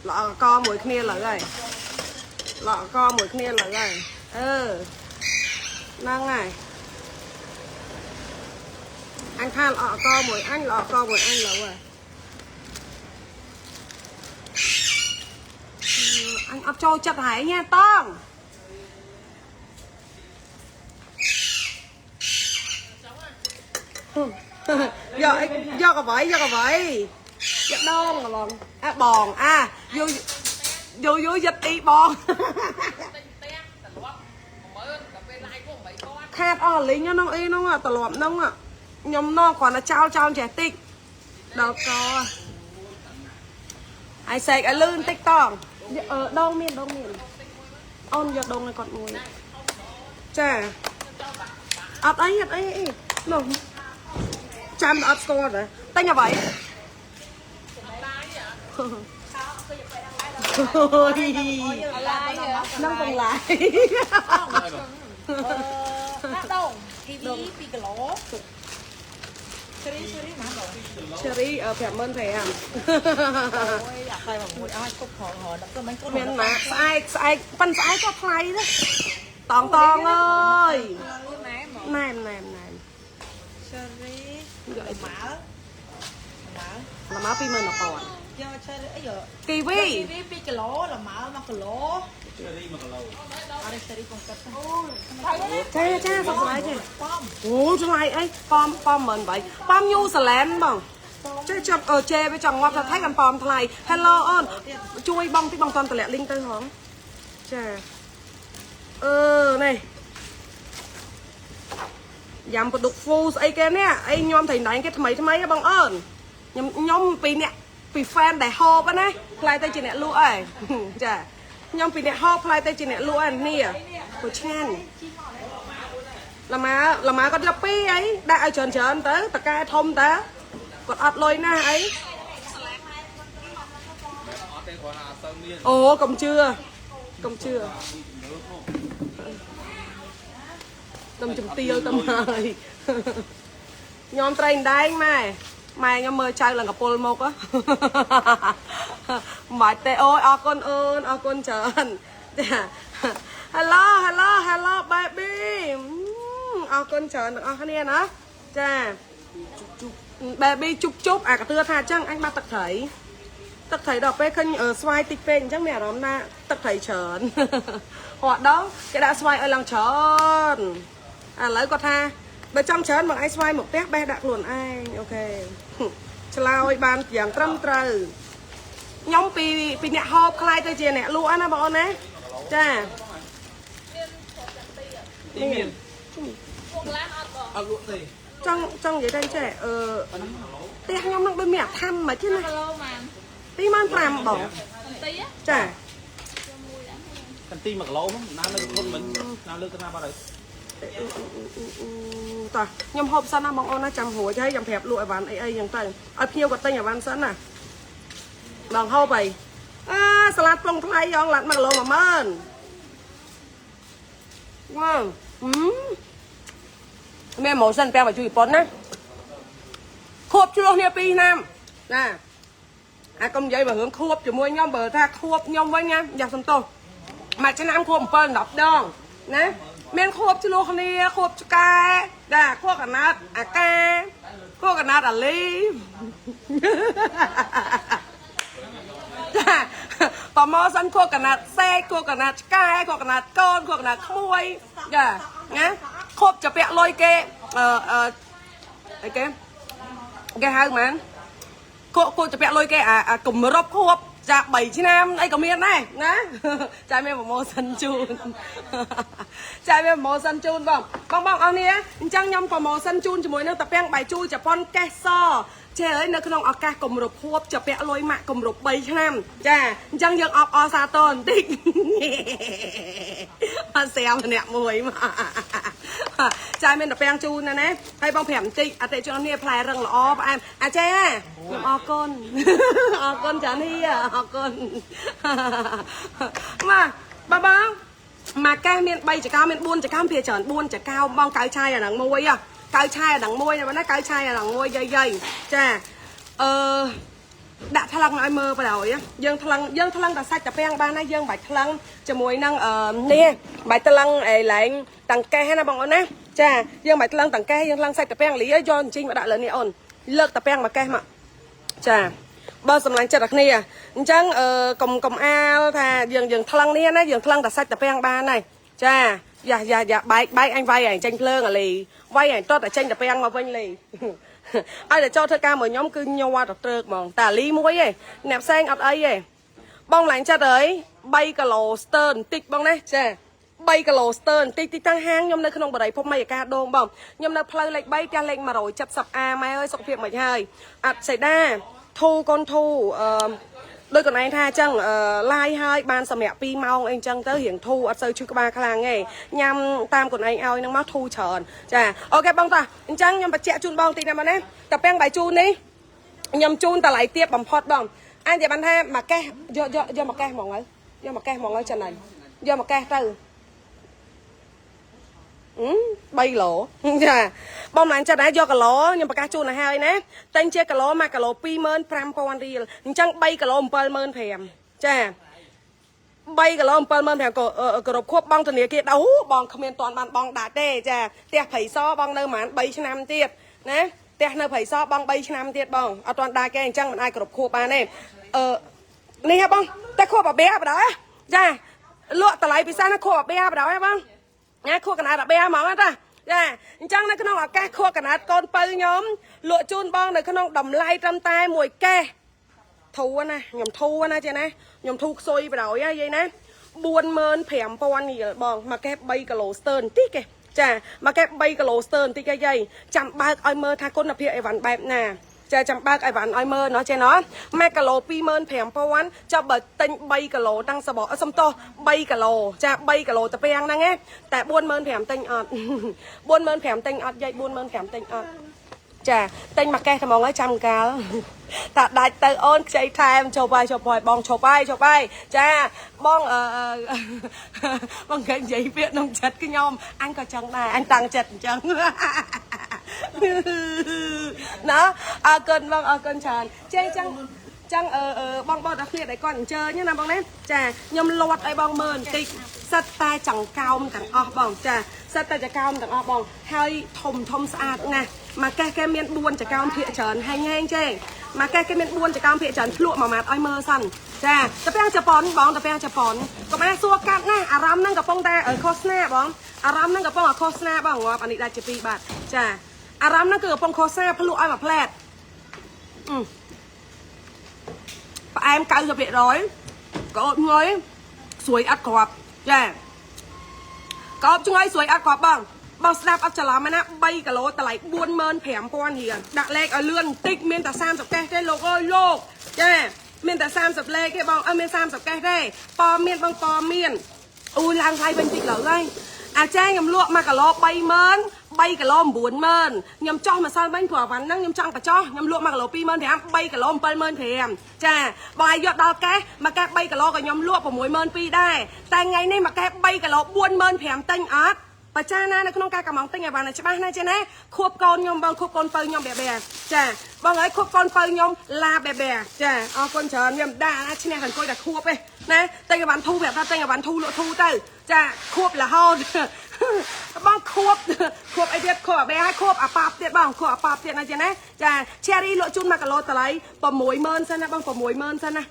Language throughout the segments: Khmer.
ល្អកមួយគ្នាលើហើយល្អកមួយគ្នាលើហើយអឺហ្នឹងហើយអញថាល្អកមួយអញល្អកមួយអញលើហើយអញអត់ចូលចិត្តហែងទេតងយកអីយកអ្វីយកអ្វីយកដងហ្មងអាបងអាយូយូយូយិតអ៊ីបង ទិញផ្ទះត្រឡប់10000ដល់ពេលឡាយក៏8000 ខាតអស់លីងហ្នឹងអីហ្នឹងត្រឡប់ហ្នឹងខ្ញុំណគ្រាន់តែចោលចោលចេះតិចដល់កអាយសេកឲ្យលឿនតិចតងអឺដងមានដងមានអូនយកដងឲ្យគាត់មួយចាអត់អីអត់អីអីនោះចាំអត់ស្គាល់ដែរតែញអ្វីអូយនឹងបងឡាយ ដាក់ដងគីវី2គីឡូសេរីសេរីម៉ាបង ឈេរី55000 អូយអាក់តែមួយអស់គប់ហរដល់ទៅមិនគប់ មានណាស្អែកស្អែកប៉ិនស្អែកក៏ថ្លៃដែរតងតងអើយ ណែមក ណែមណែមណែម សេរី យកអី ម៉ាល់ម៉ាល់ ល្មៅ21000 យកឆេរីអីយក គីវី គីវី2គីឡូល្មើ1គីឡូ សេរី1គីឡូ អត់សេរីកុំកាត់ ចាចាសុខសប្បាយចា ប៉ម អូថ្លៃអីប៉មប៉ម18000ប៉មញូហ្សេឡែនបងចេះចាប់អឺជេវាចង់ងាប់ថាថៃកំប៉មថ្លៃ Hello អូនជួយបងតិចបងតន់តម្លាក់លីងទៅហងចាអឺនេះយ៉ាំបដុកហ្វូស្អីគេនេះអីញោមត្រីណៃគេថ្មីថ្មីហ៎បងអូនខ្ញុំខ្ញុំពីអ្នកពី fan ដែលហូបណាខ្លាយទៅជាអ្នកលក់ហើយចាខ្ញុំពីអ្នកហូបខ្លាយទៅជាអ្នកលក់ហើយនេះព្រោះឆ្ងាញ់ លម៉ាលម៉ាគាត់យកពីរអីដាក់ឲ្យច្រើនច្រើនទៅតកែធំតើគាត់អត់លុយណាស់អី អត់ទេគ្រាន់តែអត់សូវមាន អូកុំជឿកុំជឿតំជំទាវតំហើយញោមត្រីដែងម៉ែម៉ែខ្ញុំមើលចៅឡើងកពុលមកហ៎មិនបាច់ទេអូយអរគុណអូនអរគុណច្រើនចា Hello hello hello baby អរគុណច្រើនទាំងអស់គ្នាណាចាជុប baby ជុបជុបអាកទឿថាអញ្ចឹងអញបាត់ទឹកត្រីទឹកត្រីដល់ពេលឃើញស្វាយតិចពេកអញ្ចឹងមានអារម្មណ៍ថាទឹកត្រីច្រើនហត់ដល់គេដាក់ស្វាយឲ្យឡើងច្រើនឥឡូវគាត់ថាបើចង់ច្រើនមកឯងស្វាយមកផ្ទះបេះដាក់ខ្លួនឯងអូខេឆ្លើយបានយ៉ាងត្រឹមត្រូវខ្ញុំពីពីអ្នកហូបខ្លាយទៅជាអ្នកលក់ណាបងអូនណាចា ទីមាន ពួកឡានអត់បង អត់លក់ទេ ចង់ចង់និយាយតែចេះអឺផ្ទះខ្ញុំនឹងដូចមានអាធម្មមិនទេណា គីឡូម៉ាន 25000បង បន្តិច ចា កន្ទី1គីឡូហ្នឹងណាលើកធុនមិញណាលើកទៅណាបាត់ហើយ តោះខ្ញុំហូបសិនណាបងអូនណាចាំរួចហើយចាំប្រាប់លក់អីវ៉ាន់អីអីចឹងទៅឲ្យភ្ញៀវគាត់ទិញអីវ៉ាន់សិនណាបងហូបអីអើសាឡាត់ប្លុងថ្លៃយ៉ងឡាត់1គីឡូ10000វ៉ាវហឹមមានម៉ូសិនពាក់មកជួយជប៉ុនណាខួបឆ្លោះគ្នា2ឆ្នាំណាអាកុំនិយាយបើរឿងខួបជាមួយខ្ញុំបើថាខួបខ្ញុំវិញណាយ៉ាសំទោសមួយឆ្នាំខួប7 10ដងណាមានខួបឆ្លោះគ្នាខួបឆ្កែដាខួបកណាត់អាកាខួបកណាត់អាលីចាប្រម៉ូសិនខួបកណាត់សេកខួបកណាត់ឆ្កែខួបកណាត់កូនខួបកណាត់ក្មួយចាណាខួបจะពាក់លុយគេអឺអឺអីគេគេហៅហ្មង គក់គក់จะពាក់លុយគេអាអាគម្រប់ខួបចា3ឆ្នាំអីក៏មានដែរណាចាមានប្រម៉ូសិនជូនចាមានប្រម៉ូសិនជូនបងបងបងអរនេះអញ្ចឹងខ្ញុំប្រម៉ូសិនជូនជាមួយនឹងតាពាំងបាយជូរជប៉ុនកេសរចេះអើយនៅក្នុងឱកាសគម្រប់ខួបจะពាក់លុយម៉ាក់គម្រប់3ឆ្នាំចាអញ្ចឹងយើងអបអរសាទរបន្តិចអត់ស្រាម្នាក់មួយមកចាមានតាពាំងជូនណាណាហើយបងប្រាប់បន្តិចអតិជននេះផ្លែរឹងល្អផ្អែមអាចាខ្ញុំអរគុណអរគុណចានេះអរគុណមកបងបងមកកេះមាន3ចកោមាន4ចកោភាច្រើន4ចកោបងកៅឆាយអាហ្នឹងមួយកៅឆាយអាហ្នឹងមួយណាកៅឆាយអាហ្នឹងមួយយាយយាយចាអឺ ដាក់ថ្លឹងឲ្យមើលបណ្ដោយយើងថ្លឹងយើងថ្លឹងតែសាច់តាពាំងបានណាយើងមិនបាច់ថ្លឹងជាមួយនឹងអឺនេះមិនបាច់ថ្លឹងអីឡែងតង្កេះណាបងអូនណាចាយើងមិនបាច់ថ្លឹងតង្កេះយើងថ្លឹងសាច់តាពាំងលីយកអញ្ជិញមកដាក់លើនេះអូនលើកតាពាំងមកកេះមកចាបើសម្លាញ់ចិត្តដល់គ្នាអញ្ចឹងអឺកុំកុំអាលថាយើងយើងថ្លឹងនេះណាយើងថ្លឹងតែសាច់តាពាំងបានហើយចាយ៉ាយ៉ាយ៉ាបែកបែកអញវាយអញចេញភ្លើងអាលីវាយអញតតតែចេញតាពាំងមកវិញលី ឲ្យតែចូលធ្វើការមួយខ្ញុំគឺញ័រទៅត្រើកហ្មងតែអាលីមួយឯងអ្នកផ្សេងអត់អីទេបងឡើងចិត្តអើយ3គីឡូស្ទើបន្តិចបងណាចា3គីឡូស្ទើបន្តិចទីតាំងហាងខ្ញុំនៅក្នុងបរិយភពមយកាដូងបងខ្ញុំនៅផ្លូវលេខ3ផ្ទះលេខ 170A ម៉ែអើយសុខភាពមិនហើយអត់សេដាធូកូនធូអឺដោយកន្លែងថាអញ្ចឹងអឺឡាយហើយបានសម្រាប់2ម៉ោងអីអញ្ចឹងទៅរៀងធូរអត់សូវឈឺក្បាលខ្លាំងទេញ៉ាំតាមកន្លែងឲ្យហ្នឹងមកធូរច្រើនចាអូខេបងតាអញ្ចឹងខ្ញុំបញ្ជាក់ជូនបងតិចណាបងណាតាពាំងបាយជូននេះខ្ញុំជូនតម្លៃទាបបំផុតបងអញនិយាយបានថាមួយកេះយកយកយកមួយកេះហ្មងហើយយកមួយកេះហ្មងហើយចឹងហើយយកមួយកេះទៅ 3គីឡូចាបងមិនចិត្តដែរយកគីឡូខ្ញុំប្រកាសជូនឲ្យហើយណាតែងជាគីឡូ1គីឡូ25000រៀលអញ្ចឹង3គីឡូ75000ចា3គីឡូ75000ក៏គ្រប់ខួបបងធនាគារដោបងគ្មានតាន់បានបងដាក់ទេចាផ្ទះព្រៃសបងនៅប្រហែល3ឆ្នាំទៀតណាផ្ទះនៅព្រៃសបង3ឆ្នាំទៀតបងអត់តាន់ដាក់គេអញ្ចឹងមិនអាចគ្រប់ខួបបានទេអឺនេះហ៎បងតែខួបអាបែបដល់ចាលក់តម្លៃពិសេសណាខួបអាបែបដល់ហ៎បង ញ៉ាខួរកណាត់របៀហ្មងណាតាចាអញ្ចឹងនៅក្នុងឱកាសខួរកណាត់កូនពៅខ្ញុំលក់ជូនបងនៅក្នុងតម្លៃត្រឹមតែមួយកេះធូរណាខ្ញុំធូរណាចេះណាខ្ញុំធូរខ្សុយបដ ாய் យាយណា45000រៀលបងមួយកេះ3គីឡូស្ទើបន្តិចគេចាមួយកេះ3គីឡូស្ទើបន្តិចគេយាយចាំបើកឲ្យមើលថាគុណភាពអីវ៉ាន់បែបណាចាចាំបើកអីវ៉ាន់ឲ្យមើលណោះចេះណោះ1គីឡូ25000ចុះបើទិញ3គីឡូតាំងសបកសុំទោស3គីឡូចា3គីឡូតាពាំងហ្នឹងណាតែ45000ទិញអត់45000ទិញអត់យាយ45000ទិញអត់ចាទិញមកកេះត្មងហើយចាំកាលតាដាច់ទៅអូនខ្ចីថែមជប់ហើយជប់ហើយបងជប់ហើយជប់ហើយចាបងអឺបងគេនិយាយពាក្យក្នុងចិត្តខ្ញុំអញក៏ចឹងដែរអញតាំងចិត្តអញ្ចឹងណាអរគុណបងអរគុណច្រើនចេះចឹងចឹងអឺបងបងដល់គ្នាដែលគាត់អញ្ជើញណាបងណាចាខ្ញុំលាត់ឲ្យបងមើលបន្តិចសិតតែចង្កោមទាំងអស់បងចាសិតតែចង្កោមទាំងអស់បងហើយធំធំស្អាតណាស់មកកេះគេមាន4ចង្កោមភាកច្រើនហែងហែងចេមកកេះគេមាន4ចង្កោមភាកច្រើនភ្លក់មួយម៉ាត់ឲ្យមើលសិនចាតាពាំងជប៉ុនបងតាពាំងជប៉ុនកុំអាសួរកាត់ណាអារម្មណ៍ហ្នឹងកំពុងតែឃោសនាបងអារម្មណ៍ហ្នឹងកំពុងតែឃោសនាបងងាប់អានេះដាច់ជា2បាទចាអារម្មណ៍ហ្នឹងគឺកំពុងឃោសនាភ្លក់ឲ្យមួយផ្លែតផ្អែម90%ក្អូបងុយស្រួយអត់គ្រាប់ចាក្អូបឆ្ងុយស្រួយអត់គ្រាប់បងបងស្ដាប់អត់ច្រឡំណា3គីឡូតម្លៃ45000រៀលដាក់លេខឲ្យលឿនបន្តិចមានតែ30កេះទេលោកអើយលោកចាមានតែ30លេខទេបងអត់មាន30កេះទេប៉មានបងប៉មានអូយឡើងថ្លៃវិញតិចលើហើយអាចារ្យខ្ញុំលក់1គីឡូ30000 3គីឡូ90000ខ្ញុំចោះម្សិលមិញព្រោះអាវ៉ាន់ហ្នឹងខ្ញុំចង់បញ្ចោះខ្ញុំលក់1គីឡូ25000 3គីឡូ75000ចាបងឲ្យយកដល់កេះមួយកេះ3គីឡូក៏ខ្ញុំលក់62000ដែរតែថ្ងៃនេះមួយកេះ3គីឡូ45000ទិញអត់បច្ចាណានៅក្នុងការកំងទិញឲ្យបានច្បាស់ណាចេះណាខួបកូនខ្ញុំបងខួបកូនពៅខ្ញុំបែបែចាបងអើយខួបកូនពៅខ្ញុំឡាបែបែចាអរគុណច្រើនខ្ញុំដាក់ណាឈ្នះអង្គុយតែខួបឯណាទិញឲ្យបានធូរប្រាប់ថាទិញឲ្យបានធូរលក់ធូរទៅចាខួបរហូតបងខួបខួបអីទៀតខួបអាបែហើយខួបអាប៉ាប់ទៀតបងខួបអាប៉ាប់ទៀតណាចេះណាចា Cherry លក់ជូន1គីឡូតម្លៃ60000សិនណាបង60000សិនណា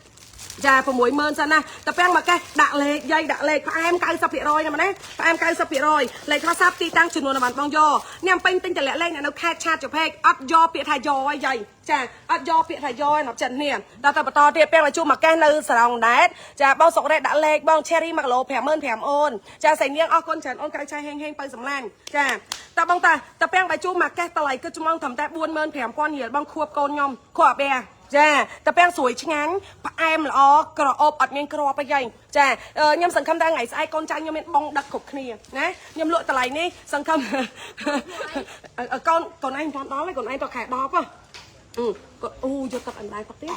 ចា60000សិនណាតាពាំងមកកេះដាក់លេខយាយដាក់លេខផ្អែម90%ណាម៉េះផ្អែម90%លេខទូរស័ព្ទទីតាំងចំនួនបានបងយកអ្នកពេញទិញតម្លាក់លេខអ្នកនៅខេត្តឆាតចផេកអត់យកពាក្យថាយកឲ្យយាយចាអត់យកពាក្យថាយកឲ្យណាប់ចិត្តនេះដល់តែបន្តទៀតពាំងមកជួមកកេះនៅសរងដែតចាបងសុករ៉េដាក់លេខបង Cherry 1គីឡូ55000អូនចាសៃនាងអរគុណច្រើនអូនកៅឆៃហេងហេងបើសម្លាញ់ចាតាបងតាតាពាំងបាយជូរមកកេះតម្លៃគឺច្មងត្រឹមតែ45000រៀលបងខួបកូនខ្ញុំខួបអាបែចាតាពាំងស្រួយឆ្ងាញ់ផ្អែមល្អក្រអូបអត់មានគ្រាប់អីយាយចាខ្ញុំសង្ឃឹមថាថ្ងៃស្អែកកូនចៅខ្ញុំមានបងដឹកគ្រប់គ្នាណាខ្ញុំលក់តម្លៃនេះសង្ឃឹមកូនកូនឯងមិនដល់ទេកូនឯងទៅខែ10ហ៎គាត់អូយកទឹកអណ្ដែតផឹកទៀតងា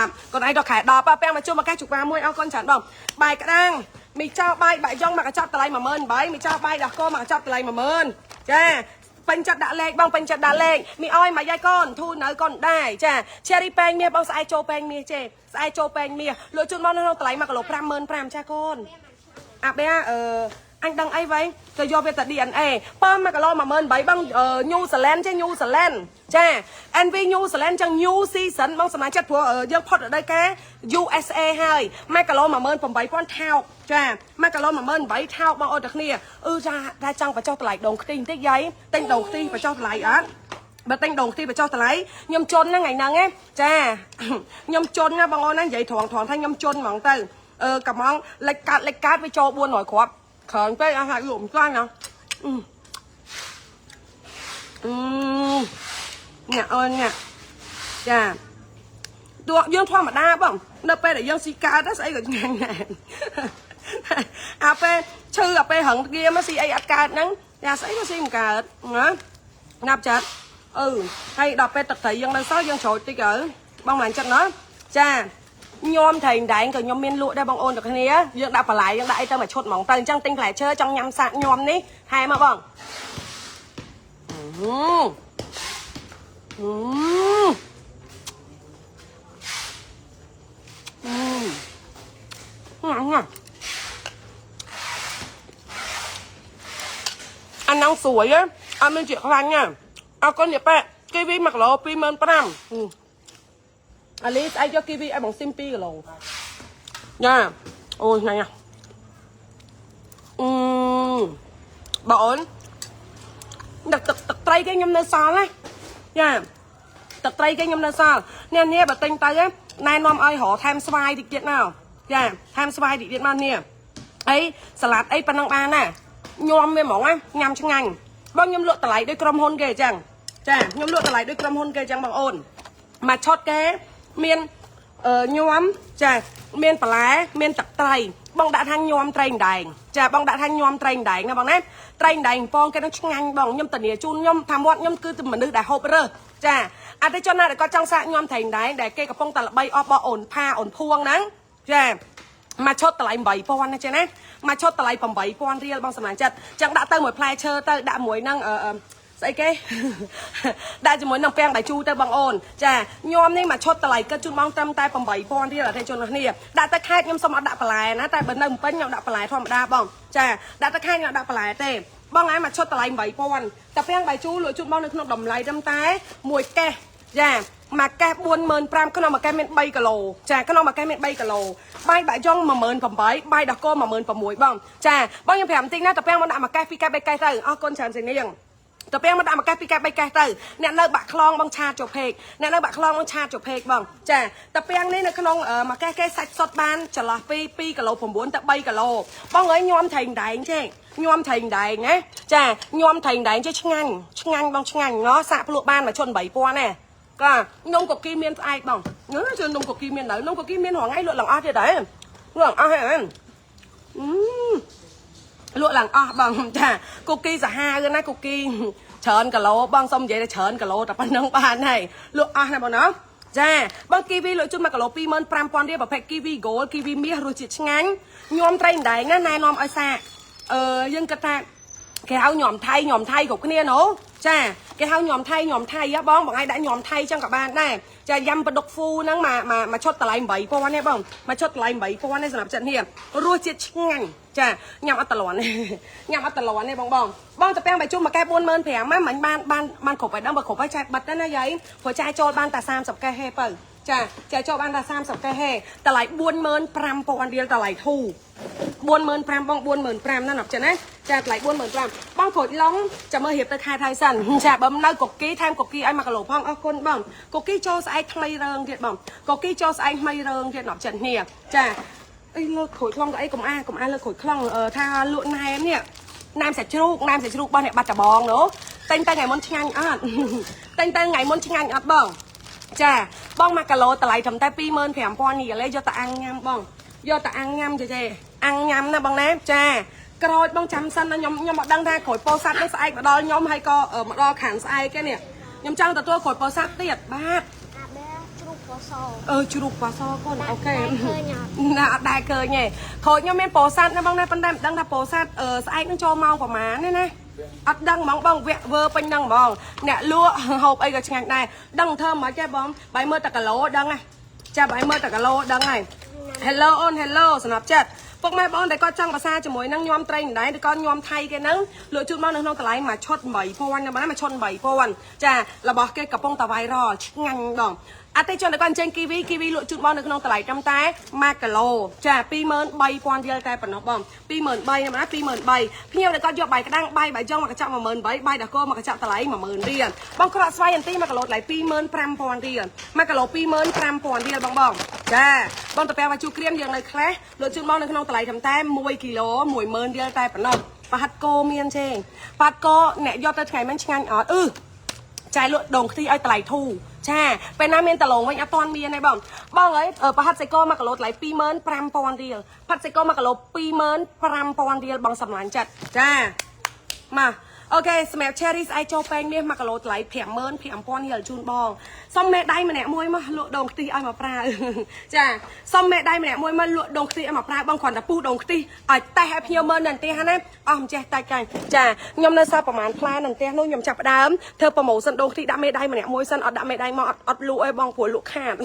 ប់កូនឯងដល់ខែ10ពាំងមកជួមកកេះជុកបាមួយអរគុណច្រើនបងបាយក្តាំងមីចោបាយបាក់យ៉ងមកកញ្ចប់តម្លៃ18000មីចោបាយដោះគោមកកញ្ចប់តម្លៃ10000ចា ពេញចិត្តដាក់លេខបងពេញចិត្តដាក់លេខមីអយមកយាយកូនធូនៅកូនដែរចា cherry ពេងមាសបងស្អែកចូលពេងមាសចេស្អែកចូលពេងមាសលក់ជូនបងនៅក្នុងតម្លៃ1គីឡូ55000ចាកូនអាបែអឺអញដឹងអីវ៉ៃទៅយកវាទៅ DNA ប៉ម1គីឡូ18000បង New Zealand ចេ New Zealand ចា NV New Zealand ចឹង New Season បងសម្រាប់ចិត្តព្រោះយើងផុតរដូវកាល USA ហើយ1គីឡូ18000ថោកចា1គីឡូ18000ថោកបងអូនទាំងគ្នាអឺចាថាចង់បញ្ចុះតម្លៃដងខ្ទិះបន្តិចយាយទិញដងខ្ទិះបញ្ចុះតម្លៃអត់បើទិញដងខ្ទិះបញ្ចុះតម្លៃខ្ញុំជន់ហ្នឹងថ្ងៃហ្នឹងណាចាខ្ញុំជន់ណាបងអូនណានិយាយត្រង់ត្រង់ថាខ្ញុំជន់ហ្មងទៅអឺកំងលិចកាត់លិចកាត់វាចូល400គ្រាប់ក្រោយពេកអស់ហើយលក់មិនចាញ់ណាអឺអឺញ៉ាអូនញ៉ាចាទោះយើងធម្មតាបងនៅពេលដែលយើងស៊ីកើតស្អីក៏ឆ្ងាញ់ដែរអាពេលឈឺអាពេលរឹងគៀមស៊ីអីអត់កើតហ្នឹងចាស្អីក៏ស៊ីមិនកើតណាណាប់ចាត់អឺហើយដល់ពេលទឹកត្រីយើងនៅសល់យើងច្រូចតិចទៅបងមិនចិត្តណាចាញោមត្រីដែងក៏ខ្ញុំមានលក់ដែរបងអូនទាំងគ្នាយើងដាក់បន្លែយើងដាក់អីទៅមួយឈុតហ្មងទៅអញ្ចឹងទិញផ្លែឈើចង់ញ៉ាំសាកញោមនេះថែមមកបងអឺអឺអឺញ៉ាំអានងស្រួយអត់មានជាខ្លាញ់ណាអរគុណអ្នកប៉ាគីវី1គីឡូ25000អាលីស្អែកយកគីវីឲ្យបងស៊ីម2គីឡូញ៉ាអូយញ៉ាំអឺបងអូនទឹកទឹកទឹកត្រីគេខ្ញុំនៅសល់ណាញ៉ាទឹកត្រីគេខ្ញុំនៅសល់នេះនេះបើទិញទៅណែនាំឲ្យរកថែមស្វាយតិចទៀតមកចាថែមស្វាយតិចទៀតមកនេះអីសាឡាត់អីប៉ុណ្ណឹងបានណាញោមវាហ្មងណាញ៉ាំឆ្ងាញ់បងខ្ញុំលក់តម្លៃដូចក្រុមហ៊ុនគេអញ្ចឹងចាខ្ញុំលក់តម្លៃដូចក្រុមហ៊ុនគេអញ្ចឹងបងអូនមួយឆុតគេមានអឺញោមចាមានបន្លែមានទឹកត្រីបងដាក់ថាញោមត្រីដែងចាបងដាក់ថាញោមត្រីដែងណាបងណាត្រីដែងពងគេនឹងឆ្ងាញ់បងខ្ញុំធានាជូនខ្ញុំថាមាត់ខ្ញុំគឺមនុស្សដែលហូបរើសចាអតិជនណាដែលគាត់ចង់សាកញោមត្រីដែងដែលគេកំពុងតែល្បីអស់បោះអូនផាអូនភួងហ្នឹងចាមួយឈុតតម្លៃ8000ណាចេះណាមួយឈុតតម្លៃ8000រៀលបងសម្លាញ់ចិត្តចឹងដាក់ទៅមួយផ្លែឈើទៅដាក់មួយហ្នឹងអឺស្អីគេដាក់ជាមួយនឹងពាំងបាយជូរទៅបងអូនចាញោមនេះមួយឈុតតម្លៃគិតជូនបងត្រឹមតែ8000រៀលអតិជនគ្នាដាក់ទៅខេត្តខ្ញុំសុំអត់ដាក់បន្លែណាតែបើនៅភ្នំពេញខ្ញុំដាក់បន្លែធម្មតាបងចាដាក់ទៅខេត្តខ្ញុំដាក់បន្លែទេបងឯងមួយឈុតតម្លៃ8000តែពាំងបាយជូរលក់ជូនបងនៅក្នុងតម្លៃត្រឹមតែមួយកេះចាមួយកេះ45000ក្នុងមួយកេះមាន3គីឡូចាក្នុងមួយកេះមាន3គីឡូបាយបាក់យ៉ង18000បាយដោះគោ16000បងចាបងខ្ញុំប្រាប់បន្តិចណាតាពាំងមកដាក់មួយកេះ2កេះ3កេះទៅអរគុណច្រើនស្រីនាងតាពាំងមកដាក់មួយកេះ2កេះ3កេះទៅអ្នកនៅបាក់ខ្លងបងឆាតចូលពេកអ្នកនៅបាក់ខ្លងបងឆាតចូលពេកបងចាតាពាំងនេះនៅក្នុងមួយកេះគេសាច់សុតបានចន្លោះពី2គីឡូ9ទៅ3គីឡូបងអើយញោមត្រីដែងទេញោមត្រីដែងណាចាញោមត្រីដែងចេះឆ្ងាញ់ឆ្ងាញ់បងឆ្ងាញ់ណោះសាកភ្លក់បានមួយឈុត8000ណាក៏នំកូគីមានស្អែកបងញើជឿនំកូគីមាននៅនំកូគីមានរងថ្ងៃលក់ឡើងអស់ទៀតដែរលក់ឡើងអស់ហើយអឺលក់ឡើងអស់បងចាកូគីសាហាវណាកូគីច្រើនគីឡូបងសុំនិយាយថាច្រើនគីឡូតែប៉ុណ្្នឹងបានហើយលក់អស់ណាបងណាចាបងគីវីលក់ជូន1គីឡូ25000រៀលប្រភេទគីវី Gold គីវីមាសរសជាតិឆ្ងាញ់ញោមត្រីដែងណាណែនាំឲ្យសាកអឺយើងគិតថាគេហៅញោមថៃញោមថៃគ្រប់គ្នាណូចាគេហៅញោមថៃញោមថៃហ៎បងបងឯងដាក់ញោមថៃចឹងក៏បានដែរចាយ៉ាំបដុកហ្វូហ្នឹងមកមកឈុតតម្លៃ8000ទេបងមកឈុតតម្លៃ8000ទេសម្រាប់ចិត្តនេះរសជាតិឆ្ងាញ់ចាញ៉ាំអត់តលន់ទេញ៉ាំអត់តលន់ទេបងបងបងតាពាំងបាយជុំមួយកែ45000ហ្នឹងមិញបានបានបានគ្រប់ហើយដឹងបើគ្រប់ហើយចែកបិទណាយាយព្រោះចែកចូលបានតែ30កេះហេបើចាចែកចូលបានតែ30កេះហេតម្លៃ45000រៀលតម្លៃធូរ45000បង45000ណាណាប់ចឹងណាចាតម្លៃ45000បងក្រូចឡុងចាំមើលរៀបទៅខែថៃសិនចាបើមិននៅកូគីថែមកូគីឲ្យ1គីឡូផងអរគុណបងកូគីចូលស្អែកថ្មីរើងទៀតបងកូគីចូលស្អែកថ្មីរើងទៀតណាប់ចឹងគ្នាចាអីលើកក្រូចខ្លងក៏អីកុំអាកុំអាលើកក្រូចខ្លងថាលក់ណែមនេះណែមសាច់ជ្រូកណែមសាច់ជ្រូករបស់អ្នកបាត់ដបងនោះតែងតែថ្ងៃមុនឆ្ងាញ់អត់តែងតែថ្ងៃមុនឆ្ងាញ់អត់បងចាបង1គីឡូតម្លៃត្រឹមតែ25000រៀលទេយកទៅអាំងញ៉ាំបងយកទៅអាំងញ៉ាំចេះអាំងញ៉ាំណាបងណាចាក្រូចបងចាំសិនណាខ្ញុំខ្ញុំអត់ដឹងថាក្រូចពោធិ៍សាត់នឹងស្អែកមកដល់ខ្ញុំហើយក៏មកដល់ខាងស្អែកឯនេះខ្ញុំចង់ទទួលក្រូចពោធិ៍សាត់ទៀតបាទ អាបែជ្រូកពណ៌ស អឺជ្រូកពណ៌សកូនអូខេ ឃើញអត់ ណាអត់ដែរឃើញទេក្រូចខ្ញុំមានពោធិ៍សាត់ណាបងណាប៉ុន្តែមិនដឹងថាពោធិ៍សាត់ស្អែកនឹងចូលម៉ោងប្រហែលទេណា អត់ដឹងហ្មងបងវគ្គវើពេញហ្នឹងហ្មងអ្នកលក់ហូបអីក៏ឆ្ងាញ់ដែរដឹងធ្វើមិនចេះបងបាយមើលតែគីឡូដឹងហ៎ចាបាយមើលតែគីឡូដឹងហើយ Hello អូន Hello សម្រាប់ចិត្តពុកម៉ែបងតែគាត់ចង់ភាសាជាមួយនឹងញោមត្រីម្ដែងឬក៏ញោមថៃគេហ្នឹងលក់ជូនមកនៅក្នុងតម្លៃមួយឈុត8000ណាបងណាមួយឈុត8000ចារបស់គេកំពុងតែ viral ឆ្ងាញ់បងអតិជនដែលគាត់អញ្ជើញគីវីគីវីលក់ជូនបងនៅក្នុងតម្លៃត្រឹមតែ1គីឡូចា23000រៀលតែប៉ុណ្ណោះបង23000ណាបងណា23000ភ្ញៀវដែលគាត់យកបាយក្តាំងបាយបាយយ៉ងមកកញ្ចក់18000បាយដោះគោមកកញ្ចក់តម្លៃ10000រៀលបងក្រក់ស្វាយអន្ទី1គីឡូតម្លៃ25000រៀល1គីឡូ25000រៀលបងបងចាបងតាពែវជូក្រៀមយើងនៅខ្លះលក់ជូនបងនៅក្នុងតម្លៃត្រឹមតែ1គីឡូ10000រៀលតែប៉ុណ្ណោះប៉ាត់គោមានទេប៉ាត់គោអ្នកយកទៅថ្ងៃមិញឆ្ងាញ់អត់អឺ ចាយលក់ដងខ្ទិះឲ្យតម្លៃធូរចាពេលណាមានតឡងវិញអត់ទាន់មានទេបងបងអើយប្រហិតសាច់គោ1គីឡូតម្លៃ25000រៀលផាត់សាច់គោ1គីឡូ25000រៀលបងសម្លាញ់ចិត្តចាមកអូខេសម្រាប់ cherry ស្អែកចូលពេងមាស1គីឡូតម្លៃ55000រៀលជូនបងសុំមេដៃម្នាក់មួយមកលក់ដងខ្ទិះឲ្យមកប្រើចាសុំមេដៃម្នាក់មួយមកលក់ដងខ្ទិះឲ្យមកប្រើបងគ្រាន់តែពុះដងខ្ទិះឲ្យតេះឲ្យភ្ញៀវមើលនៅផ្ទះណាអស់មិនចេះតាច់កាញ់ចាខ្ញុំនៅសល់ប្រហែលផ្លែនៅផ្ទះនោះខ្ញុំចាប់ផ្ដើមធ្វើ promotion ដងខ្ទិះដាក់មេដៃម្នាក់មួយសិនអត់ដាក់មេដៃមកអត់អត់លក់ឲ្យបងព្រោះលក់ខាត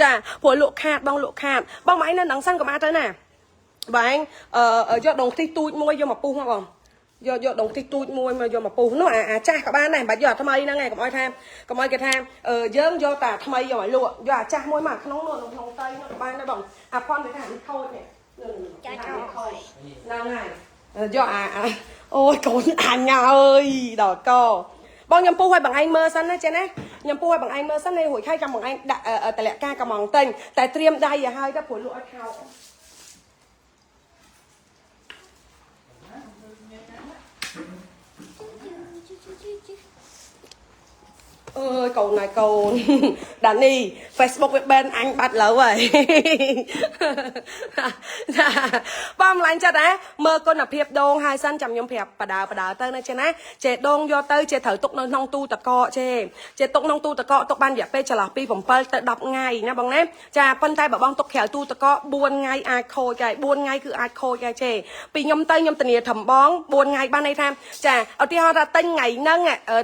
ចាព្រោះលក់ខាតបងលក់ខាតបងមកឯងនៅនឹងសិនកុំអាចទៅណាបងអឺយកដងខ្ទិះទូចមួយយកមកពុះមកបងយកយកដងខ្ទិះទូចមួយមកយកមកពុះនោះអាអាចាស់ក៏បានដែរមិនបាច់យកអាថ្មីហ្នឹងឯងកុំឲ្យថាកុំឲ្យគេថាយើងយកតែថ្មីយកមកលក់យកអាចាស់មួយមកក្នុងនោះក្នុងតៃនោះក៏បានដែរបងអាផនវាថានេះខូចនេះ ចាចោ ខូចហ្នឹងហើយយកអាអូយកូនអញអើយដល់កបងខ្ញុំពុះឲ្យបងឯងមើលសិនណាចេះណាខ្ញុំពុះឲ្យបងឯងមើលសិនហើយរួចហើយចាំបងឯងដាក់តម្លាក់ការកំងទិញតែត្រៀមដៃឲ្យហើយទៅព្រោះលក់ឲ្យខោអើយកូនណាយកូនដានី Facebook វា ban អញបាត់លើហើយចាបងម្លាញ់ចិត្តហ៎មើលគុណភាពដូងហើយសិនចាំខ្ញុំប្រាប់បដាបដាទៅណាចេះណាចេះដូងយកទៅចេះត្រូវទុកនៅក្នុងទូទឹកកកចេះចេះទុកក្នុងទូទឹកកកទុកបានរយៈពេលចន្លោះពី7ទៅ10ថ្ងៃណាបងណាចាប៉ុន្តែបើបងទុកក្រៅទូទឹកកក4ថ្ងៃអាចខូចហើយ4ថ្ងៃគឺអាចខូចហើយចេះពីខ្ញុំទៅខ្ញុំធានាធំបង4ថ្ងៃបានន័យថាចាឧទាហរណ៍ថាទិញថ្ងៃហ្នឹង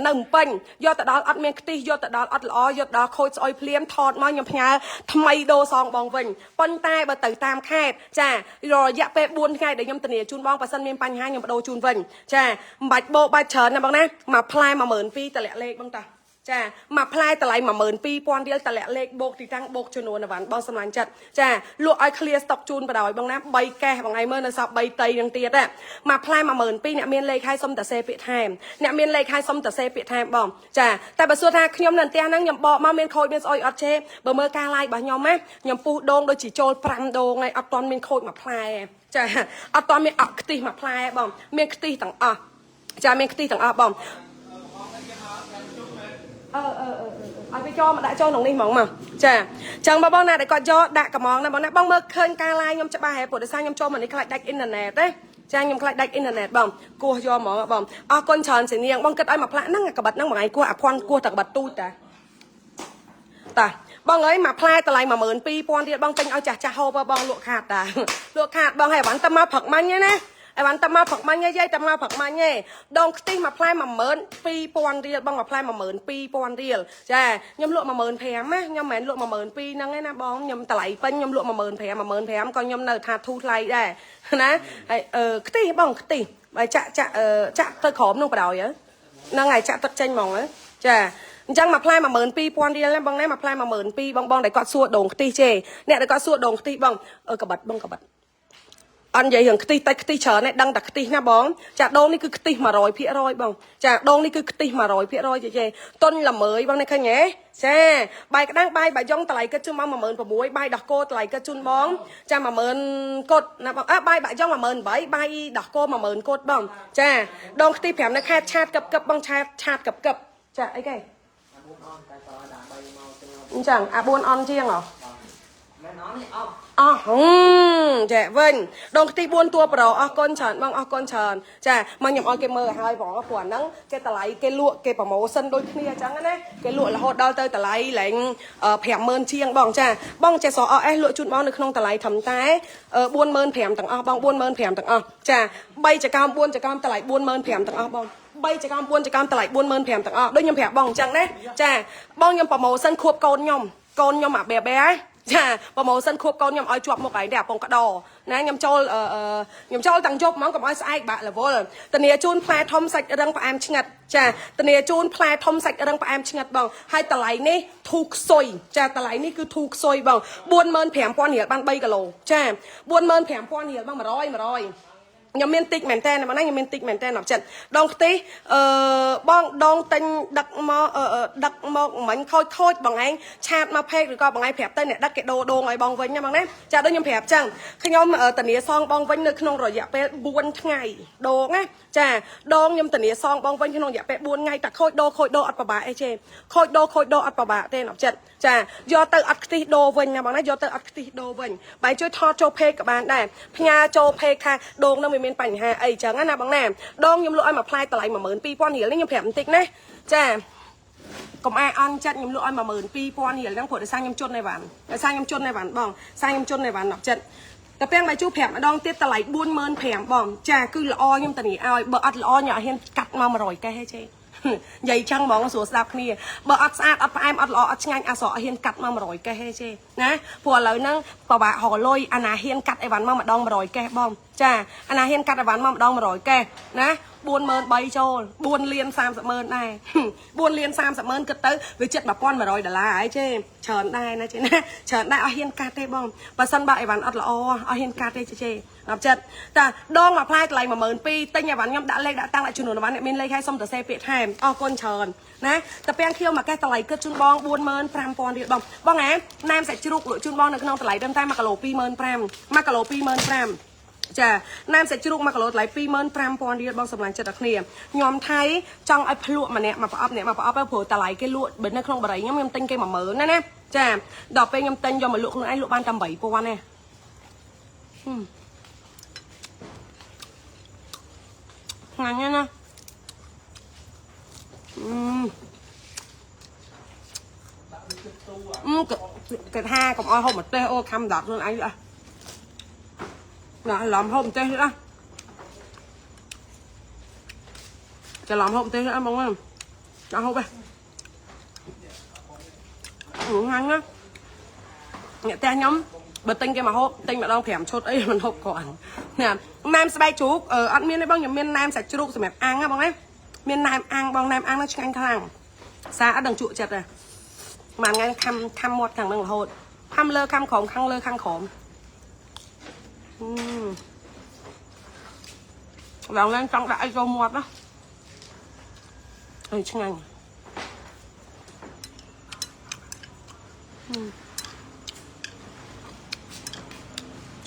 នៅភ្នំពេញយកទៅដល់អត់មានខ្ទិះយកទៅដល់អត់ល្អយកទៅដល់ខូចស្អុយភ្លាមថតមកខ្ញុំផ្ញើថ្មីដូរសងបងវិញប៉ុន្តែបើទៅតាមខេត្តចារយៈពេល4ថ្ងៃដែលខ្ញុំធានាជូនបងបើសិនមានបញ្ហាខ្ញុំបដូរជូនវិញចាមិនបាច់បោបាច់ច្រើនណាបងណាមួយផ្លែ12000តម្លាក់លេខបងតាចាមួយផ្លែតម្លៃ12000រៀលតម្លាក់លេខបូកទីតាំងបូកចំនួនអវ៉ាន់បងសម្លាញ់ចិត្តចាលក់ឲ្យ clear stock ជូនបដ ாய் បងណា3កេះបងឯងមើលនៅសល់3តីនឹងទៀតណាមួយផ្លែ12000អ្នកមានលេខឲ្យសុំតសេពាក្យថែមអ្នកមានលេខឲ្យសុំតសេពាក្យថែមបងចាតែបើសួរថាខ្ញុំនៅផ្ទះហ្នឹងខ្ញុំបកមកមានខូចមានស្អុយអត់ទេបើមើលការ live របស់ខ្ញុំណាខ្ញុំពុះដូងដូចជាចូល5ដងហើយអត់ទាន់មានខូចមួយផ្លែចាអត់ទាន់មានអក់ខ្ទិះមួយផ្លែបងមានខ្ទិះទាំងអស់ចាមានខ្ទិះទាំងអស់បងអឺអឺអឺឲ្យវាចូលមកដាក់ចូលក្នុងនេះហ្មងមកចាចឹងបងបងណាដែលគាត់យកដាក់កំងណាបងណាបងមើលឃើញការ live ខ្ញុំច្បាស់ហើយព្រោះដោយសារខ្ញុំចូលមកនេះខ្លាចដាច់អ៊ីនធឺណិតទេចាខ្ញុំខ្លាចដាច់អ៊ីនធឺណិតបងគោះយកហ្មងបងអរគុណច្រើនសនាងបងគិតឲ្យមួយផ្លាក់ហ្នឹងកបិតហ្នឹងមួយថ្ងៃគោះអាភ័ណ្ឌគោះតែកបិតទូចតាតាបងអើយមួយផ្លែតម្លៃ12000ទៀតបងទិញឲ្យចាស់ចាស់ហូបបងលក់ខាតតាលក់ខាតបងហើយអវ៉ាន់តែមកផឹកមាញ់ណាអីវ៉ាន់តែមកផឹកមាញ់យាយតែមកផឹកមាញ់ឯងដងខ្ទិះមួយផ្លែ12000រៀលបងមួយផ្លែ12000រៀលចាខ្ញុំលក់15000ណាខ្ញុំមិនមែនលក់12000ហ្នឹងឯណាបងខ្ញុំតម្លៃពេញខ្ញុំលក់15000 15000ក៏ខ្ញុំនៅថាធូរថ្លៃដែរណាហើយអឺខ្ទិះបងខ្ទិះបើចាក់ចាក់ចាក់ទៅក្រោមនោះបដ ாய் ហ្នឹងហើយចាក់ទឹកចេញហ្មងចាអញ្ចឹងមួយផ្លែ12000រៀលណាបងណាមួយផ្លែ12000បងបងដែលគាត់សួរដងខ្ទិះទេអ្នកដែលគាត់សួរដងខ្ទិះបងកបិតបងកបិតអត់និយាយរឿងខ្ទិះតិចខ្ទិះច្រើនទេដឹងតែខ្ទិះណាបងចាដូងនេះគឺខ្ទិះ100%បងចាដូងនេះគឺខ្ទិះ100%ចេះតុនល្មើយបងនេះឃើញទេចាបាយក្តាំងបាយបាយយ៉ងតម្លៃគិតជូនបង16000បាយដោះគោតម្លៃគិតជូនបងចា10000កុដណាបងអើបាយបាយយ៉ង18000បាយដោះគោ10000កុដបងចាដូងខ្ទិះ5នៅខេតឆាតកឹបកឹបបងឆាតឆាតកឹបកឹបចាអីគេអញ្ចឹងអា4អន់ជាងហ៎អស់ហឹមចាវិញដងខ្ទិះ4តួប្រូអរគុណច្រើនបងអរគុណច្រើនចាមកខ្ញុំឲ្យគេមើលឲ្យហើយបងព្រោះអាហ្នឹងគេតម្លៃគេលក់គេ promotion ដូចគ្នាអញ្ចឹងណាគេលក់រហូតដល់ទៅតម្លៃឡើង50000ជាងបងចាបងចេះសអេសលក់ជូនបងនៅក្នុងតម្លៃត្រឹមតែ45000ទាំងអស់បង45000ទាំងអស់ចា3ចកោម4ចកោមតម្លៃ45000ទាំងអស់បង 3ចកម្ម4ចកម្មតម្លៃ45000ទាំងអស់ដូចខ្ញុំប្រាប់បងអញ្ចឹងណាចាបងខ្ញុំ promotion ខួបកូនខ្ញុំកូនខ្ញុំអាបែបែចា promotion ខួបកូនខ្ញុំឲ្យជាប់មុខឯងដែរអាពងកដណាខ្ញុំចូលអឺខ្ញុំចូលតាំងយប់ហ្មងកុំឲ្យស្អែកបាក់រវល់ធានាជូនផ្លែធំសាច់រឹងផ្អែមឆ្ងាត់ចាធានាជូនផ្លែធំសាច់រឹងផ្អែមឆ្ងាត់បងហើយតម្លៃនេះធូរខ្សុយចាតម្លៃនេះគឺធូរខ្សុយបង45000រៀលបាន3គីឡូចា45000រៀលបង100 100ខ្ញុំមានតិចមែនតើបងណាខ្ញុំមានតិចមែនតើអត់ចិត្តដងខ្ទិះអឺបងដងទិញដឹកមកដឹកមកមិញខូចខូចបងឯងឆាតមកពេកឬក៏បងឯងប្រាប់ទៅអ្នកដឹកគេដូរដងឲ្យបងវិញណាបងណាចាដូចខ្ញុំប្រាប់ចឹងខ្ញុំធានាសងបងវិញនៅក្នុងរយៈពេល4ថ្ងៃដងណាចាដងខ្ញុំធានាសងបងវិញក្នុងរយៈពេល4ថ្ងៃតែខូចដូរខូចដូរអត់ប្របាក់អីទេខូចដូរខូចដូរអត់ប្របាក់ទេអត់ចិត្តចាយកទៅអត់ខ្ទិះដូរវិញណាបងណាយកទៅអត់ខ្ទិះដូរវិញបែរជួយថតចូលពេកក៏បានដែរផ្ញើចូលពេកថាដងនឹងវាមានបញ្ហាអីចឹងណាបងណាដងខ្ញុំលក់ឲ្យមួយផ្លែតម្លៃ12000រៀលនេះខ្ញុំប្រាប់បន្តិចណាចាកុំអាអន់ចិត្តខ្ញុំលក់ឲ្យ12000រៀលហ្នឹងព្រោះដោយសារខ្ញុំជន់អីវ៉ាន់ដោយសារខ្ញុំជន់អីវ៉ាន់បងសារខ្ញុំជន់អីវ៉ាន់អត់ចិត្តតែពាំងបាយជូរប្រាប់ម្ដងទៀតតម្លៃ45000បងចាគឺល្អខ្ញុំធានាឲ្យបើអត់ល្អខ្ញុំអត់ហ៊ានកាត់មក100កេះទេចេនិយាយចឹងហ្មងស្រួលស្ដាប់គ្នាបើអត់ស្អាតអត់ផ្អែមអត់ល្អអត់ឆ្ងាញ់អសរអត់ហ៊ានកាត់មក100កេះទេចេណាព្រោះឥឡូវហ្នឹងពិបាករកលុយអាណាហ៊ានកាត់អីវ៉ាន់មកម្ដង100កេះបងចាអាណាហ៊ានកាត់អីវ៉ាន់មកម្ដង100កេះណា43000ចូល4លាន30ម៉ឺនដែរ4លាន30ម៉ឺនគិតទៅវាជិត1100ដុល្លារហើយចេច្រើនដែរណាចេណាច្រើនដែរអត់ហ៊ានកាត់ទេបងបើសិនបើអីវ៉ាន់អត់ល្អអត់ហ៊ានកាត់ទេចេអត់ចិត្តតាដងមួយផ្លែតម្លៃ12000ទិញអីវ៉ាន់ខ្ញុំដាក់លេខដាក់តាំងដាក់ចំនួនអីវ៉ាន់អ្នកមានលេខឲ្យសុំទៅសេពាក្យថែមអរគុណច្រើនណាតាពាំងខៀវមួយកេះតម្លៃគិតជូនបង45000រៀលបងបងហ៎ណែមសាច់ជ្រូកលក់ជូនបងនៅក្នុងតម្លៃដើមតែ1គីឡូ25000 1គីឡូ25000ចាណែមសាច់ជ្រូក1គីឡូតម្លៃ25000រៀលបងសម្លាញ់ចិត្តដល់គ្នាញោមថៃចង់ឲ្យភ្លក់ម្នាក់មកប្រអប់អ្នកមកប្រអប់ព្រោះតម្លៃគេលក់បើនៅក្នុងបារីខ្ញុំខ្ញុំទិញគេ10000ណាណាចាដល់ពេលខ្ញុំទិញយកមកលក់ខ្លួនឯងលក់បានតែ8000ទេឆ្ងាញ់ណាស់អឺគេថាកុំឲ្យហូបម្ទេសអូខំដល់ខ្លួនឯងអ่ะណាឡំហូបម្ទេសទៀតណាច្រឡំហូបម្ទេសទៀតណាបងអើយចង់ហូបទេងាញ់ណាអ្នកផ្ទះខ្ញុំបើទិញគេមកហូបទិញម្ដង5ឈុតអីមិនហូបគ្រាន់ណាណែមស្បែកជ្រូកអត់មានទេបងខ្ញុំមានណែមសាច់ជ្រូកសម្រាប់អាំងណាបងណាមានណែមអាំងបងណែមអាំងនោះឆ្ងាញ់ខ្លាំងសាអត់ដឹងជក់ចិត្តទេមួយថ្ងៃខំខំមាត់ខាងហ្នឹងរហូតខំលើខំក្រោមខាងលើខាងក្រោមឡើងឡើងចង់ដាក់អីចូលមាត់ណាអីឆ្ងាញ់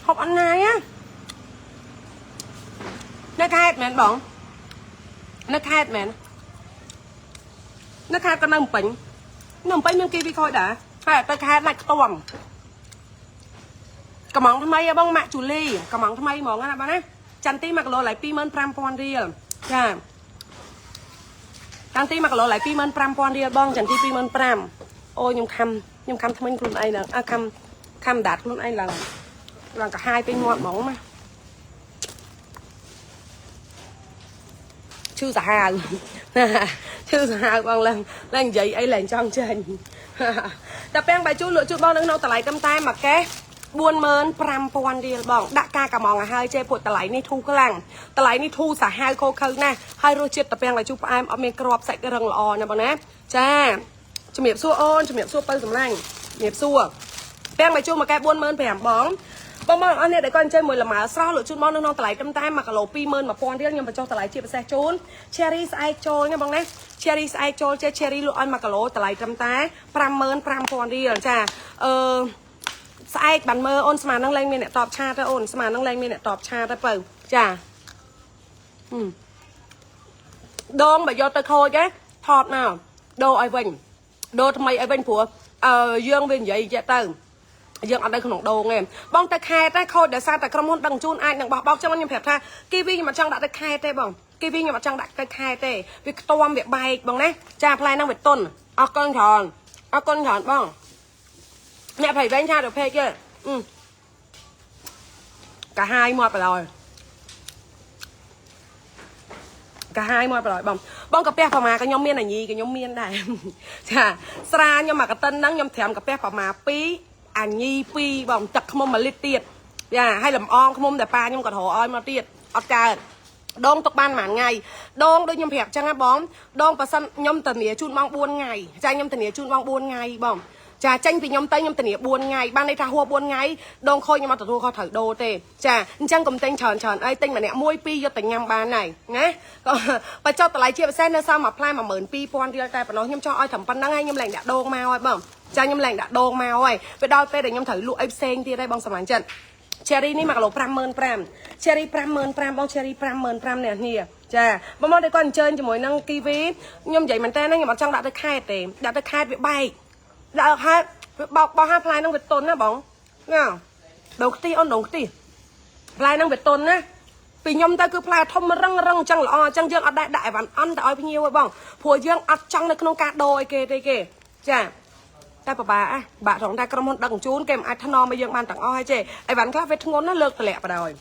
ហូបអត់ណាយណានៅខេត្តមែនបងនៅខេត្តមែននៅខេត្តក៏នៅភ្នំពេញនៅភ្នំពេញមានគីវីខូចដែរហើយទៅខេត្តណាច់ខ្ទាំកំងថ្មីហ៎បងម៉ាក់ជូលីកំងថ្មីហ្មងណាបងណាចន្ទទី1គីឡូឡើយ25000រៀលចាចន្ទទី1គីឡូឡើយ25000រៀលបងចន្ទទី25000អូខ្ញុំខំខ្ញុំខំថ្មិញខ្លួនឯងឡើងអាខំខំដាតខ្លួនឯងឡើងឡើងកាហាយពេញមាត់ហ្មងណាឈឺសាហាវណាឈឺសាហាវបងឡើងឡើងនិយាយអីឡើងចង់ចេញតែពាំងបាយជូរលក់ជូរបងនៅក្នុងតម្លៃត្រឹមតែមួយកេះ45000រៀលបងដាក់ការកំងឲ្យហើយចេពួកតម្លៃនេះធូរខ្លាំងតម្លៃនេះធូរសាហាវខូខើណាស់ហើយរសជាតិតាពាំងបាយជូរផ្អែមអត់មានគ្រាប់សាច់រឹងល្អណាបងណាចាជំរាបសួរអូនជំរាបសួរពៅសម្លាញ់ជំរាបសួរពាំងបាយជូរមួយកេះ45000បងបងបងអរអ្នកដែលគាត់អញ្ជើញមួយលម៉ើស្រស់លក់ជូនបងនៅក្នុងតម្លៃត្រឹមតែ1គីឡូ21000រៀលខ្ញុំបញ្ចុះតម្លៃជាពិសេសជូន Cherry ស្អែកចូលណាបងណា Cherry ស្អែកចូលចេះ Cherry លក់ឲ្យ1គីឡូតម្លៃត្រឹមតែ55000រៀលចាអឺស្អែកបានមើលអូនស្មាននឹងលែងមានអ្នកតបឆាតទេអូនស្មាននឹងលែងមានអ្នកតបឆាតទេពៅចាដងបើយកទៅខូចទេថតមកដូរឲ្យវិញដូរថ្មីឲ្យវិញព្រោះអឺយើងវានិយាយចេះទៅយើងអត់នៅក្នុងដងទេបងទៅខេតទេខូចដោយសារតែក្រុមហ៊ុនដឹងជូនអាចនឹងបោះបោកចឹងខ្ញុំប្រាប់ថាគីវីខ្ញុំអត់ចង់ដាក់ទៅខេតទេបងគីវីខ្ញុំអត់ចង់ដាក់ទៅខេតទេវាខ្ទាំវាបែកបងណាចាផ្លែហ្នឹងវាតុនអរគុណច្រើនអរគុណច្រើនបងអ្នកប្រៃវែងឆាទៅពេកទេកាហាយមាត់បលយ កាហាយមកប្រយបងបងកាពះប្រមាក៏ខ្ញុំមានអាញីក៏ខ្ញុំមានដែរចាស្រាខ្ញុំមកកតិនហ្នឹងខ្ញុំត្រាំកាពះប្រមា2អាញី2បងទឹកខ្មុំ1លីត្រទៀតចាហើយលំអងខ្មុំតែប៉ាខ្ញុំក៏រកឲ្យមកទៀតអត់កើតដងទុកបានប្រហែលថ្ងៃដងដូចខ្ញុំប្រាប់ចឹងណាបងដងប៉ះសិនខ្ញុំធានាជូនបង4ថ្ងៃចាខ្ញុំធានាជូនបង4ថ្ងៃបងចាចេញពីខ្ញុំទៅខ្ញុំធានា4ថ្ងៃបានន័យថាហួស4ថ្ងៃដងខូចខ្ញុំអត់ទទួលខុសត្រូវដូរទេចាអញ្ចឹងកុំទិញច្រើនច្រើនអីទិញម្នាក់មួយពីរយកទៅញ៉ាំបានហើយណាក៏បើចុះតម្លៃជាពិសេសនៅសល់មួយផ្លែ12000រៀលតែប៉ុណ្ណោះខ្ញុំចង់ឲ្យត្រឹមប៉ុណ្្នឹងហើយខ្ញុំលែងដាក់ដងមកហើយបងចាខ្ញុំលែងដាក់ដងមកហើយពេលដល់ពេលដែលខ្ញុំត្រូវលក់អីផ្សេងទៀតហើយបងសម្លាញ់ចិត្ត Cherry នេះ1គីឡូ55000 Cherry 55000បង Cherry 55000អ្នកនេះចាបងមកតែគាត់អញ្ជើញជាមួយនឹង Kiwi ខ្ញុំនិយាយមែនតើខ្ញុំអត់ចង់ដាក់ទៅខេតទេដាក់ទៅខេតវាបែកដាក់ខេតវាបោកបោះហាផ្លែហ្នឹងវាតុនណាបងណាដូងខ្ទិះអូនដូងខ្ទិះផ្លែហ្នឹងវាតុនណាពីខ្ញុំទៅគឺផ្លែធំរឹងរឹងអញ្ចឹងល្អអញ្ចឹងយើងអត់ដែរដាក់អីវ៉ាន់អន់ទៅឲ្យភ្ញៀវឯងបងព្រោះយើងអត់ចង់នៅក្នុងការដូរឲ្យគេទេគេចាតែបបាអាបាក់ត្រង់តែក្រុមហ៊ុនដឹកជូនគេមិនអាចថ្នមឲ្យយើងបានទាំងអស់ហើយទេអីវ៉ាន់ខ្លះវាធ្ងន់ណាលើកតម្លាក់បដ ாய்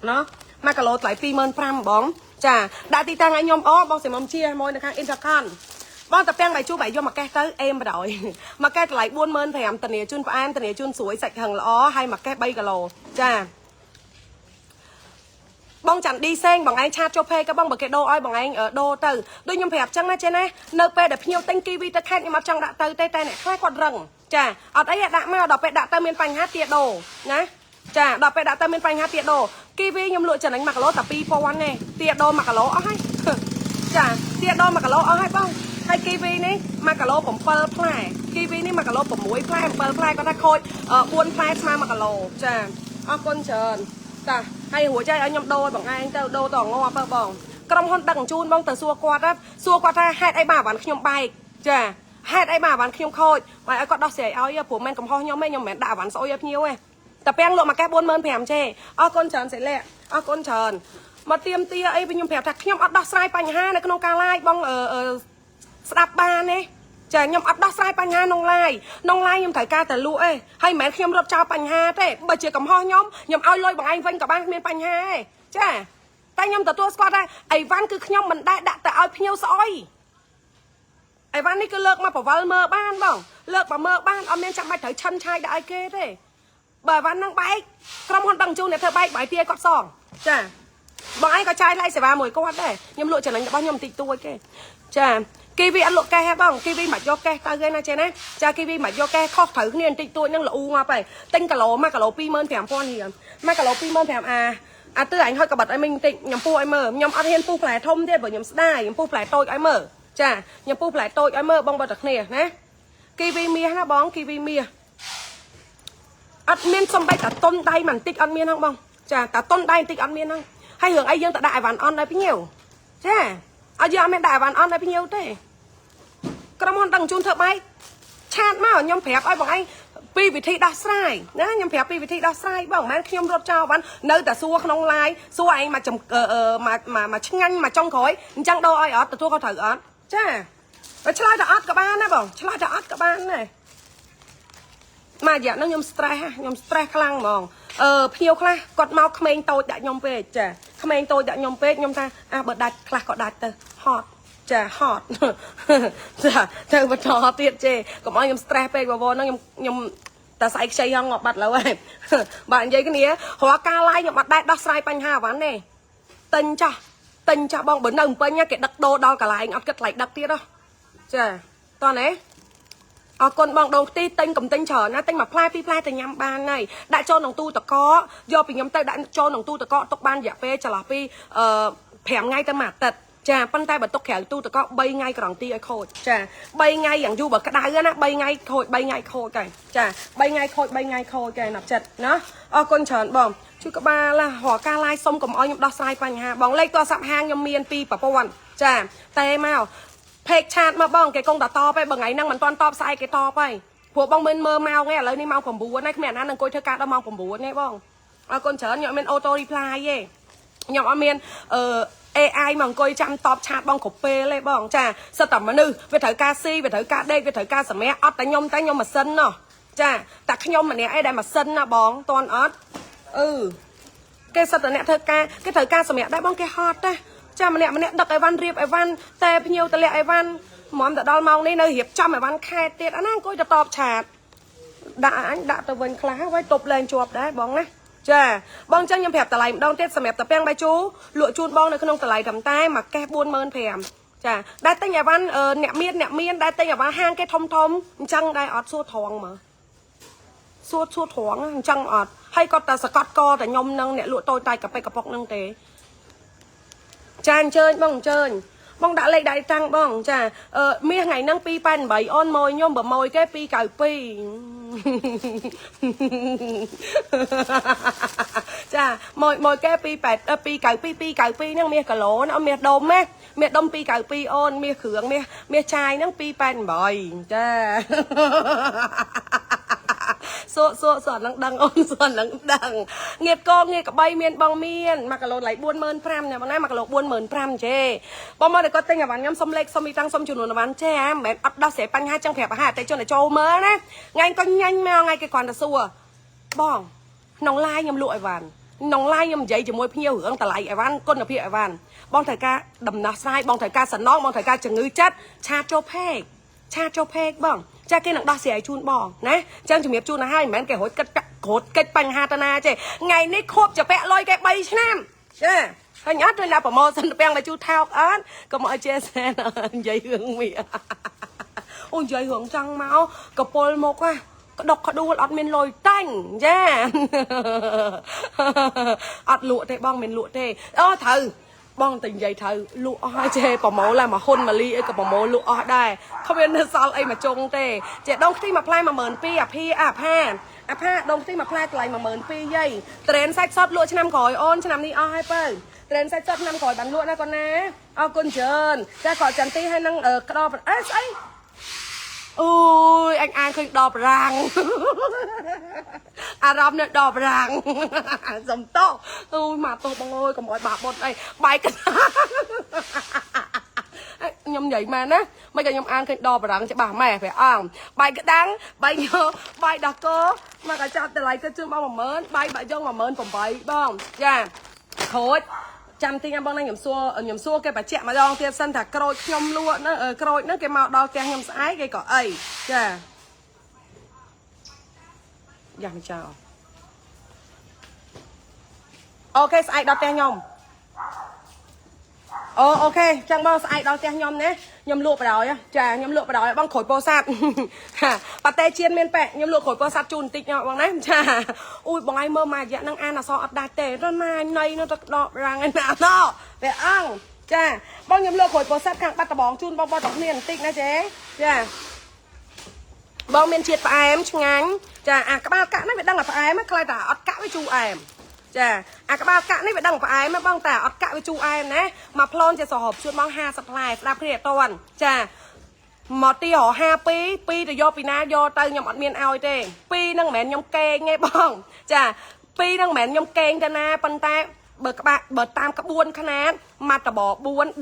ណោះ1គីឡូថ្លៃ25000បងចាដាក់ទីតាំងឲ្យខ្ញុំអូបងសិមុំជាមួយនៅខាង Intercon បងតាពាំងបាយជូរបាយយកមកកេះទៅអេមបដ ாய் មកកេះតម្លៃ45000ធានាជូនផ្អែមធានាជូនស្រួយសាច់ហឹងល្អហើយមកកេះ3គីឡូចាបងចាន់ឌីសេងបងឯងឆាតចូលពេកក៏បងបើគេដូរឲ្យបងឯងដូរទៅដូចខ្ញុំប្រាប់ចឹងណាចេះណានៅពេលដែលភ្ញៀវទិញគីវីទៅខេត្តខ្ញុំអត់ចង់ដាក់ទៅទេតែអ្នកខ្លះគាត់រឹងចាអត់អីដាក់មកដល់ពេលដាក់ទៅមានបញ្ហាទាដូរណាចាដល់ពេលដាក់ទៅមានបញ្ហាទាដូរគីវីខ្ញុំលក់ចំណេញ1គីឡូតែ2000ទេទាដូរ1គីឡូអស់ហើយចាទាដូរ1គីឡូអស់ហើយបងហើយគីវីនេះ1គីឡូ7ផ្លែគីវីនេះ1គីឡូ6ផ្លែ7ផ្លែគាត់ថាខូច4ផ្លែស្មើ1គីឡូចាអរគុណច្រើនតាហើយរួចហើយឲ្យខ្ញុំដូរឲ្យបងឯងទៅដូរតងាប់ទៅបងក្រុមហ៊ុនដឹកជូនបងទៅសួរគាត់ណាសួរគាត់ថាហេតុអីបានបានខ្ញុំបែកចាហេតុអីបានបានខ្ញុំខូចបើឲ្យគាត់ដោះស្រាយឲ្យព្រោះមិនកំហុសខ្ញុំទេខ្ញុំមិនមែនដាក់អវ៉ាន់ស្អុយឲ្យភ្ញៀវទេតែពាំងលក់មកកេះ45000ទេអរគុណច្រើនសិលាអរគុណច្រើនមកទៀមទាអីខ្ញុំប្រាប់ថាខ្ញុំអត់ដោះស្រាយបញ្ហានៅក្នុងការ live បងអឺស្ដាប់បានទេចាខ្ញុំអត់ដោះស្រាយបញ្ហាក្នុង live ក្នុង live ខ្ញុំត្រូវការតែលក់ឯងហើយមិនមែនខ្ញុំរត់ចោលបញ្ហាទេបើជាកំហុសខ្ញុំខ្ញុំឲ្យលុយបងឯងវិញក៏បានគ្មានបញ្ហាទេចាតែខ្ញុំទទួលស្គាល់ថាអីវ៉ាន់គឺខ្ញុំមិនដែលដាក់ទៅឲ្យភ្ញៀវស្អុយអីវ៉ាន់នេះគឺលើកមកប្រវល់មើលបានបងលើកមកមើលបានអត់មានចាំបាច់ត្រូវឆិនឆាយដាក់ឲ្យគេទេបើអីវ៉ាន់ហ្នឹងបែកក្រុមហ៊ុនដឹងជូនអ្នកធ្វើបែកបាយទាគាត់សងចាបងឯងក៏ចាយថ្លៃសេវាមួយគាត់ដែរខ្ញុំលក់ចំណេញរបស់ខ្ញុំបន្តិចតួចគេចាគីវីអត់លក់កេះហ៎បងគីវីមិនយកកេះទៅទេណាចេះណាចាគីវីមិនយកកេះខុសត្រូវគ្នាបន្តិចតួចហ្នឹងល្អូងាប់ហើយទិញគីឡូ1គីឡូ25000រៀល1គីឡូ25000អាអាទិអញហុចកបាត់ឲ្យមិញបន្តិចខ្ញុំពុះឲ្យមើលខ្ញុំអត់ហ៊ានពុះផ្លែធំទេព្រោះខ្ញុំស្ដាយខ្ញុំពុះផ្លែតូចឲ្យមើលចាខ្ញុំពុះផ្លែតូចឲ្យមើលបងបើតែគ្នាណាគីវីមាសណាបងគីវីមាសអត់មានសំបីតាតុនដៃបន្តិចអត់មានហ្នឹងបងចាតាតុនដៃបន្តិចអត់មានហ្នឹងហើយរឿងអីយើងទៅដាក់អីវ៉ាន់អន់ឲ្យភ្ញៀវចាអត់យើងអត់មានដាក់អីវ៉ាន់អន់ឲ្យភ្ញៀវទេក្រុមហ៊ុនដឹងជូនធ្វើបែកឆាតមកខ្ញុំប្រាប់ឲ្យបងឯងពីវិធីដោះស្រាយណាខ្ញុំប្រាប់ពីវិធីដោះស្រាយបងមិនមែនខ្ញុំរត់ចោលបាននៅតែសួរក្នុង live សួរឯងមកមកឆ្ងាញ់មកចុងក្រោយអញ្ចឹងដូរឲ្យអត់ទទួលខុសត្រូវអត់ចាបើឆ្លើយតែអត់ក៏បានដែរបងឆ្លើយតែអត់ក៏បានដែរមករយៈហ្នឹងខ្ញុំ stress ខ្ញុំ stress ខ្លាំងហ្មងភ្ញៀវខ្លះគាត់មកក្មេងតូចដាក់ខ្ញុំពេកចាក្មេងតូចដាក់ខ្ញុំពេកខ្ញុំថាអាបើដាច់ខ្លះក៏ដាច់ទៅហត់ចាហត់ចាទៅបន្តទៀតចេកុំឲ្យខ្ញុំ stress ពេកបវរហ្នឹងខ្ញុំតែស្អែកខ្ចីហងងាប់បាត់លើហើយបាទនិយាយគ្នារាល់ការ live ខ្ញុំអត់ដែរដោះស្រាយបញ្ហាអវ៉ាន់ទេទិញចាស់ទិញចាស់បងបើនៅពេញគេដឹកដូរដល់កន្លែងអត់គិតថ្លៃដឹកទៀតហ៎ចាតោះណាអរគុណបងដងខ្ទិះទិញកំទិញច្រើនណាទិញមួយផ្លែពីរផ្លែទៅញ៉ាំបានហើយដាក់ចូលក្នុងទូទឹកកកយកពីខ្ញុំទៅដាក់ចូលក្នុងទូទឹកកកទុកបានរយៈពេលចន្លោះពី5ថ្ងៃទៅមួយអាទិត្យចាប៉ុន្តែបើទុកក្រៅទូទឹកកក3ថ្ងៃក្រងទីឲ្យខូចចា3ថ្ងៃយ៉ាងយូរបើក្តៅណា3ថ្ងៃខូច3ថ្ងៃខូចកែចា3ថ្ងៃខូច3ថ្ងៃខូចកែណាប់ចិត្តណាអរគុណច្រើនបងជួយក្បាលឡារាល់ការ live សុំកុំឲ្យខ្ញុំដោះស្រាយបញ្ហាបងលេខទូរស័ព្ទហាងខ្ញុំមាន2ប្រព័ន្ធចាតែមក page chat មកបងគេគង់តែតបឯងបើថ្ងៃហ្នឹងមិនទាន់តបស្អែកគេតបហើយព្រោះបងមិនមើលម៉ោងឯងឥឡូវនេះម៉ោង9ហើយគ្មានអាណានឹងអង្គុយធ្វើការដល់ម៉ោង9ទេបងអរគុណច្រើនខ្ញុំអត់មាន auto reply ទេខ្ញុំអត់មានអឺ AI មកអង្គុយចាំតប chat បងគ្រប់ពេលទេបងចាសិតតែមនុស្សវាត្រូវការស៊ីវាត្រូវការដេកវាត្រូវការសម្រាកអត់តែខ្ញុំតែខ្ញុំម៉ាស៊ីនណោះចាតែខ្ញុំម្នាក់ឯងដែលម៉ាស៊ីនណាបងតន់អត់អឺគេសិតតែអ្នកធ្វើការគេត្រូវការសម្រាកដែរបងគេហត់ណា ចាម្នាក់ម្នាក់ដឹកអីវ៉ាន់រៀបអីវ៉ាន់តែភ្ញៀវតម្លាក់អីវ៉ាន់ហ្មងទៅដល់ម៉ោងនេះនៅរៀបចំអីវ៉ាន់ខេតទៀតអាណាអង្គុយទៅតបឆាតដាក់អញដាក់ទៅវិញខ្លះហើយទប់លែងជាប់ដែរបងណាចាបងចឹងខ្ញុំប្រាប់តម្លៃម្ដងទៀតសម្រាប់តាពាំងបាយជូរលក់ជូនបងនៅក្នុងតម្លៃត្រឹមតែមួយកេះ45000ចាដែលទិញអីវ៉ាន់អ្នកមានអ្នកមានដែលទិញអីវ៉ាន់ហាងគេធំធំអញ្ចឹងដែរអត់សួរត្រង់មើលសួរសួរត្រង់អញ្ចឹងអត់ហើយគាត់តែសកត់កតែខ្ញុំនឹងអ្នកលក់តូចតាចកាប៉ិកកប៉ុកនឹងទេចាអញ្ជើញបងអញ្ជើញបងដាក់លេខដាក់តាំងបងចាអឺមាសថ្ងៃហ្នឹង288អូនម៉ួយខ្ញុំបើម៉ួយគេ292ចាម៉ួយម៉ួយគេ28 292 292ហ្នឹងមាសគីឡូណាមាសដុំណាមាសដុំ292អូនមាសគ្រឿងមាសមាសចាយហ្នឹង288ចាសួរសួរសួរនឹងដឹងអូនសួរនឹងដឹងងៀតកងៀតក្បីមានបងមាន1គីឡូថ្លៃ45000ណាបងណា1គីឡូ45000ចេបងមកតែគាត់ទិញអីវ៉ាន់ខ្ញុំសុំលេខសុំមីតាំងសុំចំនួនអីវ៉ាន់ចេអាមិនមែនអត់ដោះស្រាយបញ្ហាចឹងប្រាប់អាហារតែជនតែចូលមើលណាថ្ងៃក៏ញ៉ាញ់មកថ្ងៃគេគ្រាន់តែសួរបងក្នុង live ខ្ញុំលក់អីវ៉ាន់ក្នុង live ខ្ញុំនិយាយជាមួយភ្ញៀវរឿងតម្លៃអីវ៉ាន់គុណភាពអីវ៉ាន់បងត្រូវការដំណោះស្រាយបងត្រូវការសំណងបងត្រូវការជំងឺចិត្ត chat ចូល page chat ចូល page បងចាគេនឹងដោះស្រាយជូនបងណាចឹងជំរាបជូនទៅហើយមិនមែនគេរត់គិតក្រោតកិច្ចបញ្ហាតាណាទេថ្ងៃនេះខួបจะពាក់លុយគេ3ឆ្នាំចាហើយអត់ដូចណា promotion ពាំងតែជូថោកអត់កុំឲ្យចេះសែននិយាយរឿងមីអូនិយាយរឿងចង់មកកពុលមកហ่ะក្តុកក្តួលអត់មានលុយតាញ់ចាអត់លក់ទេបងមិនលក់ទេអូត្រូវបងតែនិយាយត្រូវលក់អស់ហើយចេប្រម៉ូឡាមកហ៊ុនម៉ាលីអីក៏ប្រម៉ូលក់អស់ដែរគ្មាននៅសល់អីមកចុងទេចេដងខ្ទិះមួយផ្លែ12000អាភីអាផាអាផាដងខ្ទិះមួយផ្លែតម្លៃ12000យាយត្រេនសាច់សតលក់ឆ្នាំក្រោយអូនឆ្នាំនេះអស់ហើយបើត្រេនសាច់សតឆ្នាំក្រោយបានលក់ណាកូនណាអរគុណច្រើនចាក៏ចន្ទទីហើយនឹងក្តោអេស្អីអូយអញអានឃើញដបរាំងអារម្មណ៍នៅដបរាំងសំតោអូយមកតោបងអើយកុំឲ្យបាបបុតអីបាយកខ្ញុំនិយាយមែនណាមិនក៏ខ្ញុំអានឃើញដបរាំងច្បាស់ម៉ែព្រះអង្គបាយក្តាំងបាយញបាយដោះកមកក៏ចាប់តម្លៃទៅជូនបង10000បាយបាក់យ៉ង18000បងចាក្រូចចាំទីញ៉ាំបងណាខ្ញុំសួរខ្ញុំសួរគេបញ្ជាក់ម្ដងទៀតសិនថាក្រូចខ្ញុំលក់ហ្នឹងក្រូចហ្នឹងគេមកដល់ផ្ទះខ្ញុំស្អែកគេក៏អីចាយ៉ាមិនចោល OK ស្អែកដល់ផ្ទះខ្ញុំអូ OK ចឹងបងស្អែកដល់ផ្ទះខ្ញុំណាខ្ញុំលក់បដ ாய் ចាខ្ញុំលក់បដ ாய் បងក្រូចពោធិ៍សាត់ប៉ាតេជៀនមានប៉ែខ្ញុំលក់ក្រូចពោធិ៍សាត់ជូនបន្តិចបងណាចាអូយបងឯងមើលមករយៈហ្នឹងអានអសអត់ដាច់ទេរណាណៃនោះទៅដករាំងឯណាណោព្រះអង្គចាបងខ្ញុំលក់ក្រូចពោធិ៍សាត់ខាងបាត់ដបងជូនបងបងទាំងគ្នាបន្តិចណាចេចាបងមានជាតិផ្អែមឆ្ងាញ់ចាអាក្បាលកាក់នេះវាដឹងតែផ្អែមខ្លាចតែអត់កាក់វាជូរអែមចាអាក្បាលកាក់នេះវាដឹងផ្អែមបងតែអត់កាក់វាជូរអែមណាមកផ្លូនជាសហបជូនបង50ផ្លែស្ដាប់គ្នាអត់តាន់ចាមកទីរ52 2ទៅយកពីណាយកទៅខ្ញុំអត់មានឲ្យទេ2ហ្នឹងមិនមែនខ្ញុំកេងទេបងចា2ហ្នឹងមិនមែនខ្ញុំកេងទៅណាប៉ុន្តែបើក្បាក់បើតាមក្បួនខ្នាតមួយតប4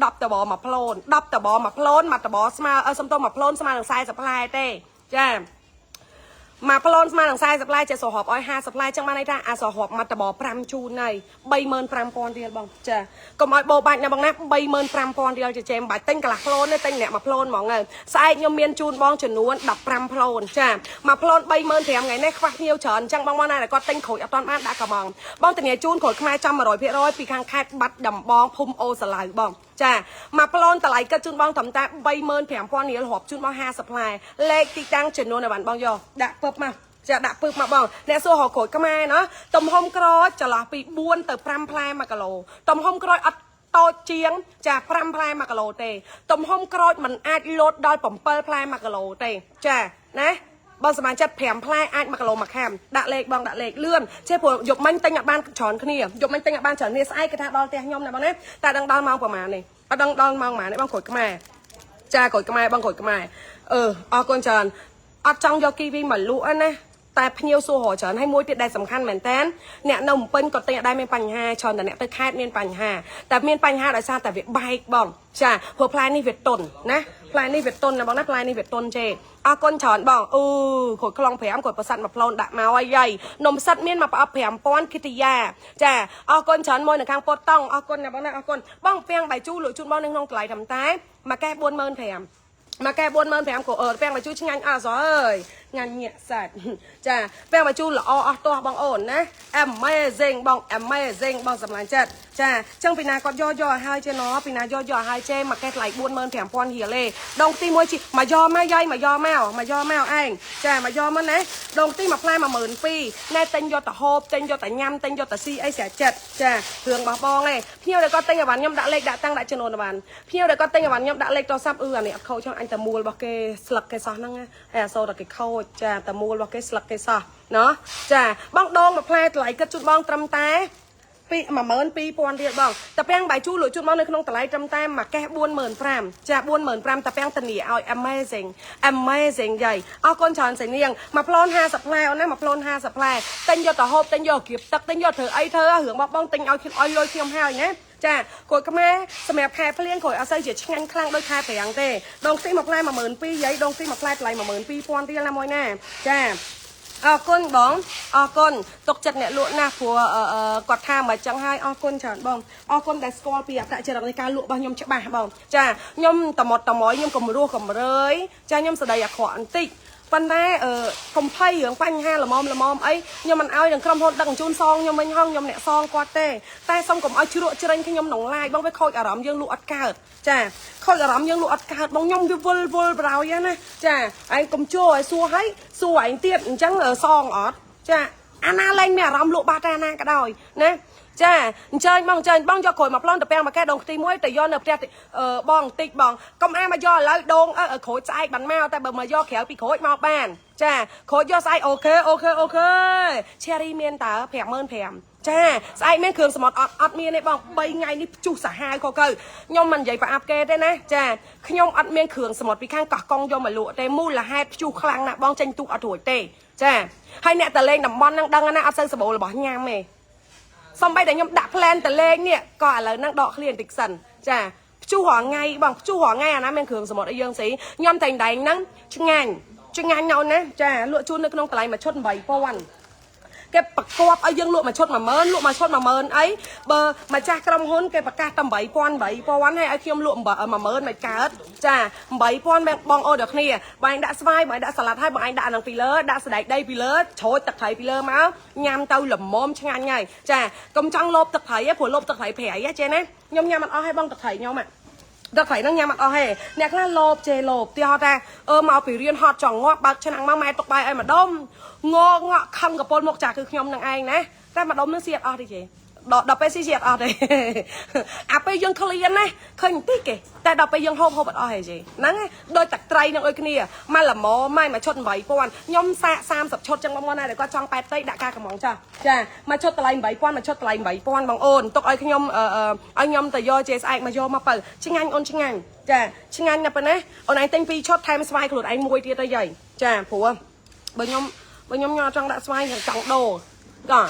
10តបមួយផ្លូន10តបមួយផ្លូនមួយតបស្មើសុំទោសមួយផ្លូនស្មើនឹង40ផ្លែទេចាមកប្លូនស្មើនឹង40ផ្លែចេះសហបឲ្យ50ផ្លែចឹងបានន័យថាអាសហបមកតប5ជូនហើយ35000រៀលបងចាកុំឲ្យបោបាច់ណាបងណា35000រៀលចេះចេះមិនបាច់ទិញកន្លះប្លូនទេទិញម្នាក់មួយប្លូនហ្មងហើយស្អែកខ្ញុំមានជូនបងចំនួន15ប្លូនចាមកប្លូន35000ថ្ងៃនេះខ្វះភ្ញៀវច្រើនចឹងបងបងណាដែលគាត់ទិញក្រូចអត់ទាន់បានដាក់កំងបងធានាជូនក្រូចខ្មែរចំ100%ពីខាងខេត្តបាត់ដំបងភូមិអូសាឡៅបងចាមកប្លូនតម្លៃគិតជូនបងត្រឹមតែ35000រៀលរាប់ជូនបង50ផ្លែលេខទីតាំងចំនួនឲ្យបានបងយកដាក់ពឹបមកចាដាក់ពឹបមកបងអ្នកសួររកក្រូចខ្មែរណាទំហំក្រូចចន្លោះពី4ទៅ5ផ្លែ1គីឡូទំហំក្រូចអត់តូចជាងចា5ផ្លែ1គីឡូទេទំហំក្រូចมันអាចលោតដល់7ផ្លែ1គីឡូទេចាណាបងសមាជិក5ផ្លែអាច1គីឡូមួយខាំដាក់លេខបងដាក់លេខលឿនចេះព្រោះយប់មិញទិញអត់បានច្រើនគ្នាយប់មិញទិញអត់បានច្រើនគ្នាស្អែកគេថាដល់ផ្ទះខ្ញុំណាបងណាតែដឹងដល់ម៉ោងប្រហែលនេះអត់ដឹងដល់ម៉ោងប្រហែលនេះបងក្រូចខ្មែរចាក្រូចខ្មែរបងក្រូចខ្មែរអឺអរគុណច្រើនអត់ចង់យកគីវីមកលក់ណា តែភ្ញៀវសួររកច្រើនហើយមួយទៀតដែលសំខាន់មែនតើអ្នកនៅភ្នំពេញក៏ទិញអត់ដែរមានបញ្ហាច្រើនតែអ្នកទៅខេត្តមានបញ្ហាតែមានបញ្ហាដោយសារតែវាបែកបងចាព្រោះផ្លែនេះវាតុនណាផ្លែនេះវាតុនណាបងណាផ្លែនេះវាតុនចេអរគុណច្រើនបងអឺក្រូចខ្លង5ក្រូចប្រសាទមួយផ្លូនដាក់មកហើយយាយនំសិតមានមកប្រអប់5000គិតិយាចាអរគុណច្រើនមួយនៅខាងពោតតង់អរគុណណាបងណាអរគុណបងពាំងបាយជូរលក់ជូនបងនៅក្នុងតម្លៃធម្មតាមួយកែ45000មកកែ45000ក៏អឺពាំងបាយជូរឆ្ងាញ់អស់សអើយងាញ់ញាក់សាច់ចាពាំងបាយជូរល្អអស់ទាស់បងអូនណា Amazing បង Amazing បងសម្លាញ់ចិត្តចាចឹងពីណាគាត់យកយកឲ្យហើយចេណពីណាយកយកឲ្យហើយចេមកកែថ្លៃ45000រៀលទេដងទី1ជីមកយកមកយាយមកយកមកមកយកមកឯងចាមកយកមកណាដងទីមួយផ្លែ12000ណែទិញយកទៅហូបទិញយកទៅញ៉ាំទិញយកទៅស៊ីអីស្រាចិត្តចារឿងរបស់បងឯងភ្ញៀវដែលគាត់ទិញអីវ៉ាន់ខ្ញុំដាក់លេខដាក់តាំងដាក់ចំនួនអីវ៉ាន់ភ្ញៀវដែលគាត់ទិញអីវ៉ាន់ខ្ញុំដាក់លេខទូរស័ព្ទអឺអានេះអត់ខូចចង់អញតែមូលរបស់គេស្លឹកគេសោះហ្នឹងណាហើយអាសូរតែគេខូចចាតែមូលរបស់គេស្លឹកគេសោះណោះចាបងដងមួយផ្លែតម្លៃគិតជូនបងត្រឹមតែពី12000រៀលបងតាពាំងបាយជូរលក់ជូនបងនៅក្នុងតម្លៃត្រឹមតែមួយកេះ45000ចា45000តាពាំងធានាឲ្យ amazing amazing យាយអរគុណច្រើនស្រីនាងមួយផ្លូន50ផ្លែអូនណាមួយផ្លូន50ផ្លែទិញយកទៅហូបទិញយកក្រៀបទឹកទិញយកធ្វើអីធ្វើរឿងបងបងទិញឲ្យខ្ញុំឲ្យលុយខ្ញុំហើយណាចាក្រូចខ្មែរសម្រាប់ខែភ្លៀងក្រូចអត់សូវជាឆ្ងាញ់ខ្លាំងដូចខែប្រាំងទេដងខ្ទិះមួយផ្លែ12000យាយដងខ្ទិះមួយផ្លែតម្លៃ12000រៀលណាមួយណាចាអរគុណបងអរគុណទុកចិត្តអ្នកលក់ណាស់ព្រោះគាត់ថាមកចឹងហើយអរគុណច្រើនបងអរគុណដែលស្គាល់ពីអត្តចរិតនៃការលក់របស់ខ្ញុំច្បាស់បងចាខ្ញុំតមត់តមយខ្ញុំកម្រោះកម្រើយចាខ្ញុំស្ដីអាក្រក់បន្តិចប៉ុន្តែអឺកុំភ័យរឿងបញ្ហាល្មមល្មមអីខ្ញុំមិនអោយនឹងក្រុមហ៊ុនដឹកជញ្ជូនសងខ្ញុំវិញហងខ្ញុំអ្នកសងគាត់ទេតែសូមកុំឲ្យជ្រក់ជ្រេញខ្ញុំក្នុងឡាយបងវាខូចអារម្មណ៍យើងលក់អត់កើតចាខូចអារម្មណ៍យើងលក់អត់កើតបងខ្ញុំវាវិលវល់ប្រោយណាចាឯងកុំជួឲ្យសួរឲ្យសួរឯងទៀតអញ្ចឹងសងអត់ចាអាណាលែងមានអារម្មណ៍លក់បាត់អាណាក៏ដោយណាចាអញ្ជើញបងអញ្ជើញបងយកក្រូចមកប្លន់ទៅពាំងមកកែដងខ្ទិះមួយទៅយកនៅផ្ទះបងតិចបងកុំអាមកយកឥឡូវដងក្រូចស្អែកបានមកតែបើមកយកក្រៅពីក្រូចមកបានចាក្រូចយកស្អែក OK OK OK cherry មានតើ55000ចាស្អែកមានគ្រឿងសមុទ្រអត់អត់មានទេបង3ថ្ងៃនេះព្យុះសាហាវខកៅខ្ញុំមិននិយាយប្រអាប់គេទេណាចាខ្ញុំអត់មានគ្រឿងសមុទ្រពីខាងកោះកុងយកមកលក់ទេមូលហេតុព្យុះខ្លាំងណាស់បងចេញទូកអត់រួចទេចាហើយអ្នកតលេងតំបន់ហ្នឹងដឹងណាអត់សូវសម្បូររបស់ញ៉ាំទេសំបីតែខ្ញុំដាក់ plan តលេងនេះក៏ឥឡូវហ្នឹងដកឃ្លានតិចសិនចាព្យុះរាល់ថ្ងៃបងព្យុះរាល់ថ្ងៃអាណាមានគ្រឿងសមុទ្រអីយើងស្អីញ៉ាំតែដែងហ្នឹងឆ្ងាញ់ឆ្ងាញ់ណាស់ណាចាលក់ជូននៅក្នុងតម្លៃមួយឈុត8000គេប្រកបឲ្យយើងលក់មួយឈុត10000លក់មួយឈុត10000អីបើម្ចាស់ក្រុមហ៊ុនគេប្រកាសតែ8000 8000ហើយឲ្យខ្ញុំលក់10000មិនកើតចា8000បងអូនដល់គ្នាបងឯងដាក់ស្វាយបងឯងដាក់សាឡាត់ហើយបងឯងដាក់អានឹងពីលើដាក់សណ្ដែកដីពីលើជ្រោចទឹកត្រីពីលើមកញ៉ាំទៅល្មមឆ្ងាញ់ហើយចាកុំចង់លោបទឹកត្រីទេព្រោះលោបទឹកត្រីប្រៃចេះណាខ្ញុំញ៉ាំអត់អស់ហើយបងទឹកត្រីខ្ញុំទឹកត្រីហ្នឹងញ៉ាំអត់អស់ទេអ្នកខ្លះលោបជេលោបទីហោថាអឺមកពីរៀនហត់ចង់ងាប់បើកឆ្នាំងមកម៉ែទុកបាយឲ្យម្ដុំងងក់ខឹងកពលមកចាគឺខ្ញុំនឹងឯងណាតែម្ដុំនឹងស៊ីអត់អស់ទេជេដល់ពេលស៊ីស៊ីអត់អស់ទេអាពេលយើងឃ្លានណាឃើញបន្តិចគេតែដល់ពេលយើងហូបហូបអត់អស់ទេជេហ្នឹងដូចទឹកត្រីនឹងដូចគ្នាមកល្មមមកមួយឈុត8000ខ្ញុំសាក30ឈុតចឹងបងប្អូនណាដែលគាត់ចង់ប៉ែតតីដាក់ការកំងចាចាមួយឈុតតម្លៃ8000មួយឈុតតម្លៃ8000បងអូនទុកឲ្យខ្ញុំឲ្យខ្ញុំទៅយកជេស្អែកមកយកមកបើឆ្ងាញ់អូនឆ្ងាញ់ចាឆ្ងាញ់ណាស់ប៉ុណ្ណាអូនឯងទិញ2ឈុតថែមស្វាយខ្លួនឯងមួយទៀតទៅយាយចាព្រោះបើខ្ញុំបើខ្ញុំញ៉ាំចង់ដាក់ស្វាយចង់ដូរចា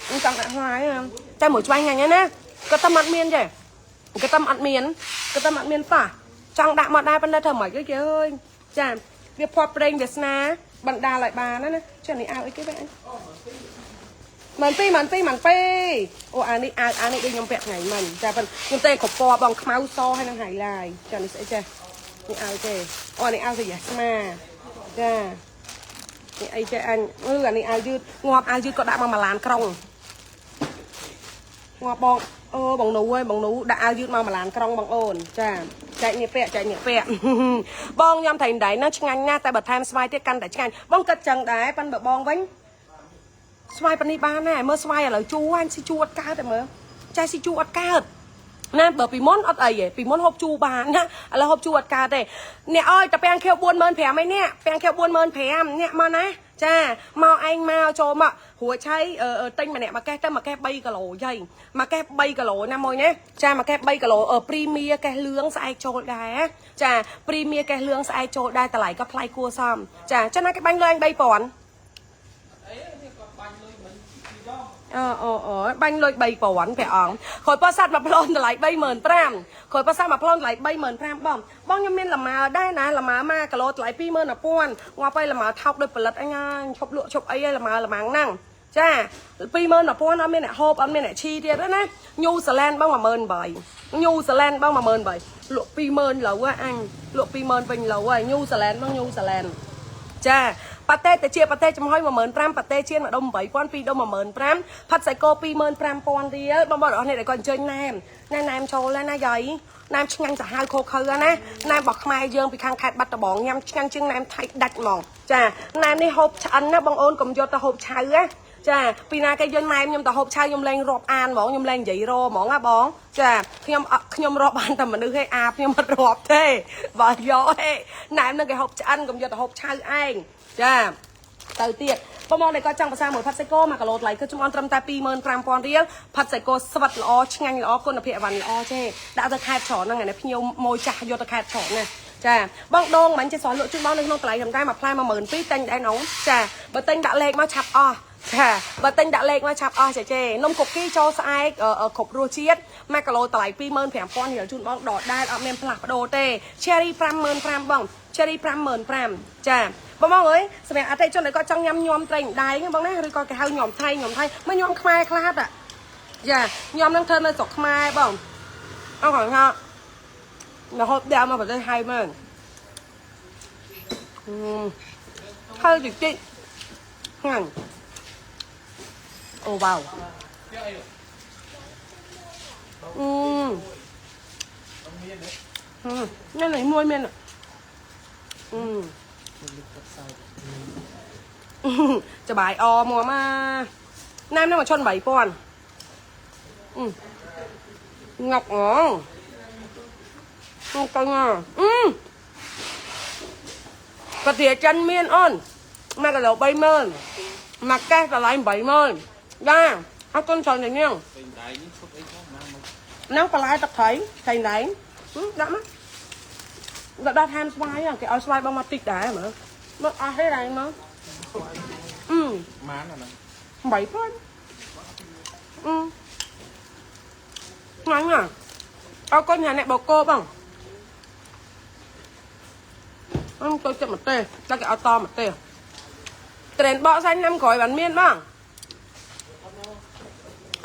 ខ្ញុំចង់ដាក់ស្វាយតែមួយស្វាយងាញ់ណាគាត់តែអត់មានទេគាត់តែអត់មានគាត់តែអត់មានប៉ះចង់ដាក់មកដែរប៉ុន្តែធ្វើមិនគេអើយចាវាផាត់ប្រេងវាសនាបណ្ដាលឲ្យបានណាចានេះអាវអីគេបែអញមិនពីមិនពីមិនពីអូអានេះអាវអានេះដូចខ្ញុំពាក់ថ្ងៃមិញចាប៉ុន្តែខ្ញុំទេគ្រប់ពណ៌បងខ្មៅសហើយនឹង highlight ចានេះស្អីចេះនេះអាវទេអូនេះអាវស្អីស្មាចានេះអីចេះអញអឺអានេះអាវយឺតងាប់អាវយឺតក៏ដាក់មកមួយឡានក្រុងងាប់បងអូបងនូហើយបងនូដាក់អាវយឺតមកមួយឡានក្រុងបងអូនចាចែកនេះពាក់ចែកនេះពាក់បងញ៉ាំត្រីដៃណាឆ្ងាញ់ណាស់តែបើថែមស្វាយទៀតកាន់តែឆ្ងាញ់បងគិតចឹងដែរប៉ិនបើបងវិញស្វាយប៉ានេះបានដែរមើលស្វាយឥឡូវជូរអញស៊ីជូរអត់កើតទេមើលចាស៊ីជូរអត់កើតណាបើពីមុនអត់អីទេពីមុនហូបជូរបានណាឥឡូវហូបជូរអត់កើតទេអ្នកអើយតាពាំងខៀវ45000អីនេះពាំងខៀវ45000អ្នកមកណាចាមកឯងមកចូលមករួចឆៃទិញម្នាក់មួយកេះទៅមួយកេះ3គីឡូយាយមួយកេះ3គីឡូណាមួយណាចាមួយកេះ3គីឡូព្រីមៀកេះលឿងស្អែកចូលដែរចាព្រីមៀកេះលឿងស្អែកចូលដែរតម្លៃក៏ថ្លៃគួរសមចាចឹងណាគេបាញ់លុយអញ3000 អូអូអូបាញ់លុយ3000ព្រះអង្គក្រោយពោះសัตว์មកប្លន់តម្លៃ35000ក្រោយពោះសัตว์មកប្លន់តម្លៃ35000បងបងខ្ញុំមានលម៉ើដែរណាលម៉ើ1គីឡូតម្លៃ21000ងាប់ហើយលម៉ើថោកដូចផលិតអញឈប់លក់ឈប់អីហើយលម៉ើលម៉ាំងហ្នឹងចា21000អត់មានអ្នកហូបអត់មានអ្នកឈីទៀតណាញូសាឡែនបង18000ញូសាឡែនបង18000លក់20000ឡូវអញលក់20000វិញឡូវហើយញូសាឡែនបងញូសាឡែនចាប៉ាតេតិចប៉ាតេចំហុយ15000ប៉ាតេជៀនម្ដុំ8000ពីរដុំ15000ផាត់សាច់គោ25000រៀលបងប្អូនអរអ្នកដែលគាត់អញ្ជើញណែមណែណែមចូលហើយណាយាយណែមឆ្ងាញ់សាហាវខូខើណាណែមរបស់ខ្មែរយើងពីខាងខេត្តបាត់ដំបងញ៉ាំឆ្ងាញ់ជាងណែមថៃដាច់ហ្មងចាណែមនេះហូបឆ្អិនណាបងអូនកុំយកទៅហូបឆៅណាចាពីណាគេយកណែមខ្ញុំទៅហូបឆៅខ្ញុំលែងរាប់អានហ្មងខ្ញុំលែងនិយាយរហ្មងណាបងចាខ្ញុំរាប់បានតែមនុស្សឯងអាខ្ញុំអត់រាប់ទេបើយកឯងណែមនឹងគេហូបឆ្អិនកុំយកទៅហូបឆៅឯងចាទៅទៀតបងមកដែលគាត់ចង់ភាសាមួយផាត់សាច់គោ1គីឡូថ្លៃគឺចំអន់ត្រឹមតែ25000រៀលផាត់សាច់គោស្វិតល្អឆ្ងាញ់ល្អគុណភាពអីវ៉ាន់ល្អទេដាក់ទៅខេត្តច្រើនហ្នឹងឯនេះភ្ញៀវម៉ួយចាស់យកទៅខេត្តច្រើនណាចាបងដងមិនចេះស្រស់លក់ជូនបងនៅក្នុងតម្លៃត្រឹមតែមួយផ្លែ12000ទិញដែរនងចាបើទិញដាក់លេខមកឆាប់អស់ចាបើទិញដាក់លេខមកឆាប់អស់ចេចេនំគុកគីចូលស្អែកគ្រប់រសជាតិ1គីឡូតម្លៃ25000រៀលជូនបងដដែលអត់មានផ្លាស់ប្ដូរទេ Cherry 55000បង Cherry 55000ចាបងបងអើយសម្រាប់អតិជនដែលគាត់ចង់ញ៉ាំញោមត្រីដែងបងណាឬក៏គេហៅញោមថៃញោមថៃមកញោមខ្មែរខ្លះតាចាញោមនឹងធ្វើនៅស្រុកខ្មែរបងអរគាត់ថារហូតដើមមកប្រទេសថៃមែនហើយតិចតិចហ្នឹងអូវ៉ាវនេះនេះមួយមានចបាយអមកមកណែមនឹងមកឈុន8000ងក់ងងកងកាទៀចិនមានអូន1គីឡូ30000មកកេះតម្លៃ80000ចាអរគុណច្រើនញ៉ាំហ្នឹងបន្លែទឹកត្រីត្រីណែងដាក់មកដាក់ថែមស្វាយគេឲ្យស្វាយបងមកតិចដែរមើលមកអស់ទេដែរមើល ម៉ានអាហ្នឹង 8000ឆ្ងាញ់ណាស់អរគុណញ៉ាំអ្នកបកគោបងអញទៅចិត្តម្ទេសតែគេឲ្យតម្ទេសត្រេនបកសាញ់ឆ្នាំក្រោយបានមានបង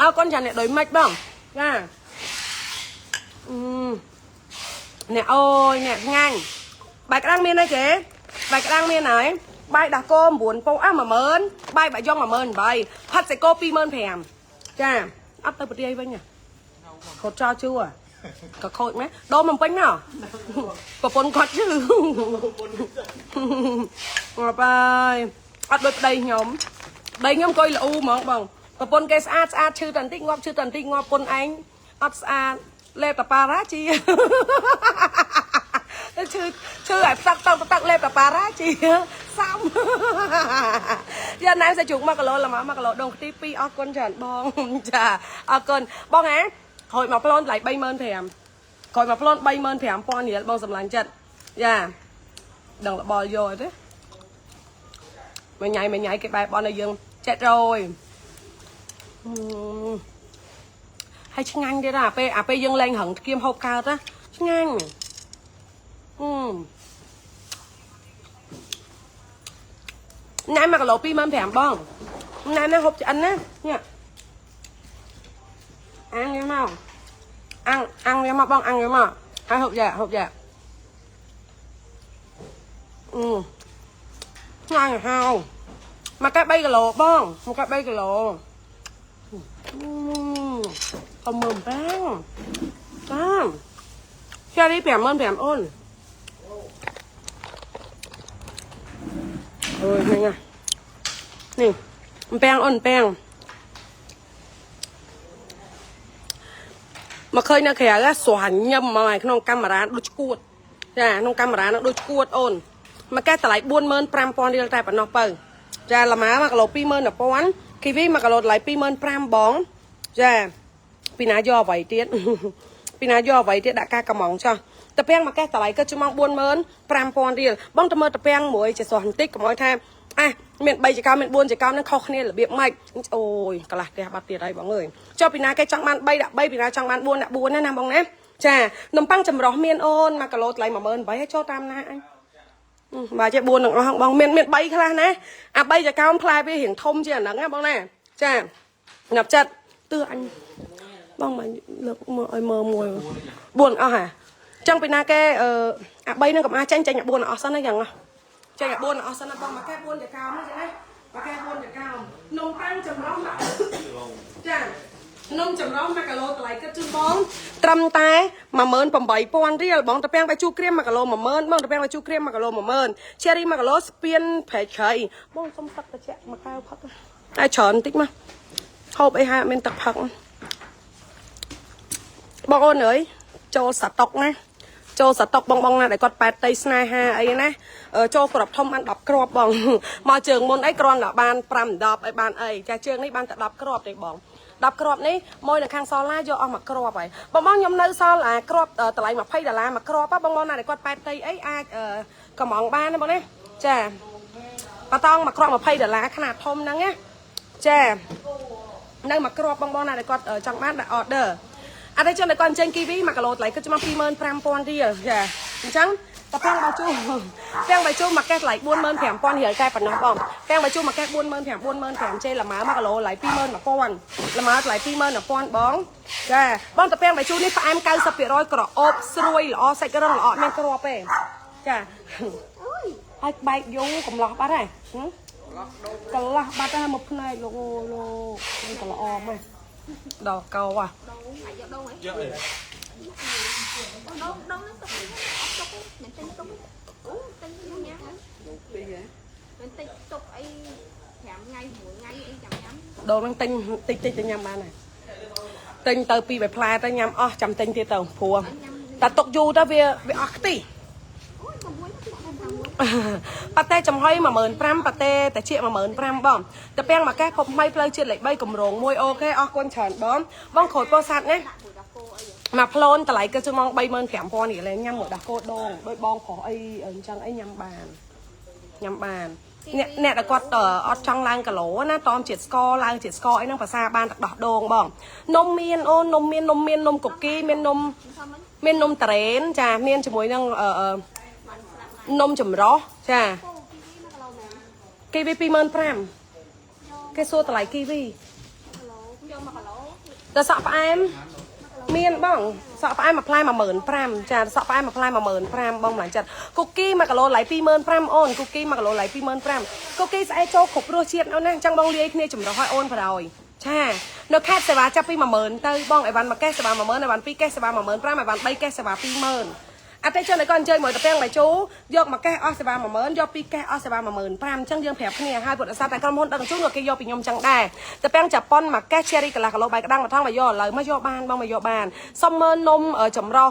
អរគុណចាអ្នកដូចម៉េចបងចាអ្នកអូយអ្នកឆ្ងាញ់បាយក្តាំងមានអីគេបាយក្តាំងមានហើយបាយដោះគោ9ពងអស់10000បាយបាក់យ៉ង18000ផាត់សាច់គោ25000ចាអត់ទៅប្រទេសវិញខូចចោលជឿក៏ខូចម៉េះដូរមកពេញមកប្រពន្ធគាត់ជឿងាប់ហើយអត់ដូចប្តីខ្ញុំប្តីខ្ញុំកុយល្អូហ្មងបងប្រពន្ធគេស្អាតស្អាតឈឺតែបន្តិចងាប់ឈឺតែបន្តិចងាប់ពុនឯងអត់ស្អាតលេបតប៉ារ៉ាជីឈឺឈឺឲ្យផ្ទឹកផ្ទឹកលេបតប៉ារ៉ាជីសាំយ៉ាណែសាច់ជ្រូក1គីឡូល្មម1គីឡូដងខ្ទី2អរគុណច្រើនបងចាអរគុណបងហ៎ក្រោយមកប្លន់តម្លៃ35000ក្រោយមកប្លន់35000រៀលបងសម្លាញ់ចិត្តយ៉ាដឹងរបល់យកទេមួយញ៉ៃមួយញ៉ៃគេបែបបន់ឲ្យយើងចិត្តរយហើយឆ្ងាញ់ទៀតអាពេលយើងលែងរឹងធ្គាមហូបកើតណាឆ្ងាញ់ណែ1គីឡូ25000បងណែណាហូបឆ្អិនណានេះអាំងវាមកអាំងវាមកបងអាំងវាមកហើយហូបយ៉ាហូបយ៉ាឆ្ងាញ់ហៅមកកែ3គីឡូបងមកកែ3គីឡូអមមើលបាំងចា Cherry 55000អូនអើយនេះនេះពាំងអូនពាំងមកឃើញនៅក្រៅស្រស់ញឹមមកឯក្នុងកាមេរ៉ាដូចឈួតចាក្នុងកាមេរ៉ានឹងដូចឈួតអូនមកកែតម្លៃ45000រៀលតែប៉ុណ្ណោះបើចាលម៉ា1គីឡូ21000គីវី1គីឡូតម្លៃ25000បងចាពីណាយកអ្វីទៀតពីណាយកអ្វីទៀតដាក់ការកំងចោះតាពាំងមកកេះតម្លៃក៏ជំង45000រៀលបងទៅមើលតាពាំងមួយចេះស្រស់បន្តិចកុំឲ្យថា ផ្អែសមាន3ចកោមាន4ចកោនឹងខុសគ្នារបៀបម៉េចអូយកន្លះផ្ទះបាត់ទៀតហើយបងអើយចុះពីណាគេចង់បាន3ដាក់3ពីណាចង់បាន4ដាក់4ណាណាបងណាចានំប៉័ងចម្រោះមានអូន1គីឡូថ្លៃ18000ហើយចូលតាមណាអញបាទចេះ4នឹងអស់បងមានមាន3ខ្លះណាអា3ចកោផ្លែវារៀងធំជាងអាហ្នឹងណាបងណាចាងាប់ចិត្តទើអញបងមកលើកមើលឲ្យមើលមួយ4អស់ហ่าចឹងពីណាគេអឺអា3ហ្នឹងកុំអាចចាញ់ចាញ់អា4អស់សិនណាយ៉ាងចាញ់អា4អស់សិនណាបងមកកែ4ចកោនេះចាណាមកកែ4ចកោនំប៉័ងចម្រោះមកចានំចម្រោះ1គីឡូតម្លៃគិតជូនបងត្រឹមតែ18000រៀលបងតាពាំងបាយជូរក្រៀម1គីឡូ10000បងតាពាំងបាយជូរក្រៀម1គីឡូ10000 Cherry 1គីឡូស្ពានប្រែកជ្រៃបងសុំទឹកត្រជាក់មួយកែវផឹកតែច្រើនតិចមកហូបអីហើយអត់មានទឹកផឹកបងអូនអើយចូលសាតុកណាចូលសតុកបងបងណាដែលគាត់ប៉ែតតីស្នេហាអីណាចូលក្របធំបាន10គ្រាប់បងមកជើងមុនអីគ្រាន់តែបាន5 10អីបានអីចាជើងនេះបានតែ10គ្រាប់ទេបង10គ្រាប់នេះមួយនៅខាងសឡាយកអស់មួយគ្រាប់ហើយបងបងខ្ញុំនៅសល់អាគ្រាប់តម្លៃ20ដុល្លារមួយគ្រាប់បងបងណាដែលគាត់ប៉ែតតីអីអាចកំងបានណាបងណាចាបតងមួយគ្រាប់20ដុល្លារខ្នាតធំហ្នឹងណាចានៅមួយគ្រាប់បងបងណាដែលគាត់ចង់បានដាក់ order អត់ទេជនដែលគាត់អញ្ចឹងគីវី1គីឡូថ្លៃគិតចំ25000រៀលចាអញ្ចឹងតពាំងបាយជូរពាំងបាយជូរមួយកេះថ្លៃ45000រៀលតែប៉ុណ្ណោះបងពាំងបាយជូរមួយកេះ45000 45000ចេលម៉ើ1គីឡូថ្លៃ21000លម៉ើថ្លៃ21000បងចាបងតពាំងបាយជូរនេះផ្អែម90%ក្រអូបស្រួយល្អសាច់រឹងល្អអត់មានគ្រាប់ទេចាហើយបែកយូរកំឡោះបាត់ហើយកន្លះបាត់ហើយមកភ្នែកលោកអូលោកនេះក៏ល្អម៉េះដល់កោហ่ะ យកអី ដងដងហ្នឹងទុកអត់ទុកមិនទិញទុកអូទិញញ៉ាំមិនទិញទុកអី5ថ្ងៃ6ថ្ងៃអីចាំញ៉ាំ ដងហ្នឹងទិញតិចតិចទៅញ៉ាំបានហើយទិញទៅពីរបីផ្លែទៅញ៉ាំអស់ចាំទិញទៀតទៅព្រោះតែទុកយូរទៅវាវាអស់ខ្ទិះ អូយមួយតាមមួយ ប៉ាតេចំហុយ15000ប៉ាតេតាជា15000បងតាពាំងមួយកេះភពថ្មីផ្លូវជាតិលេខ3កម្រងមួយអូខេអរគុណច្រើនបងបងក្រូចពោធិ៍សាត់ណា មួយដល់គោអី មកផ្លូនតម្លៃគឺชั่วโมង35000រៀលញ៉ាំមួយដោះគោដងដោយបងប្រុសអីអញ្ចឹងអីញ៉ាំបានញ៉ាំបានអ្នកអ្នកដែលគាត់អត់ចង់ឡើងគីឡូណាតอมជាតិស្ករឡើងជាតិស្ករអីហ្នឹងភាសាបានទឹកដោះដូងបងនំមានអូននំមាននំមាននំកូគីមាននំមាននំតារ៉េនចាមានជាមួយនឹងអឺនំចម្រោះចា គោគីវី1គីឡូមែន គីវី25000គេសួរតម្លៃគីវី គីឡូយក1គីឡូ តែសក់ផ្អែមមានបងសក់ផ្អែមមួយផ្លែ15000ចាសក់ផ្អែមមួយផ្លែ15000បងម្លាញ់ចិត្តគូគី1គីឡូថ្លៃ25000អូនគូគី1គីឡូថ្លៃ25000គូគីស្អែកចូលគ្រប់រសជាតិអូនណាអញ្ចឹងបងលាយគ្នាចម្រោះឲ្យអូនប្រយចានៅខេត្តសេវាចាប់ពី10000ទៅបងអីវ៉ាន់មួយកេះសេវា10000អីវ៉ាន់2កេះសេវា15000អីវ៉ាន់3កេះសេវា20000អតិជនដែលគាត់អញ្ជើញមកតាពាំងបាយជូរយកមកកេះអស់សេវា10000យកពីរកេះអស់សេវា15000អញ្ចឹងយើងប្រាប់គ្នាហើយពុទ្ធសាសនាតែក្រុមហ៊ុនដឹកជញ្ជូនក៏គេយកពីខ្ញុំអញ្ចឹងដែរតាពាំងជប៉ុនមកកេះ cherry កន្លះគីឡូបាយក្តាំងមួយថងមកយកឥឡូវមកយកបានបងមកយកបានសុំមើលនំចម្រោះ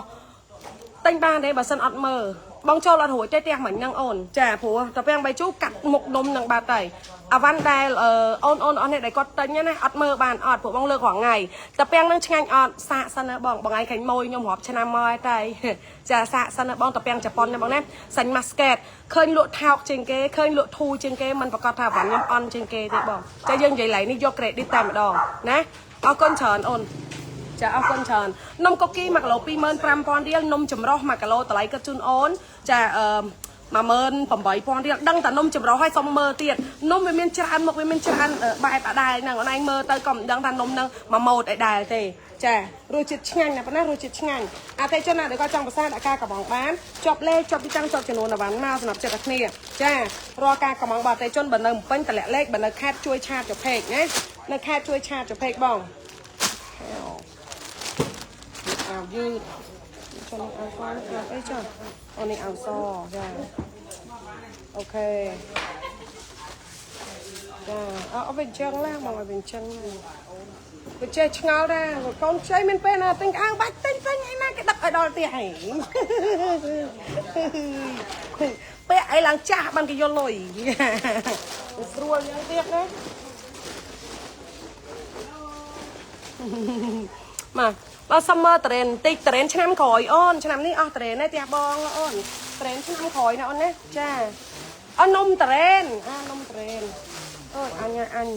ទិញបានទេបើសិនអត់មើលបងចូលអត់រួចទេផ្ទះមិញហ្នឹងអូនចាព្រោះតាពាំងបាយជូរកាត់មុខនំនឹងបាត់ហើយអាវ៉ាន់ដែលអូនអូនអស់នេះដែលគាត់ទិញណាអត់មើលបានអត់ព្រោះបងលើករាល់ថ្ងៃតាពាំងនឹងឆ្ងាញ់អត់សាកសិនណាបងបងឯងខាញ់ម៉ួយខ្ញុំរាប់ឆ្នាំមកហើយតែចាសាកសិនណាបងតាពាំងជប៉ុនណាបងណាសាញ់ម៉ាស្កេតឃើញលក់ថោកជាងគេឃើញលក់ធូរជាងគេមិនប្រកាសថាអាវ៉ាន់ខ្ញុំអន់ជាងគេទេបងចាយើងនិយាយឡៃនេះយក credit តែម្ដងណាអរគុណច្រើនអូនចាអរគុណច្រើននំកូគី1គីឡូ25000រៀលនំចម្រោះ1គីឡូតម្លៃគិតជូនអូនចាអឺ18000រៀលដឹងតែនំចម្រោះឲ្យសុំមើលទៀតនំវាមានច្រើនមុខវាមានច្រើនបែបអដែរហ្នឹងអូនឯងមើលទៅក៏មិនដឹងថានំហ្នឹងមួយម៉ូតអីដែរទេចារសជាតិឆ្ងាញ់ណាស់ប៉ុណ្ណារសជាតិឆ្ងាញ់អតិជនណាដែលគាត់ចង់ប្រសាដាក់ការកំងបានជាប់លេខជាប់ទីតាំងជាប់ចំនួនអវ៉ាន់មកសម្រាប់ចិត្តតែគ្នាចារាល់ការកំងរបស់អតិជនបើនៅភ្នំពេញតម្លាក់លេខបើនៅខេត្តជួយឆាតចុះពេកណានៅខេត្តជួយឆាតចុះពេកបងអាវយឺតចុះអាវសអាវអីចុះអូនេះអាវសចាអូខេចាអត់វិញចឹងណាបងឲ្យវិញចឹងណាវាចេះឆ្ងល់ដែរកូនខ្ចីមានពេលណាទិញអាវបាច់ទិញទិញអីណាគេដឹកឲ្យដល់ផ្ទះហីពាក់អីឡើងចាស់បានគេយកលុយស្រួលយ៉ាងទៀតណាមកបើសុំមើលតរ៉េនតិចតរ៉េនឆ្នាំក្រោយអូនឆ្នាំនេះអស់តរ៉េនហើយផ្ទះបងអូនតរ៉េនឆ្នាំក្រោយណាអូនណាចា អនំតរ៉េនអានំតរ៉េនអើយអញអញ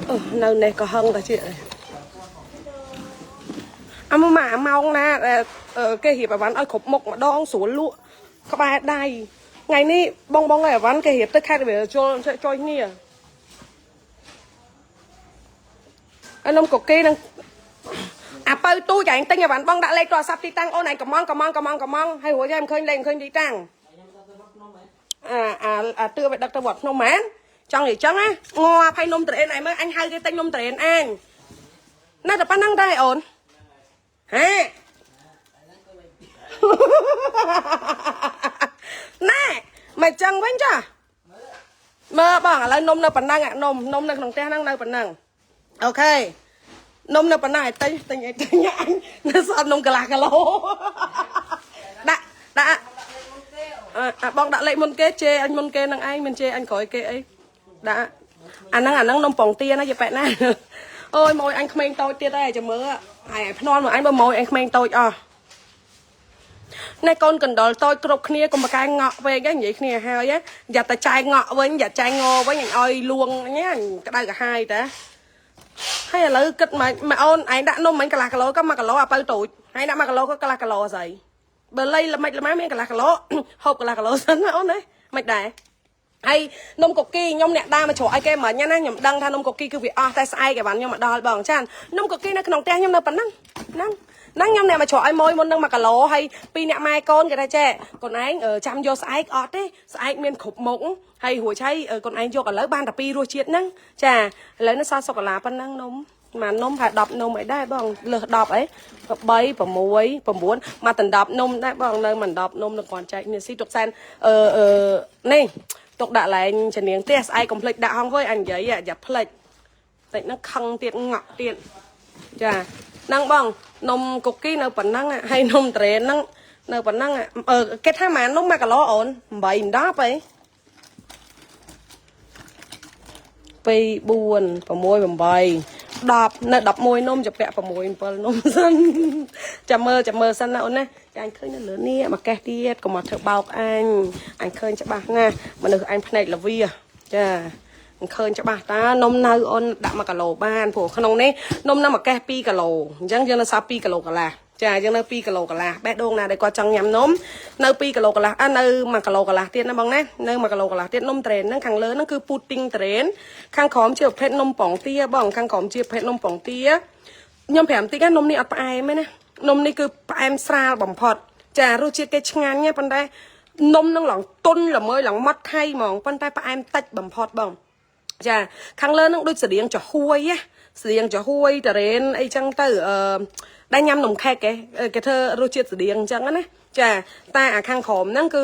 អឺនៅនេះក៏ហឹងតែជាអាមកម៉ោងណាគេរៀបអវ៉ាន់ឲ្យគ្រប់មុខម្ដងស្រួលលក់ក្បែរដៃថ្ងៃនេះបងបងឲ្យអវ៉ាន់គេរៀបទៅខេត្តវាជុលចុយគ្នាអនំកូគីនឹងអាពៅទូចឯងទិញអវ៉ាន់បងដាក់លេខទូរស័ព្ទទីតាំងអូនឯងកំងកំងកំងកំងហើយរួចហើយមិនឃើញលេខមិនឃើញទីតាំងអាអាអាទឿไปដឹកទៅវត្តភ្នំហ្មងចង់និយាយចឹងណាងាប់ហើយនំត្រេនឯងមើលអញហៅគេទិញនំត្រេនអញនៅតែប៉ុណ្្នឹងដែរអូនហេណែមិនចឹងវិញចាមើលបងឥឡូវនំនៅប៉ុណ្ណឹងនំនំនៅក្នុងផ្ទះហ្នឹងនៅប៉ុណ្ណឹងអូខេនំនៅប៉ុណ្ណាឲ្យទិញទិញឲ្យទិញអញនៅសល់នំកន្លះគីឡូដាក់ដាក់អាបងដាក់លេខមុនគេជេអញមុនគេនឹងឯងមិនជេអញក្រោយគេអីដាក់អាហ្នឹងអាហ្នឹងនំពងទាណាយប៉ែណាអូយម៉ួយអញក្មេងតូចទៀតហើយចាំមើលហើយឲ្យភ្នាល់មកអញបើម៉ួយអញក្មេងតូចអស់ណែកូនកណ្ដុរតូចគ្រប់គ្នាកុំបកែងក់ពេកនិយាយគ្នាហើយយ៉ាតែចែងងក់វិញយ៉ាចែងងវិញអញឲ្យលួងញ៉ាក្តៅក្រហាយតាហើយឥឡូវគិតមកមកអូនឯងដាក់នំមិញកន្លះគីឡូក៏1គីឡូអាពៅតូចហើយដាក់1គីឡូក៏កន្លះគីឡូស្អីបើលៃល្មិចល្មាមានកន្លះគីឡូហូបកន្លះគីឡូសិនណាអូនណាមិនដែរហើយនំកូគីខ្ញុំអ្នកដើរមកជ្រក់ឲ្យគេមិញណាខ្ញុំដឹងថានំកូគីគឺវាអស់តែស្អែកឲ្យបានខ្ញុំមកដល់បងចាននំកូគីនៅក្នុងផ្ទះខ្ញុំនៅប៉ុណ្ណឹងហ្នឹងហ្នឹងខ្ញុំអ្នកមកជ្រក់ឲ្យម៉ួយមុននឹង1គីឡូហើយពីរអ្នកម៉ែកូនគេថាចេះកូនឯងចាំយកស្អែកអត់ទេស្អែកមានគ្រប់មុខហើយរួចហើយកូនឯងយកឥឡូវបានតែពីររសជាតិហ្នឹងចាឥឡូវនេះសល់សូកូឡាប៉ុណ្ណឹងនំមួយនំប្រហែល10នំអីដែរបងលើស10អី3 6 9មកដណ្ដប់នំដែរបងនៅមួយដប់នំនៅគ្រាន់ចែកនេះស៊ីទុកសែនអឺអឺនេះទុកដាក់ឡែងជំនាញផ្ទះស្អែកកុំភ្លេចដាក់ហងវើយអញនិយាយយ៉ាភ្លេចតិចហ្នឹងខឹងទៀតងក់ទៀតចាហ្នឹងបងនំកូគីនៅប៉ុណ្ណឹងហើយនំត្រេនហ្នឹងនៅប៉ុណ្ណឹងអឺគេថាម៉ាននំ1គីឡូអូន8 10អី2 4 6 8 10នៅ11នំจะពាក់6 7នំសិនចាំមើលចាំមើលសិនណាអូនណាចាអញឃើញនៅលើនេះមកកេះទៀតកុំមកធ្វើបោកអញអញឃើញច្បាស់ណាស់មនុស្សអញភ្នែកលវាចាអញឃើញច្បាស់តានំនៅអូនដាក់1គីឡូបានព្រោះក្នុងនេះនំនៅមកកេះ2គីឡូអញ្ចឹងយើងនៅសល់2គីឡូកន្លះចាយើងនៅ2គីឡូកន្លះបេះដូងណាដែលគាត់ចង់ញ៉ាំនំនៅ2គីឡូកន្លះអ่ะនៅ1គីឡូកន្លះទៀតណាបងណានៅ1គីឡូកន្លះទៀតនំត្រេនហ្នឹងខាងលើហ្នឹងគឺពូទីងត្រេនខាងក្រោមជាប្រភេទនំប៉ងទាបងខាងក្រោមជាប្រភេទនំប៉ងទាខ្ញុំប្រាប់បន្តិចណានំនេះអត់ផ្អែមទេណានំនេះគឺផ្អែមស្រាលបំផុតចារសជាតិគេឆ្ងាញ់ណាប៉ុន្តែនំនឹងឡើងទុនល្មើយឡើងម៉ត់ថៃហ្មងប៉ុន្តែផ្អែមតិចបំផុតបងចាខាងលើនឹងដូចស្តៀងចំហួយណាស្តៀងចំហួយតារ៉េនអីចឹងទៅអឺដែលញ៉ាំនំខេកគេគេធ្វើរសជាតិស្តៀងអញ្ចឹងណាចាតែអាខាងក្រោមហ្នឹងគឺ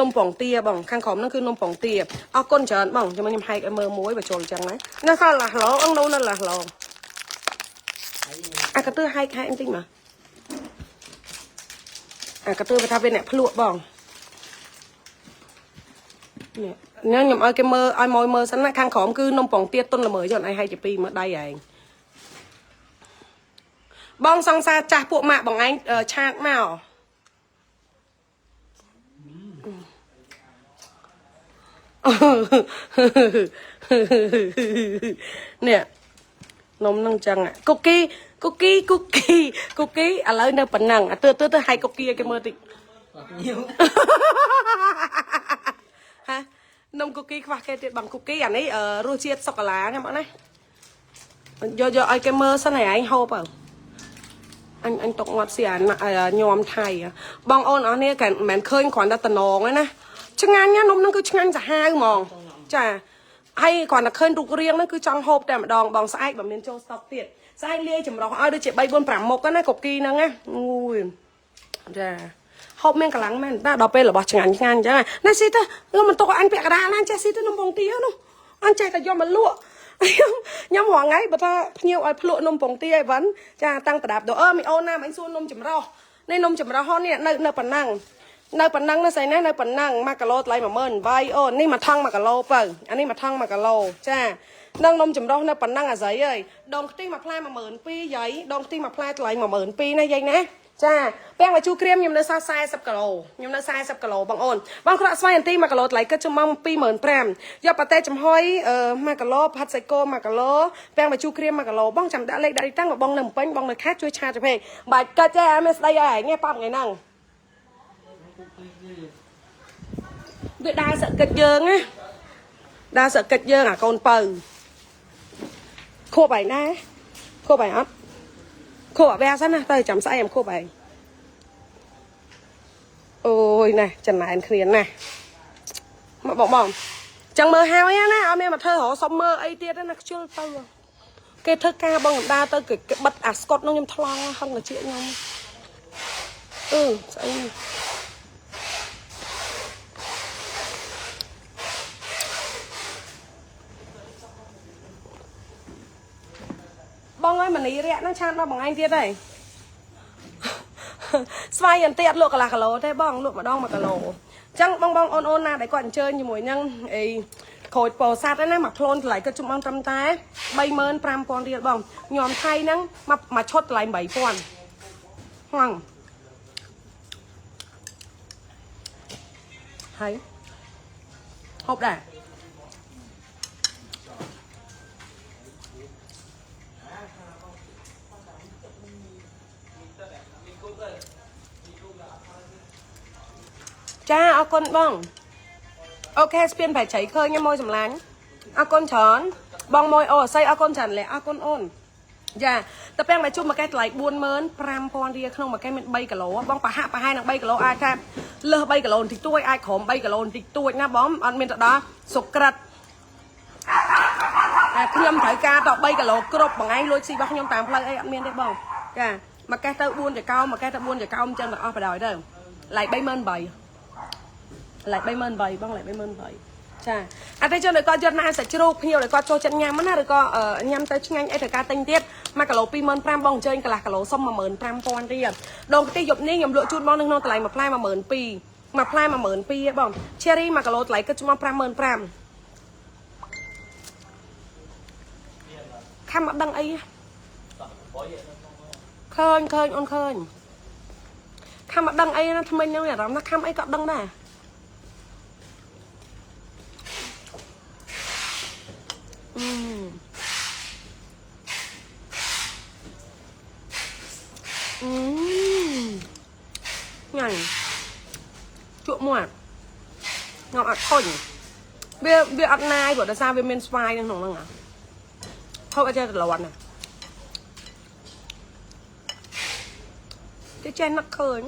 នំពងទាបងខាងក្រោមហ្នឹងគឺនំពងទាអរគុណច្រើនបងចាំខ្ញុំហែកឲ្យមើលមួយបញ្ចូលអញ្ចឹងណាណាសល់ឡាឡូអងនោះនៅឡាឡូអាកទឿហែកហែកបន្តិចមកអាកទឿវាថាវាអ្នកភ្លក់បងនេះញ៉ាំខ្ញុំឲ្យគេមើលឲ្យមកមើលសិនណាខាងក្រោមគឺនំពងទាតុនល្មើយអត់ឯងហែកជាពីរមើលដៃឯងបងសង្សារចាស់ពួកម៉ាក់បងឯងឆាតមកនេះនំនឹងចឹងកូគីកូគីកូគីកូគីឥឡូវនៅប៉ុណ្ណឹងអាទឿទឿទៅហែកកូគីឲ្យគេមើលតិចហានំកូគីខ្វះគេទៀតបងកូគីអានេះរសជាតិសូកូឡាណាបងណាយកយកឲ្យគេមើលសិនហើយឯងហូបទៅអញអញຕົកងាត់ស៊ីអាញោមថៃបងអូនអស់នេះគេមិនមែនឃើញគ្រាន់តែតំណងទេណាឆ្ងាញ់ណានំហ្នឹងគឺឆ្ងាញ់សាហាវហ្មងចាហើយគ្រាន់តែឃើញរូបរាងហ្នឹងគឺចង់ហូបតែម្ដងបងស្អែកបើមានចូលស្តុកទៀតស្អែកលាយចម្រោះឲ្យដូចជា3 4 5មុខណាកូគីហ្នឹងណាអូយចាហូបមានកម្លាំងមែនតាដល់ពេលរបស់ឆ្ងាញ់ឆ្ងាញ់អញ្ចឹងណាស៊ីទៅមិនទុកអញពាក់កណ្ដាលណាចេះស៊ីទៅនំពងទានោះអញចេះតែយកមកលក់ខ្ញុំរាល់ថ្ងៃបើថាភ្ញៀវឲ្យភ្លក់នំពងទាអីវ៉ាន់ចាតាំងប្រដាប់ទៅអឺមីអូនណាមិញសួរនំចម្រោះនេះនំចម្រោះនេះនៅនៅប៉ុណ្ណឹងនៅប៉ុណ្ណឹងណាស្អីណានៅប៉ុណ្ណឹង1គីឡូថ្លៃ18000អូននេះមួយថង់1គីឡូទៅអានេះមួយថង់1គីឡូចានឹងនំចម្រោះនៅប៉ុណ្ណឹងអាស្អីអើយដងខ្ទិះមួយផ្លែ12000យាយដងខ្ទិះមួយផ្លែថ្លៃ12000ណាយាយណា ចាពាំងមកជូរក្រៀមខ្ញុំនៅសល់40គីឡូខ្ញុំនៅ40គីឡូបងអូនបងក្រក់ស្វាយអន្ទី1គីឡូតម្លៃគិតចំម៉25000យកប៉ាតេចំហុយ1គីឡូផាត់សាច់គោ1គីឡូពាំងមកជូរក្រៀម1គីឡូបងចាំដាក់លេខដាក់ទីតាំងបងនៅភ្នំពេញបងនៅខេត្តជួយឆាតទៅពេកបាច់កិច្ចទេអត់មានស្ដីឲ្យឯងទេប៉ាប់ថ្ងៃហ្នឹងវាដើរសកិច្ចយើងណាដើរសកិច្ចយើងអាកូនពៅខួបឯងដែរខួបឯងអត់ខួបអាវះសិនណាទៅចាំស្អែកខ្ញុំខួបឯងអូយណែចំណែនគ្នាណាស់មកបងបងចឹងមើលហើយណាអត់មានមកធ្វើរកសុំមើលអីទៀតទេណាខ្ជិលទៅគេធ្វើការបងកណ្ដាលទៅគេបិទអាស្កុតនោះខ្ញុំថ្លង់ហឹងត្រចៀកខ្ញុំអឺស្អីនេះបងអើយមនីរៈហ្នឹងឆានដល់បងឯងទៀតហើយស្វាយអន្ទាក់លក់កន្លះគីឡូទេបងលក់ម្ដង1គីឡូអញ្ចឹងបងបងអូនអូនណាដែលគាត់អញ្ជើញជាមួយនឹងអីក្រូចពោធិ៍សាត់ហ្នឹងណាមកខ្លួនតម្លៃគាត់ជុំបងត្រឹមតែ35000រៀលបងញោមថៃហ្នឹងមកមួយឈុតតម្លៃ8000ហ្នឹងហើយហូបដែរចាអរគុណបងអូខេស្ពានប្រៃជ្រៃឃើញខ្ញុំមួយសម្លាញ់អរគុណច្រើនបងមួយអូអស័យអរគុណច្រើនលះអរគុណអូនចាតែពាំងមកជុំមួយកេះតម្លៃ45000រៀលក្នុងមួយកេះមាន3គីឡូបងប្រហាក់ប្រហែលនឹង3គីឡូអាចថាលើស3គីឡូបន្តិចតួចអាចក្រោម3គីឡូបន្តិចតួចណាបងអត់មានទៅដល់សុក្រិតតែខ្ញុំត្រូវការត3គីឡូគ្រប់បងឯងលួចស៊ីរបស់ខ្ញុំតាមផ្លូវអីអត់មានទេបងចាមួយកេះទៅ4ចកោមួយកេះទៅ4ចកោអញ្ចឹងទាំងអស់បដ ாய் ទៅឡៃ38000ឡៃ38000បងឡៃ38000ចាអតិជនដែលគាត់យកណាសាច់ជ្រូកភ្ញៀវដែលគាត់ចូលចិត្តញ៉ាំណាឬក៏ញ៉ាំទៅឆ្ងាញ់អីត្រូវការទិញទៀត1គីឡូ25000បងអញ្ជើញកន្លះគីឡូសុំ15000រៀលដងខ្ទិះយប់នេះខ្ញុំលក់ជូនបងនៅក្នុងតម្លៃមួយផ្លែ12000មួយផ្លែ12000បង Cherry 1គីឡូតម្លៃគិតជុំ55000ខំអត់ដឹងអីឃើញឃើញអូនឃើញខំអត់ដឹងអីណាថ្មិញហ្នឹងអារម្មណ៍ថាខំអីក៏ដឹងដែរអឺអឺញ៉ាំជក់មាត់ងំអត់ធុញវាវាអត់ណាយព្រោះដោយសារវាមានស្វាយនៅក្នុងហ្នឹងហូបអត់ចេះត្រឡប់ណាគេចេះនឹកឃើញ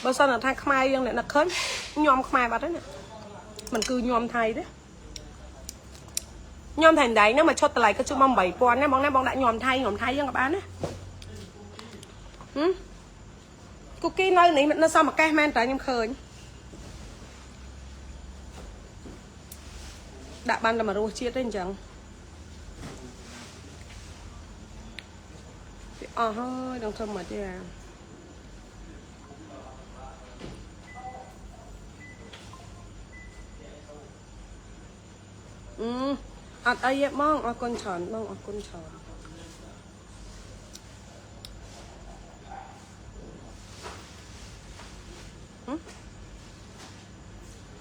បើសិនថាខ្មែរយើងអ្នកនឹកឃើញញោមខ្មែរបាត់ហើយណាមិនគឺញោមថៃទេញោមថៃដៃហ្នឹងមកឈុតតម្លៃក៏ជុំមក8000ណាបងណាបងដាក់ញោមថៃញោមថៃយើងក៏បានណាហឹមគូគីនៅនេះនៅសមកេះមែនតើខ្ញុំឃើញដាក់បានតែមួយរសជាតិទេអញ្ចឹងវាអស់ហើយដល់ធ្វើមកទេអាអឺអត់អីទេបងអរគុណច្រើនបងអរគុណច្រើន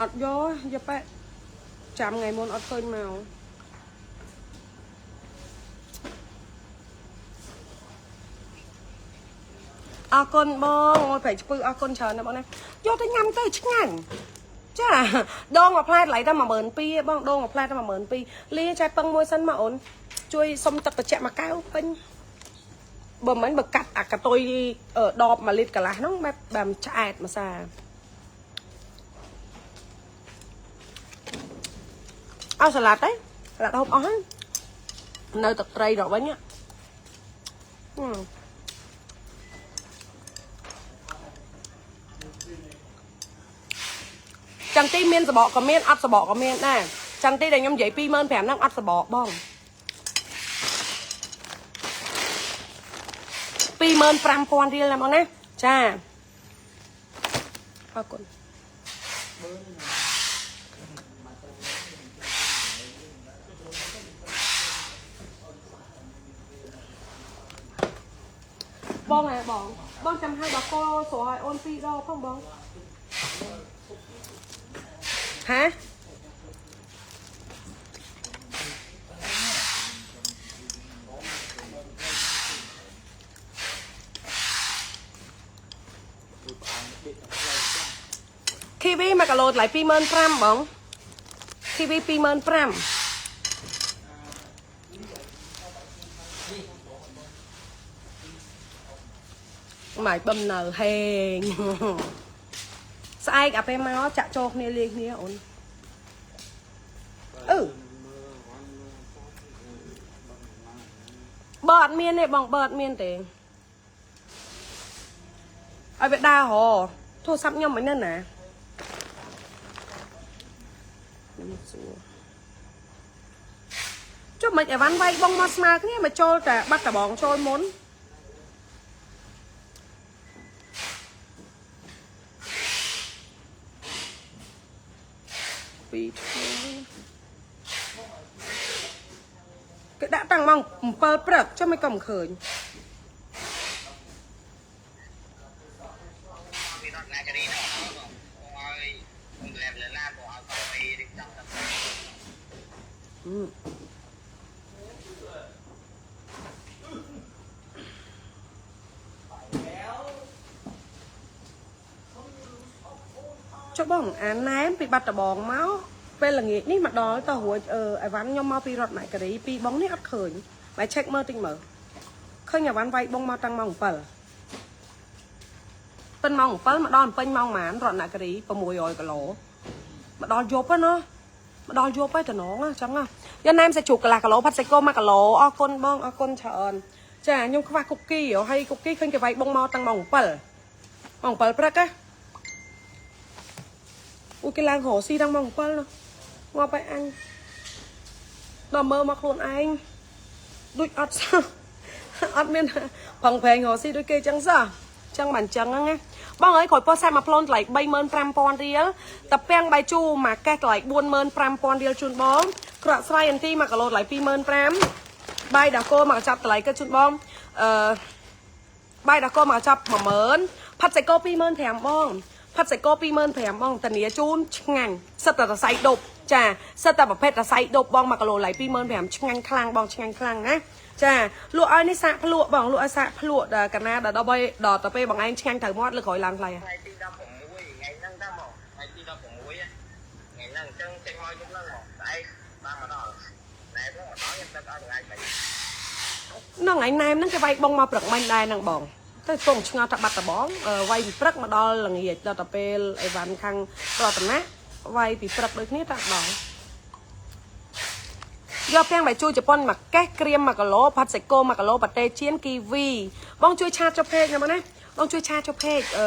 អត់យកយកប៉ែចាំថ្ងៃមុនអត់ឃើញមកអរគុណបងអូយប្រៃឆ្ពឺអរគុណច្រើនណាស់បងណាយកទៅញ៉ាំទៅឆ្ងាញ់ចាដងមួយផ្លែតម្លៃតែ12000បងដងមួយផ្លែតែ12000លាចែពឹងមួយសិនមកអូនជួយសុំទឹកត្រជាក់មួយកែវពេញបើមិនបើកាត់អាកតុយដប1លីត្រកន្លះហ្នឹងបែបបែបឆ្អែតមួយសាអស់សាឡាត់ទេសាឡាត់ហូបអស់ហើយនៅទឹកត្រីដល់វិញចន្ទីមានសបកក៏មានអត់សបកក៏មានដែរចន្ទីដែលខ្ញុំនិយាយ25000ហ្នឹងអត់សបកបង25000រៀលណាបងណាចាអរគុណ បងហ៎បងបងចាំហៅដល់កស្រឲ្យអូនពីរដងផងបងហា គីវី1គីឡូថ្លៃ25000បងគីវី25000ម៉ៃបំនៅហេងស្អែកអាពេលមកចាក់ចូលគ្នាលាយគ្នាអូនអឺបើអត់មានទេបងបើអត់មានទេឲ្យវាដើរហ៎ទូរស័ព្ទខ្ញុំមិននៅណា ខ្ញុំសួរចុះមិនអីវ៉ាន់វាយបងមកស្មើគ្នាមកចូលតែបាត់ដបងចូលមុនពីរថ្ងៃគេដាក់តាំងម៉ោង7ព្រឹកចុះមិនក៏មិនឃើញ ពីរតនាគិរីហ្នឹងបងឲ្យបងលែបលឡាបងឲ្យគាត់ទៅរៀបចំទៅ អឺចុះបងអាណែមពីបាត់ដបងមកពេលល្ងាចនេះមកដល់តោះរួចអឺអីវ៉ាន់ខ្ញុំមកពីរតនគិរីពីបងនេះអត់ឃើញបាយឆែកមើលតិចមើលឃើញអីវ៉ាន់វាយបងមកតាំងម៉ោង7ប៉ិនម៉ោង7មកដល់ពេញម៉ោងប៉ុន្មានរតនគិរី600គីឡូមកដល់យប់ហ្នឹងណាមកដល់យប់ហើយតំណងអញ្ចឹងណាយកណែមសាច់ជ្រូកកន្លះគីឡូផាត់សាច់គោ1គីឡូអរគុណបងអរគុណច្រើនចាខ្ញុំខ្វះគុកគីហើយគុកគីឃើញគេវាយបងមកតាំងម៉ោង7ម៉ោង7ព្រឹកណា អូគេឡើងរកស៊ីដល់ម៉ោង7នោះងាប់ហើយអញដល់មើលមកខ្លួនឯងដូចអត់សោះអត់មានប្រឹងប្រែងរកស៊ីដូចគេចឹងសោះចឹងមិនចឹងហ្នឹងណាបងអើយក្រោយពោះសាច់មកផ្លូនថ្លៃ35000រៀលតាពាំងបាយជូរមួយកេះថ្លៃ45000រៀលជូនបងក្រក់ស្វាយអន្ទី1គីឡូថ្លៃ25000បាយដោះគោមកកញ្ចប់ថ្លៃក៏ជូនបងអឺ បាយដល់កោមកចាប់10000ផាត់សាច់គោ25000បងផាត់សាច់គោ25000បងតានីជូនឆ្ងាញ់សិតតែសរសៃដប់ចាសិតតែប្រភេទសរសៃដប់បង1គីឡូឡៃ25000ឆ្ងាញ់ខ្លាំងបងឆ្ងាញ់ខ្លាំងណាចាលក់ឲ្យនេះសាកភ្លក់បងលក់ឲ្យសាកភ្លក់ដល់កាណាដល់ដល់បីដល់ទៅពេលបងឯងឆ្ងាញ់ត្រូវមាត់លើក្រោយឡើងថ្លៃ ថ្ងៃទី16ថ្ងៃហ្នឹងតាមកថ្ងៃទី16ថ្ងៃហ្នឹងអញ្ចឹងចេញមកយប់ហ្នឹងមកស្អែកបានមកដល់ណែផងមកដល់ខ្ញុំទឹកឲ្យថ្ងៃបី ហ្នឹងឯងណែមហ្នឹងគេវាយបងមកព្រឹកមិញដែរហ្នឹងបងតែពងឆ្ងល់ថាបាត់ដបងវាយពីព្រឹកមកដល់ល្ងាចដល់ទៅពេលអីវ៉ាន់ខាងរតនៈវាយពីព្រឹកដូចគ្នាតាបង យកពាំងបាយជូរជប៉ុនមកកេះក្រៀម1គីឡូផាត់សាច់គោ1គីឡូប៉ាតេជៀនគីវីបងជួយឆាតចុះពេកណាបងណាបងជួយឆាតចុះពេកអឺ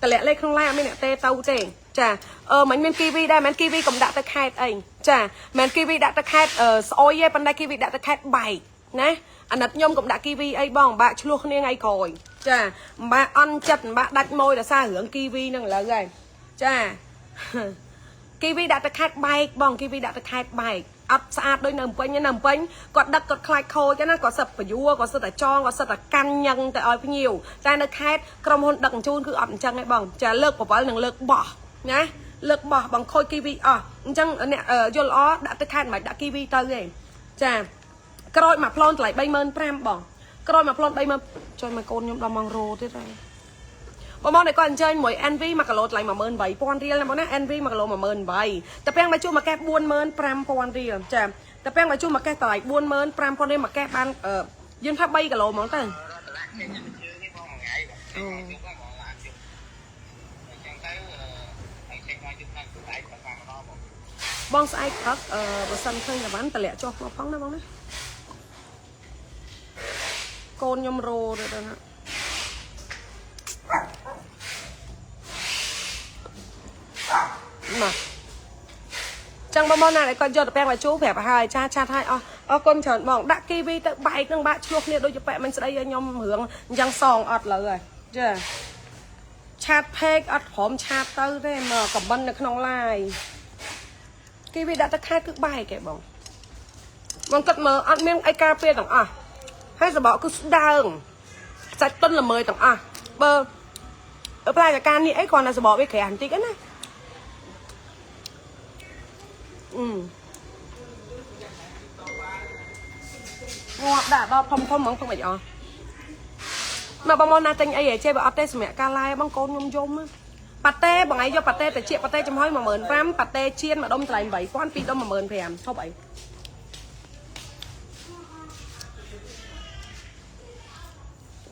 តម្លាក់លេខក្នុងឡានអត់មានអ្នកទេទៅទេចាអឺមិនមានគីវីដែរមិនគីវីកុំដាក់ទៅខេតអីចាមិនគីវីដាក់ទៅខេតស្អុយទេប៉ុន្តែគីវីដាក់ទៅខេតបែកណាអាណិតខ្ញុំកុំដាក់គីវីអីបងបាក់ឆ្លោះគ្នាថ្ងៃក្រោយចាមិនបាក់អន់ចិត្តមិនបាក់ដាច់ម៉ួយដោយសាររឿងគីវីហ្នឹងឥឡូវហើយចា គីវីដាក់ទៅខេតបែកបងគីវីដាក់ទៅខេតបែកអត់ស្អាតដូចនៅភ្នំពេញទេនៅភ្នំពេញគាត់ដឹកគាត់ខ្លាចខូចណាគាត់សិតពយួរគាត់សិតតែចងគាត់សិតតែកាន់ញឹងទៅឲ្យភ្ញៀវតែនៅខេតក្រុមហ៊ុនដឹកជញ្ជូនគឺអត់អញ្ចឹងទេបងចាលើកបវលនិងលើកបោះណាលើកបោះបងខូចគីវីអស់អញ្ចឹងអ្នកយល់ល្អដាក់ទៅខេតមិនដាក់គីវីទៅទេចាក្រោយមកផ្លូនតម្លៃ35000បងក្រោយមកផ្លូន30000ជួយមកកូនខ្ញុំដល់ម៉ោងរោទៀតហើយ បងបងដែលគាត់អញ្ជើញមួយ NV 1គីឡូថ្លៃ18000រៀលណាបងណា NV 1គីឡូ18000តែពាំងបាយជូរមួយកេះ45000រៀលចាតែពាំងបាយជូរមួយកេះតម្លៃ45000រៀលមួយកេះបានយើងថា3គីឡូហ្មងទៅ រតនៈចេញជើងនេះបងមួយថ្ងៃបងចេញមកយប់ហ្នឹងបងឡានយប់អញ្ចឹងទៅហើយចេញមកយប់ហ្នឹងស្អែកបានមកដល់បង បងស្អែកព្រឹកអឺបើសិនឃើញតែបានតម្លាក់ចុះមកផងណាបងណាកូនខ្ញុំរោទៅដល់ណាមកចឹងបងបងណាដែលគាត់យកទៅពាំងបាយជូរប្រាប់ឲ្យចាឆាតឲ្យអស់អរគុណច្រើនបងដាក់គីវីទៅបែកនឹងបាក់ឆ្លោះគ្នាដូចជាប៉ែមិនស្ដីឲ្យខ្ញុំរឿងអញ្ចឹងសងអត់លើហើយចាឆាតផេកអត់ព្រមឆាតទៅទេមកខមមិននៅក្នុង live គីវីដាក់ទៅខែគឺបែកឯងបងបងគិតមើលអត់មានអីការពារទាំងអស់ហើយសបកគឺស្ដើង សាច់តុនល្មើយទាំងអស់បើផ្លែចកានេះអីគ្រាន់តែសបកវាក្រាស់បន្តិចណាអឺងាប់ដាក់ដល់ធំធំហ្មងពុកមិនអស់មកបងមកណាទិញអីហ៎ចេះបើអត់ទេសម្រាប់ការឡាយបងកូនខ្ញុំយំប៉ាតេបងឯងយកប៉ាតេតិចប៉ាតេចំហុយ15000ប៉ាតេជៀនមួយដុំថ្លៃ8000ពីរដុំ15000ឈប់អី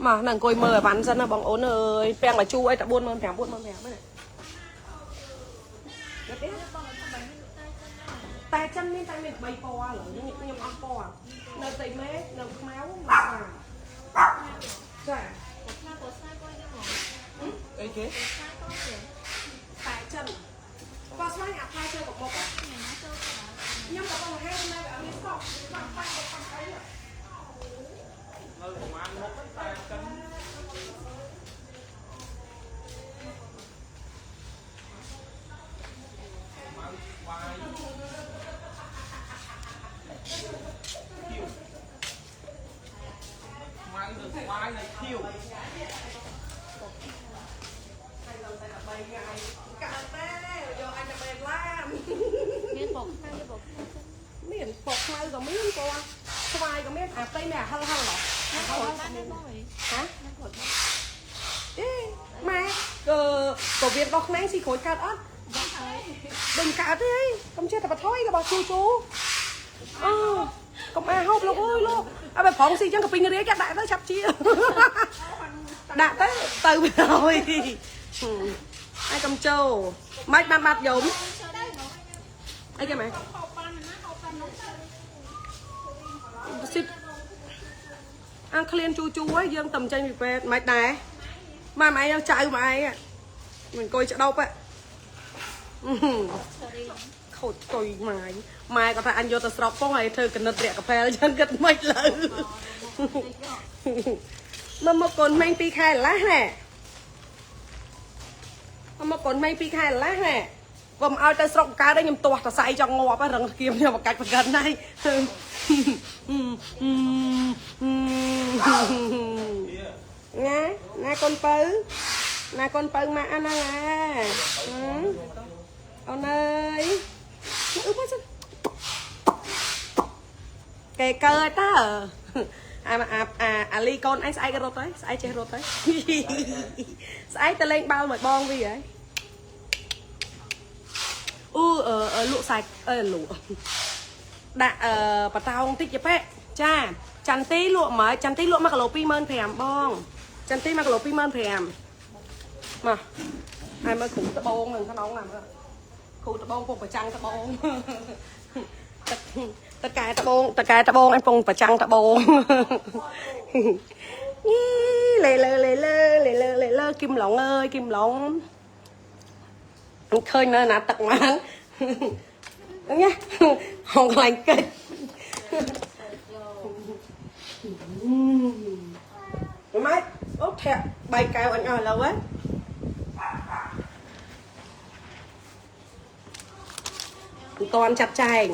មកនឹងអង្គុយមើលអីវ៉ាន់សិនណាបងអូនអើយពាំងមកជូរអីតែ45000 45000ហ្នឹងតែចិនមានតែមាន3ពណ៌ឥឡូវនេះខ្ញុំអស់ពណ៌នៅតៃមេនៅខ្មៅមកចា អីគេ តែចិនបើស្មានអាផ្លែជើកបុកខ្ញុំក៏បងហៅនៅអត់មានសោះបាក់បាក់បាក់អី នៅប្រហែលមុខតែចិនម៉ៅស្វាយខៀវម៉ៅនៅស្វាយនៅខៀវ កើតទេយកអញទៅបែបឡាន មានបកខ្មៅបកខ្មៅ មានពណ៌ខ្មៅក៏មានពណ៌ស្វាយក៏មានអាផ្ទៃមានអាហិលហិលហ៎ ហ៎បានទេបង ហ៎ នឹងគាត់មក អេម៉ែក៏ក៏វាដោះខ្នែងស៊ីក្រួយកើតអត់ បងហើយ ដូចកើតទេកុំចេះតែបថុយរបស់ជូជូអូកុំអាហូបលោកអើយលោកអើបើប្រងស៊ីចឹងក៏ពីងរាជដាក់ទៅឆាប់ជាដាក់ទៅទៅហើយហើយកុំចូលមិនបានបាត់យំអីគេម៉ែស៊ីអាឃ្លានជូជូហើយយើងតំចេញពីពេទ្យមិនដែរម៉ែម៉ែឯងចៅម៉ែឯងមិនអង្គុយច្ដោបហ៎ខូចកុយម៉ាយម៉ែគាត់ថាអញយកទៅស្រុកផងហើយធ្វើកណិតរាក់កាផែលចឹងគិតមិនលើមកមកកូនម៉េង2ខែកន្លះណែមកកូនម៉េង2ខែកន្លះណែបើមិនឲ្យទៅស្រុកកើតទេខ្ញុំទាស់តសៃចង់ងាប់រឹងគៀមខ្ញុំបកាច់បកិនហើយណាណាកូនពៅណាកូនពៅម៉ាក់ហ្នឹងណាអូនអើយអឺមកសិនគេកើតើអាអាអាលីកូនឯងស្អែករត់ហើយស្អែកចេះរត់ហើយស្អែកទៅលេងបាល់មួយបងវាហើយអូលក់សាច់អឺលក់ដាក់អឺបតោងតិចប៉ែចាចន្ទីលក់មកចន្ទីលក់1គីឡូ25000បងចន្ទី1គីឡូ25000មកហើយមើលគ្រូត្បូងនៅក្នុងណាមើលគ្រូត្បូងពងប្រចាំងត្បូងតកែត្បូងតកែត្បូងអញពងប្រចាំងត្បូងញីលេលើលេលើលេលើលេលើគឹមឡុងអើយគឹមឡុងឃើញនៅណាទឹកបានញ៉ាហងខ្លាញ់កិច្ចម៉េចអូធាក់បែកកែវអញអស់ឥឡូវហ៎មិនតាន់ចាត់ចែង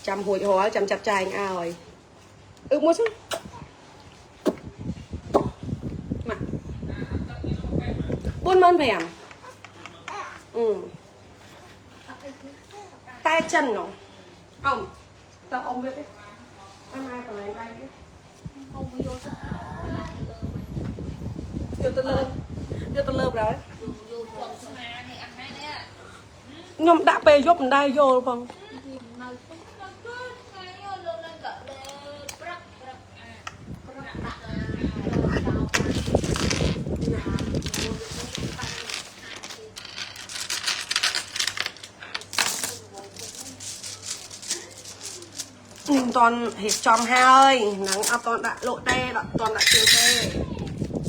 ចាំហួចរាល់ចាំចាត់ចែងឲ្យអឺមួយសិនមក45000អឺតែចិននោះអ៊ំតើអ៊ំវាទេអ៊ំមកកន្លែងដៃទេ អូយកទៅ យកទៅលើយកទៅលើប្រហែល យកជាប់ស្មានេះអានេះនេះ ខ្ញុំដាក់ពេលយប់មិនដែរយល់ផង នៅទៅ ថ្ងៃយកលោកឡើងក៏លើព្រឹកព្រឹកអាព្រឹកដាក់ នេះមិនតាន់រៀបចំហើយហ្នឹងអត់តាន់ដាក់លក់ទេអត់តាន់ដាក់ជាវទេ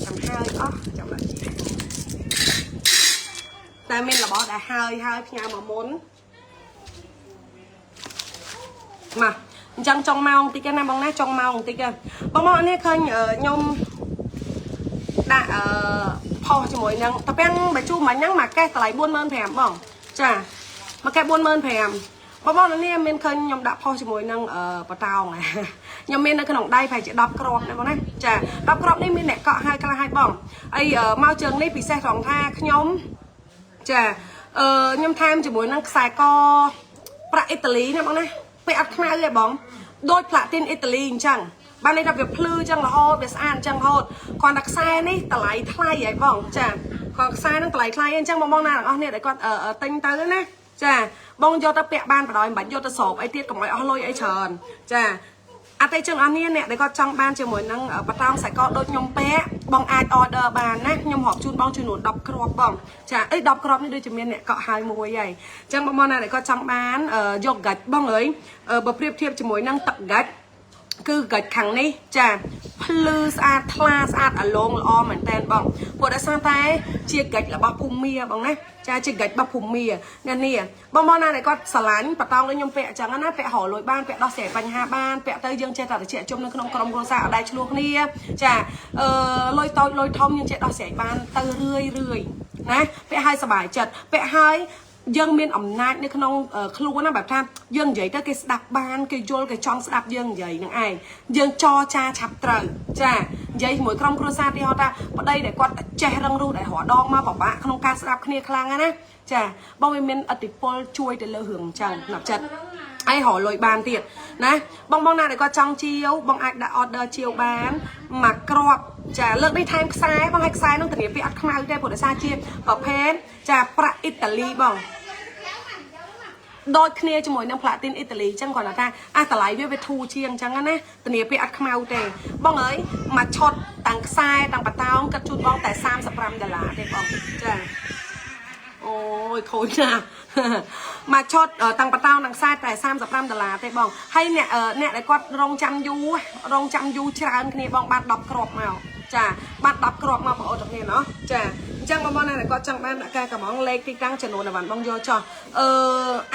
ចាំហើយអស់ចាំដាក់ជាវតែមានរបស់ដែលហើយហើយផ្ញើមកមុនមកអញ្ចឹងចុងម៉ោងតិចណាបងណាចុងម៉ោងតិចបងមកនេះឃើញខ្ញុំដាក់អឺផុសជាមួយនឹងតាពាំងបាយជូរមិញហ្នឹងមួយកេះតម្លៃ45000បងចាមួយកេះ45000 បងបងនេះមានឃើញខ្ញុំដាក់ផុសជាមួយនឹងបតោងខ្ញុំមាននៅក្នុងដៃប្រហែលជា10គ្រាប់ណាបងណាចា10គ្រាប់នេះមានអ្នកកក់ហើយខ្លះហើយបងអីមកជើងនេះពិសេសត្រង់ថាខ្ញុំចាអឺខ្ញុំថែមជាមួយនឹងខ្សែកប្រាក់អ៊ីតាលីណាបងណាពេលអត់ខ្មៅទេបងដូចផ្លាទីនអ៊ីតាលីអញ្ចឹងបានន័យថាវាភ្លឺអញ្ចឹងរហូតវាស្អាតអញ្ចឹងរហូតគ្រាន់តែខ្សែនេះតម្លៃថ្លៃហីបងចាគ្រាន់ខ្សែហ្នឹងតម្លៃថ្លៃអញ្ចឹងបងបងណាទាំងអស់នេះដែលគាត់ទិញទៅណាចាបងយកទៅពាក់បានបណ្ដោយមិនបាច់យកទៅស្រោបអីទៀតកុំឲ្យអស់លុយអីច្រើនចាអតិជនអស់នេះអ្នកដែលគាត់ចង់បានជាមួយនឹងបតោងខ្សែកដូចខ្ញុំពាក់បងអាច order បានណាខ្ញុំរាប់ជូនបងចំនួន10គ្រាប់បងចាអី10គ្រាប់នេះដូចជាមានអ្នកកក់ហើយមួយហើយអញ្ចឹងបងបងណាដែលគាត់ចង់បានយកកាច់បងអើយបើប្រៀបធៀបជាមួយនឹងទឹកកាច់គឺកាច់ខាងនេះចាភ្លឺស្អាតថ្លាស្អាតអាឡងល្អមែនតែនបងព្រោះដោយសារតែជាកាច់របស់ភូមិបងណាចាជាកាច់របស់ភូមិអ្នកនេះបងបងណាដែលគាត់ស្រឡាញ់បតោងដូចខ្ញុំពាក់អញ្ចឹងណាពាក់រលួយបានពាក់ដោះស្រាយបញ្ហាបានពាក់ទៅយើងចេះតែតិចជុំនៅក្នុងក្រុមគ្រួសារអត់ដែលឆ្លោះគ្នាចាអឺលុយតូចលុយធំយើងចេះដោះស្រាយបានទៅរឿយរឿយណាពាក់ឲ្យសប្បាយចិត្តពាក់ឲ្យយើងមានអំណាចនៅក្នុងខ្លួនណាបែបថាយើងនិយាយទៅគេស្ដាប់បានគេយល់គេចង់ស្ដាប់យើងនិយាយនឹងឯងយើងចរចាឆាប់ត្រូវចានិយាយជាមួយក្រុមគ្រួសារទីហោថាប្តីដែលគាត់ចេះរឹងរូសដែលរដងមកពិបាកក្នុងការស្ដាប់គ្នាខ្លាំងណាចាបងវាមានឥទ្ធិពលជួយទៅលើរឿងអញ្ចឹងណាប់ចិត្តឯរលុយបានទៀតណាបងបងណាដែលគាត់ចង់ជាវបងអាចដាក់ order ជាវបានមួយគ្រាប់ចាលើកនេះថែមខ្សែបងឲ្យខ្សែនឹងធានាពីអត់ខ្មៅទេព្រោះដោយសារជាប្រភេទចាប្រាក់អ៊ីតាលីបងដូចគ្នាជាមួយនឹងផ្លាទីនអ៊ីតាលីអញ្ចឹងគាត់ថាអាតម្លៃវាធូរជាងអញ្ចឹងណាធានាពីអត់ខ្មៅទេបងអើយមួយឈុតតាំងខ្សែតាំងបតោងគិតជូនបងតែ35ដុល្លារទេបងចាអូយខូចណាស់មួយឈុតតាំងបតោងតាំងខ្សែតែ35ដុល្លារទេបងហើយអ្នកអ្នកដែលគាត់រងចាំយូររងចាំយូរច្រើនគ្នាបងបាន10គ្រាប់មកចាបាន10គ្រាប់មកបងអូនទាំងគ្នាណោះចាអញ្ចឹងបងប្អូនណាដែលគាត់ចង់បានដាក់ការកំងលេខទីតាំងចំនួនអីវ៉ាន់បងយកចោះអឺ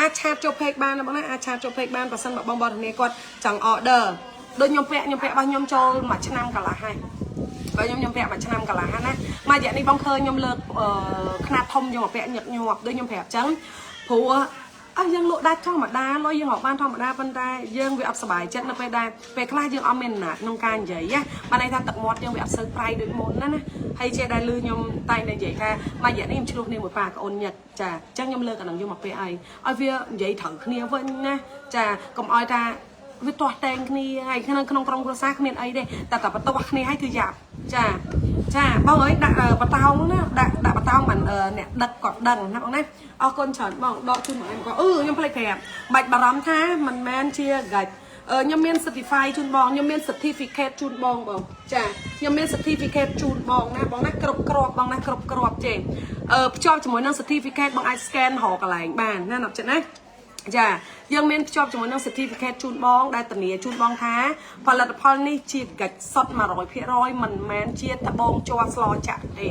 អាច chat ចូល page បានណាបងណាអាច chat ចូល page បានបើសិនបើបងប្អូនទាំងគ្នាគាត់ចង់ order ដូចខ្ញុំពាក់ខ្ញុំពាក់របស់ខ្ញុំចូលមួយឆ្នាំកន្លះហើយបើខ្ញុំខ្ញុំពាក់មួយឆ្នាំកន្លះណាមួយរយៈនេះបងឃើញខ្ញុំលើកខ្នាតធំយកមកពាក់ញឹកញាប់ដូចខ្ញុំប្រាប់អញ្ចឹងព្រោះអើយើងលក់ដាច់ធម្មតាលុយយើងរកបានធម្មតាប៉ុន្តែយើងវាអត់សប្បាយចិត្តនៅពេលដែលពេលខ្លះយើងអត់មានអំណាចក្នុងការនិយាយណាបានន័យថាទឹកមាត់យើងវាអត់សូវប្រៃដូចមុនណាណាហើយចេះដែលលឺខ្ញុំតែងតែនិយាយថាមួយរយៈនេះខ្ញុំឆ្លោះគ្នាមួយប៉ាក្អូនញឹកចាអញ្ចឹងខ្ញុំលើកអានឹងយកមកពាក់ឲ្យឲ្យវានិយាយត្រូវគ្នាវិញណាចាកុំឲ្យថាវាទាស់តែងគ្នាហើយក្នុងក្នុងក្រុមគ្រួសារគ្មានអីទេតែតែបន្ទាស់គ្នាហើយគឺយ៉ាប់ចាចាបងអើយដាក់បតោងណាដាក់ដាក់បតោងបានអ្នកដឹកគាត់ដឹងណាបងណាអរគុណច្រើនបងដកជូនមកឯងក៏អឺខ្ញុំភ្លេចប្រាប់បាច់បារម្ភថាមិនមែនជាកាច់ខ្ញុំមាន certify ជូនបងខ្ញុំមាន certificate ជូនបងបងចាខ្ញុំមាន certificate ជូនបងណាបងណាគ្រប់គ្រាប់បងណាគ្រប់គ្រាប់ចេអឺភ្ជាប់ជាមួយនឹង certificate បងអាច scan រកកន្លែងបានណាណាប់ចិត្តណាចាយើងមានភ្ជាប់ជាមួយនឹង certificate ជូនបងដែលធានាជូនបងថាផលិតផលនេះជាកាច់សុទ្ធ100%មិនមែនជាត្បូងជ័រស្លចាក់ទេ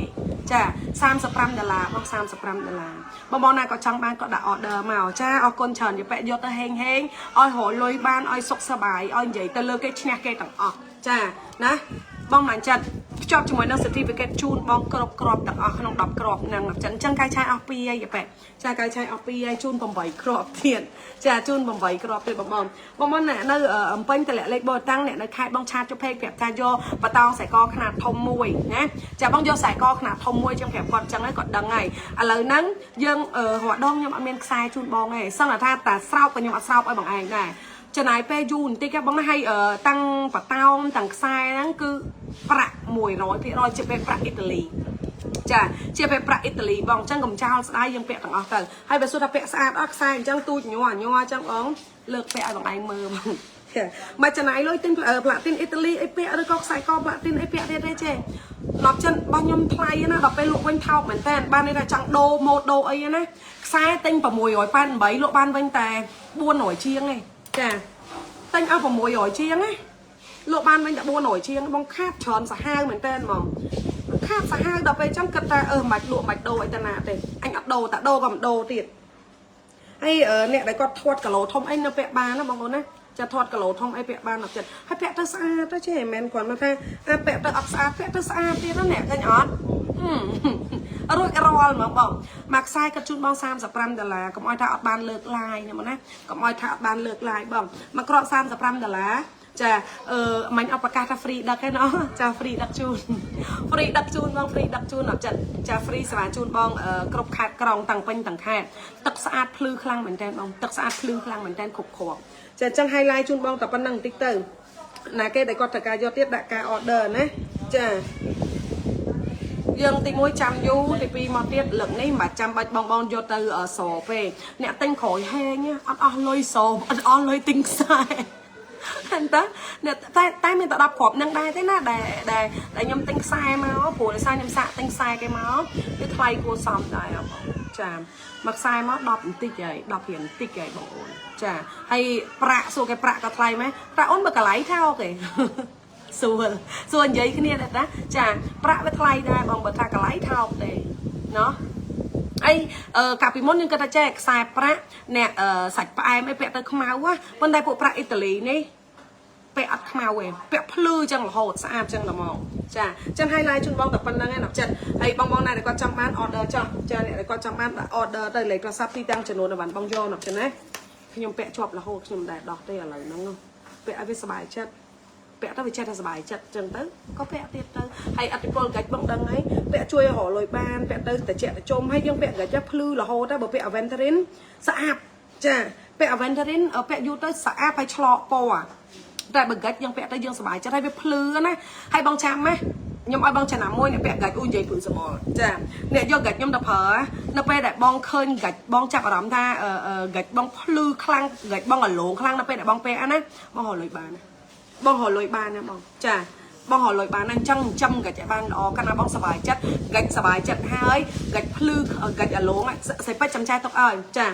ចា35ដុល្លារបង35ដុល្លារបងបងណាក៏ចង់បានក៏ដាក់ order មកចាអរគុណច្រើនយប៉ែយកទៅហេងហេងឲ្យរលុយបានឲ្យសុខសប្បាយឲ្យនិយាយទៅលើគេឈ្នះគេទាំងអស់ចាណាបងមិនចិត្តភ្ជាប់ជាមួយនឹង certificate ជូនបងគ្រប់គ្រាប់ទាំងអស់ក្នុង10គ្រាប់ហ្នឹងអញ្ចឹងកាយឆាយអស់2ហើយប៉ែចាកាយឆាយអស់2ហើយជូន8គ្រាប់ទៀតចាជូន8គ្រាប់ទៀតបងបងបងបងអ្នកនៅអំពេញតម្លាក់លេខបតាំងអ្នកនៅខេត្តបង chat ចុះ page ប្រាប់ថាយកបតោងខ្សែកខ្នាតធំមួយណាចាបងយកខ្សែកខ្នាតធំមួយចឹងប្រាប់គាត់ចឹងហើយគាត់ដឹងហើយឥឡូវហ្នឹងយើងរដងខ្ញុំអត់មានខ្សែជូនបងទេសឹងថាតាស្រោបក៏ខ្ញុំអត់ស្រោបឲ្យបងឯងដែរចំណាយពេលយូរបន្តិចបងណាឲ្យតាំងបតោងតាំងខ្សែហ្នឹងគឺប្រាក់100%ជាពេលប្រាក់អ៊ីតាលីចាជាពេលប្រាក់អ៊ីតាលីបងអញ្ចឹងកុំចោលស្ដាយយើងពាក់ទាំងអស់ទៅហើយបើសួរថាពាក់ស្អាតអត់ខ្សែអញ្ចឹងទូចញ័រញ័រអញ្ចឹងបងលើកពាក់ឲ្យបងឯងមើលបងមកចំណាយលុយទិញផ្លាទីនអ៊ីតាលីអីពាក់ឬក៏ខ្សែកផ្លាទីនអីពាក់ទៀតទេចេឡប់ចិនរបស់ខ្ញុំថ្លៃណាដល់ពេលលក់វិញថោកមែនតើបានន័យថាចង់ដូរម៉ូតដូរអីណាខ្សែទិញ688លក់បានវិញតែ400ជាងឯងចាទិញអស់600ជាងណាលក់បានវិញតែ400ជាងបងខាតច្រើនសាហាវមែនតើហ្មងខាតសាហាវដល់ពេលអញ្ចឹងគិតថាអឺមិនបាច់លក់មិនបាច់ដូរអីទៅណាទេអញអត់ដូរតែដូរក៏មិនដូរទៀតហើយអ្នកដែលគាត់ធាត់គីឡូធំអីនៅពាក់បានណាបងប្អូនណាចាធាត់គីឡូធំអីពាក់បានអត់ចិត្តហើយពាក់ទៅស្អាតទៅចេះមិនមែនគាត់មកថាអាពាក់ទៅអត់ស្អាតពាក់ទៅស្អាតទៀតណាអ្នកឃើញអត់ រួចរាល់ហ្មងបងមួយខ្សែគាត់ជូនបង35ដុល្លារកុំឲ្យថាអត់បានលើកឡាយណាបងណាកុំឲ្យថាអត់បានលើកឡាយបងមួយគ្រាប់35ដុល្លារចាអឺមិញអត់ប្រកាសថា free ដឹកទេណោះចា free ដឹកជូន free ដឹកជូនបង free ដឹកជូនអត់ចិត្តចា free សេវាជូនបងគ្រប់ខេត្តក្រុងតាំងពេញតាំងខេត្តទឹកស្អាតភ្លឺខ្លាំងមែនតើបងទឹកស្អាតភ្លឺខ្លាំងមែនតើគ្រប់គ្រាប់ចាអញ្ចឹង highlight ជូនបងតែប៉ុណ្្នឹងបន្តិចទៅណាគេដែលគាត់ត្រូវការយកទៀតដាក់ការ order ណាចាយើងទី1ចាំយូរទី2មកទៀតលើកនេះមិនបាច់ចាំបាច់បងបងយកទៅសពេអ្នកទិញក្រោយហេងអត់អស់លុយសអត់អស់លុយទិញខ្សែហ្នឹងតើអ្នកតែតែមានតែ10គ្រាប់នឹងដែរទេណាដែលដែលដែលខ្ញុំទិញខ្សែមកព្រោះដោយសារខ្ញុំសាកទិញខ្សែគេមកវាថ្លៃគួរសមដែរបងចាមួយខ្សែមក10បន្តិចហើយ10រៀលបន្តិចហើយបងអូនចាហើយប្រាក់សួរគេប្រាក់ក៏ថ្លៃម៉េះប្រាក់អូនបើកន្លែងថោកទេ សួរសួរនិយាយគ្នាដែរតាចាប្រាក់វាថ្លៃដែរបងបើថាកន្លែងថោកទេណោះអីអឺកាលពីមុនយើងគិតថាចេះខ្សែប្រាក់អ្នកសាច់ផ្អែមអីពាក់ទៅខ្មៅហ៎ប៉ុន្តែពួកប្រាក់អ៊ីតាលីនេះពាក់អត់ខ្មៅទេពាក់ភ្លឺចឹងរហូតស្អាតចឹងតែមកចាចឹង highlight ជូនបងតែប៉ុណ្្នឹងឯងអត់ចិត្តហើយបងបងណាដែលគាត់ចង់បាន order ចោះចាអ្នកដែលគាត់ចង់បាន order ទៅលេខទូរស័ព្ទទីតាំងចំនួនអីវ៉ាន់បងយកអត់ចឹងណាខ្ញុំពាក់ជាប់រហូតខ្ញុំមិនដែលដោះទេឥឡូវហ្នឹងពាក់ឲ្យវាសប្បាយចិត្តពាក់ទៅវាចេះតែសប្បាយចិត្តចឹងទៅក៏ពាក់ទៀតទៅហើយអតិពលកាច់បងដឹងហើយពាក់ជួយរកលុយបានពាក់ទៅតិចតិចុំហើយយើងពាក់កាច់ភ្លឺរហូតទៅបើពាក់ Aventurine ស្អាតចាពាក់ Aventurine ពាក់យូរទៅស្អាតហើយឆ្លក់ពណ៌តែបើកាច់យើងពាក់ទៅយើងសប្បាយចិត្តហើយវាភ្លឺណាហើយបងចាំណាខ្ញុំឲ្យបងចំណាំមួយអ្នកពាក់កាច់អ៊ូនិយាយព្រឺសបល់ចាអ្នកយកកាច់ខ្ញុំទៅប្រើនៅពេលដែលបងឃើញកាច់បងចាប់អារម្មណ៍ថាកាច់បងភ្លឺខ្លាំងកាច់បងអាឡងខ្លាំងនៅពេលដែលបងពាក់ណាបងរកលុយបានណាបងរកលុយបានណាបងចាបងរកលុយបានណាអញ្ចឹងចិញ្ចឹមកាច់ឲ្យបានល្អកាលណាបងសប្បាយចិត្តកាច់សប្បាយចិត្តហើយកាច់ភ្លឺកាច់អាឡងស្អីពេចចាំចែកទុកឲ្យចា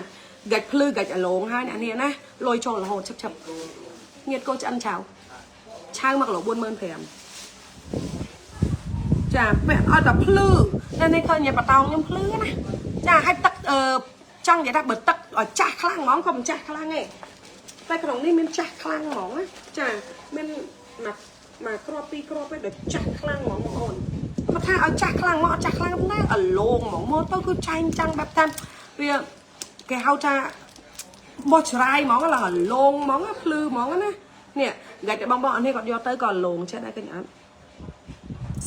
កាច់ភ្លឺកាច់អាឡងហើយអ្នកនេះណាលុយចូលរហូតឈឹបឈឹបងៀតគោឆ្អិនឆៅឆៅ1គីឡូ45000ចាពាក់ឲ្យតែភ្លឺតែនេះឃើញញ៉ៃបតោងខ្ញុំភ្លឺណាចាឲ្យទឹកអឺចង់និយាយថាបើទឹកឲ្យចាស់ខ្លាំងហ្មងក៏មិនចាស់ខ្លាំងទេតែក្នុងនេះមានចាស់ខ្លាំងហ្មងណាចាមានមួយមួយគ្រាប់ពីរគ្រាប់ទេដែលចាស់ខ្លាំងហ្មងបងអូនមកថាឲ្យចាស់ខ្លាំងមកអត់ចាស់ខ្លាំងណាអលងហ្មងមកទៅគឺចែងចាំងបែបតាមវាគេហៅថាបោះច្រាយហ្មងឡើងអលងហ្មងភ្លឺហ្មងណានេះហ្គាច់បងបងអននេះគាត់យកទៅក៏លងចេះដែរឃើញអត់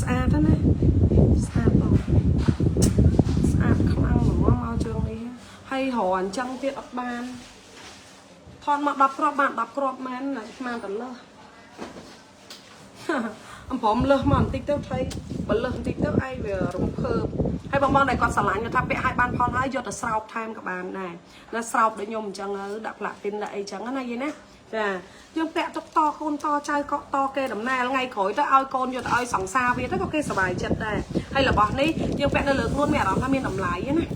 ស្អាតណាស្អាតបងស្អាតខ្លាំងហ្មងមកជើងនេះហើយរអញ្ចឹងទៀតអត់បានថនមក10គ្រាប់បាន10គ្រាប់មែនណាស្មានតលើសអំព្រមលើសមកបន្តិចទៅថៃបើលើសបន្តិចទៅឯងវារំភើបហើយបងបងដែលគាត់ស្រឡាញ់គាត់ថាពាក់ឲ្យបានផលហើយយកទៅស្រោបថែមក៏បានដែរណាស្រោបដូចខ្ញុំអញ្ចឹងទៅដាក់ផ្លាទីនដាក់អីចឹងណាយីណាចាយើងពាក់ទុកតកូនតចៅកក់តគេដំណែលថ្ងៃក្រោយទៅឲ្យកូនយកទៅឲ្យសង្សារវាទៅក៏គេសប្បាយចិត្តដែរហើយរបស់នេះយើងពាក់នៅលើខ្លួនមានអារម្មណ៍ថាមានតម្លៃណា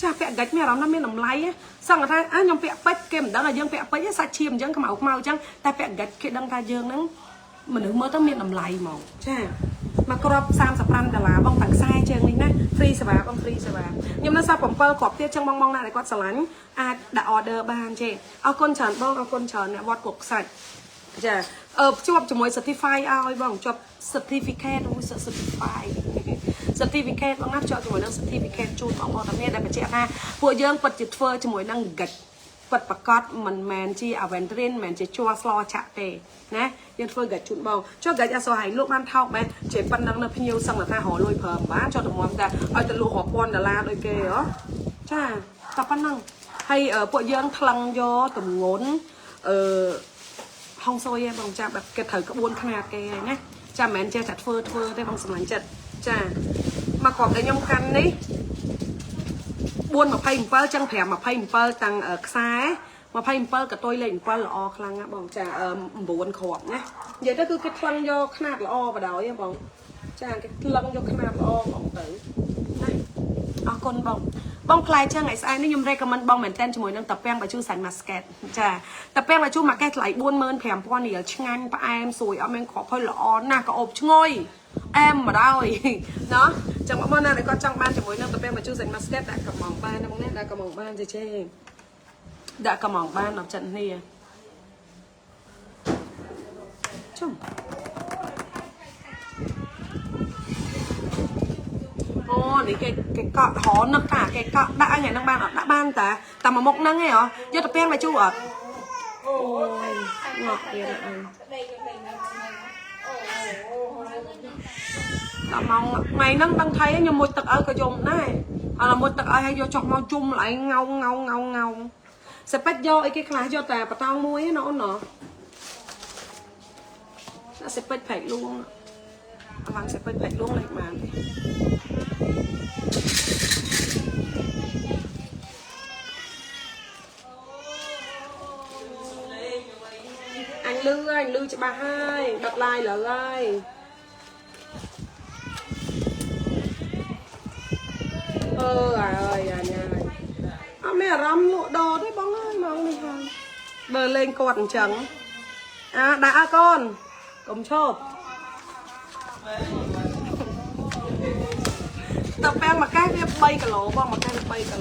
ចាពាក់ហ្គាច់មានអារម្មណ៍ថាមានតម្លៃសឹងថាអើខ្ញុំពាក់ពេជ្រគេមិនដឹងថាយើងពាក់ពេជ្រសាច់ឈាមអញ្ចឹងខ្មៅខ្មៅអញ្ចឹងតែពាក់ហ្គាច់គេដឹងថាយើងហ្នឹងមនុស្សមើលទៅមានតម្លៃហ្មងចាមកគ្រាប់35ដុល្លារបងតាំងខ្សែជើងនេះណា free សេវាបង free សេវាខ្ញុំនៅសល់7គ្រាប់ទៀតចឹងបងបងណាដែលគាត់ស្រឡាញ់អាចដាក់ order បានទេអរគុណច្រើនបងអរគុណច្រើនអ្នកវត្តគុកខ្សាច់ចាអឺភ្ជាប់ជាមួយ certify ឲ្យបងជាប់ certificate អូ certify certificate បងណាភ្ជាប់ជាមួយនឹង certificate ជូនបងប្អូនទាំងនេះដែលបញ្ជាក់ថាពួកយើងពិតជាធ្វើជាមួយនឹង ហ្គាច់ពិតប្រកបមិនមែនជា Aventurine មិនមែនជាជ័រស្លឆាក់ទេណាយើងធ្វើហ្គាច់ជូនបងចុះហ្គាច់អសរហៃលក់បានថោកមែនជាប៉ុណ្ណឹងនៅភ្ញៀវសឹងថារកលុយប្រើមិនបានចុះតម្រាំតែឲ្យទៅលក់រាប់ពាន់ដុល្លារដូចគេហ៎ចាតែប៉ុណ្ណឹងហើយពួកយើងថ្លឹងយកតម្ងន់អឺហុងស៊ុយឯងបងចាបែបគេត្រូវក្បួនខ្នាតគេហើយណាចាមិនមែនចេះតែធ្វើធ្វើទេបងសម្លាញ់ចិត្តចាមកគ្រាប់ដែលខ្ញុំកាន់នេះ427ចឹង527តាំងខ្សែ27កតុយលេខ7ល្អខ្លាំងណាស់បងចា9គ្រាប់ណានិយាយទៅគឺគេថ្លឹងយកខ្នាតល្អបដ ாய் ហ៎បងចាគេថ្លឹងយកខ្នាតល្អបងទៅណាអរគុណបងបងផ្លែចឹងថ្ងៃស្អែកនេះខ្ញុំ recommend បងមែនតើជាមួយនឹងតាពាំងបាយជូរសាច់ muscat ចាតាពាំងបាយជូរមួយកេះថ្លៃ45000រៀលឆ្ងាញ់ផ្អែមស្រួយអត់មានគ្រាប់ហើយល្អណាស់ក៏អូបឈ្ងុយអែមមកដល់ណោះចឹងបងប្អូនណាដែលគាត់ចង់បានជាមួយនឹងតាពាំងបាយជូរសាច់ muscat ដាក់កំងបានណាបងណាដាក់កំងបានចេចេដាក់កំងបានដល់ចិត្តគ្នាជុំអូន នេះគេគេកក់រនឹកថាគេកក់ដាក់ថ្ងៃហ្នឹងបានអត់ដាក់បានតាតែមួយមុខហ្នឹងឯងហ៎យកទៅពាំងមកជូរអត់អូយងក់ទៀតអញដល់ម៉ោងថ្ងៃហ្នឹងដឹងថៃខ្ញុំមុជទឹកឲ្យក៏យំដែរអត់មុជទឹកឲ្យហើយយកចុះមកជុំឡើងងោងងោងងោងងោងសពេចយកអីគេខ្លះយកតែបតោងមួយឯណាអូនណដាក់សពេចផែកលួងអវ៉ាន់សពេចផែកលួងលេខបានទេអញលឺហើយអញលឺច្បាស់ហើយដុតឡាយលើហើយអឺអើយអញហើយអត់មានអារម្មណ៍លក់ដូរទេបងអើយម៉ោងនេះហើយបើលេងគាត់អញ្ចឹងអាដាក់ឲ្យកូនកុំឈប់តពាំងមួយកែវា3គីឡូបងមួយកែវា3គីឡូ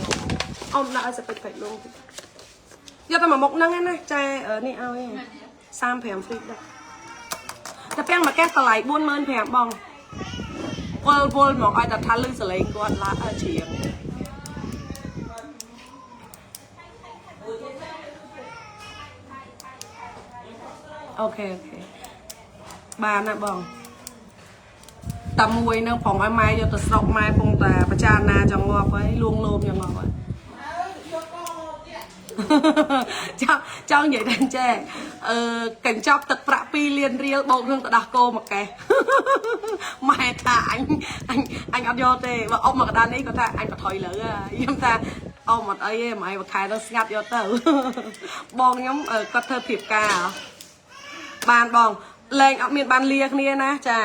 អមដាក់ឲ្យសពេចពេចលងតិចយកតែមួយមុខហ្នឹងឯណាចែនេះឲ្យ35 free ដាក់តពាំងមួយកែតម្លៃ45000បងវល់វល់មកឲ្យតែថាលឺសលេងគាត់ឡាឲ្យច្រៀង OK OK បានណាបងតែមួយនឹងប្រងឲ្យម៉ែយកទៅស្រុកម៉ែពងតាបចារណាចង់ងាប់ហើយលួងលោមចង់ងាប់ហើយចង់ចង់និយាយថាចេះអឺកញ្ចប់ទឹកប្រាក់2លានរៀលបូកនឹងទៅដោះគោមកកេះម៉ែថាអញអញអញអត់យកទេបើអ៊ំមកកដាលនេះគាត់ថាអញបថុយលើខ្ញុំថាអ៊ំអត់អីទេម៉ែមួយខែទៅស្ងាត់យកទៅបងខ្ញុំគាត់ធ្វើភាពការបានបងលែងអត់មានបានលាគ្នាណាចា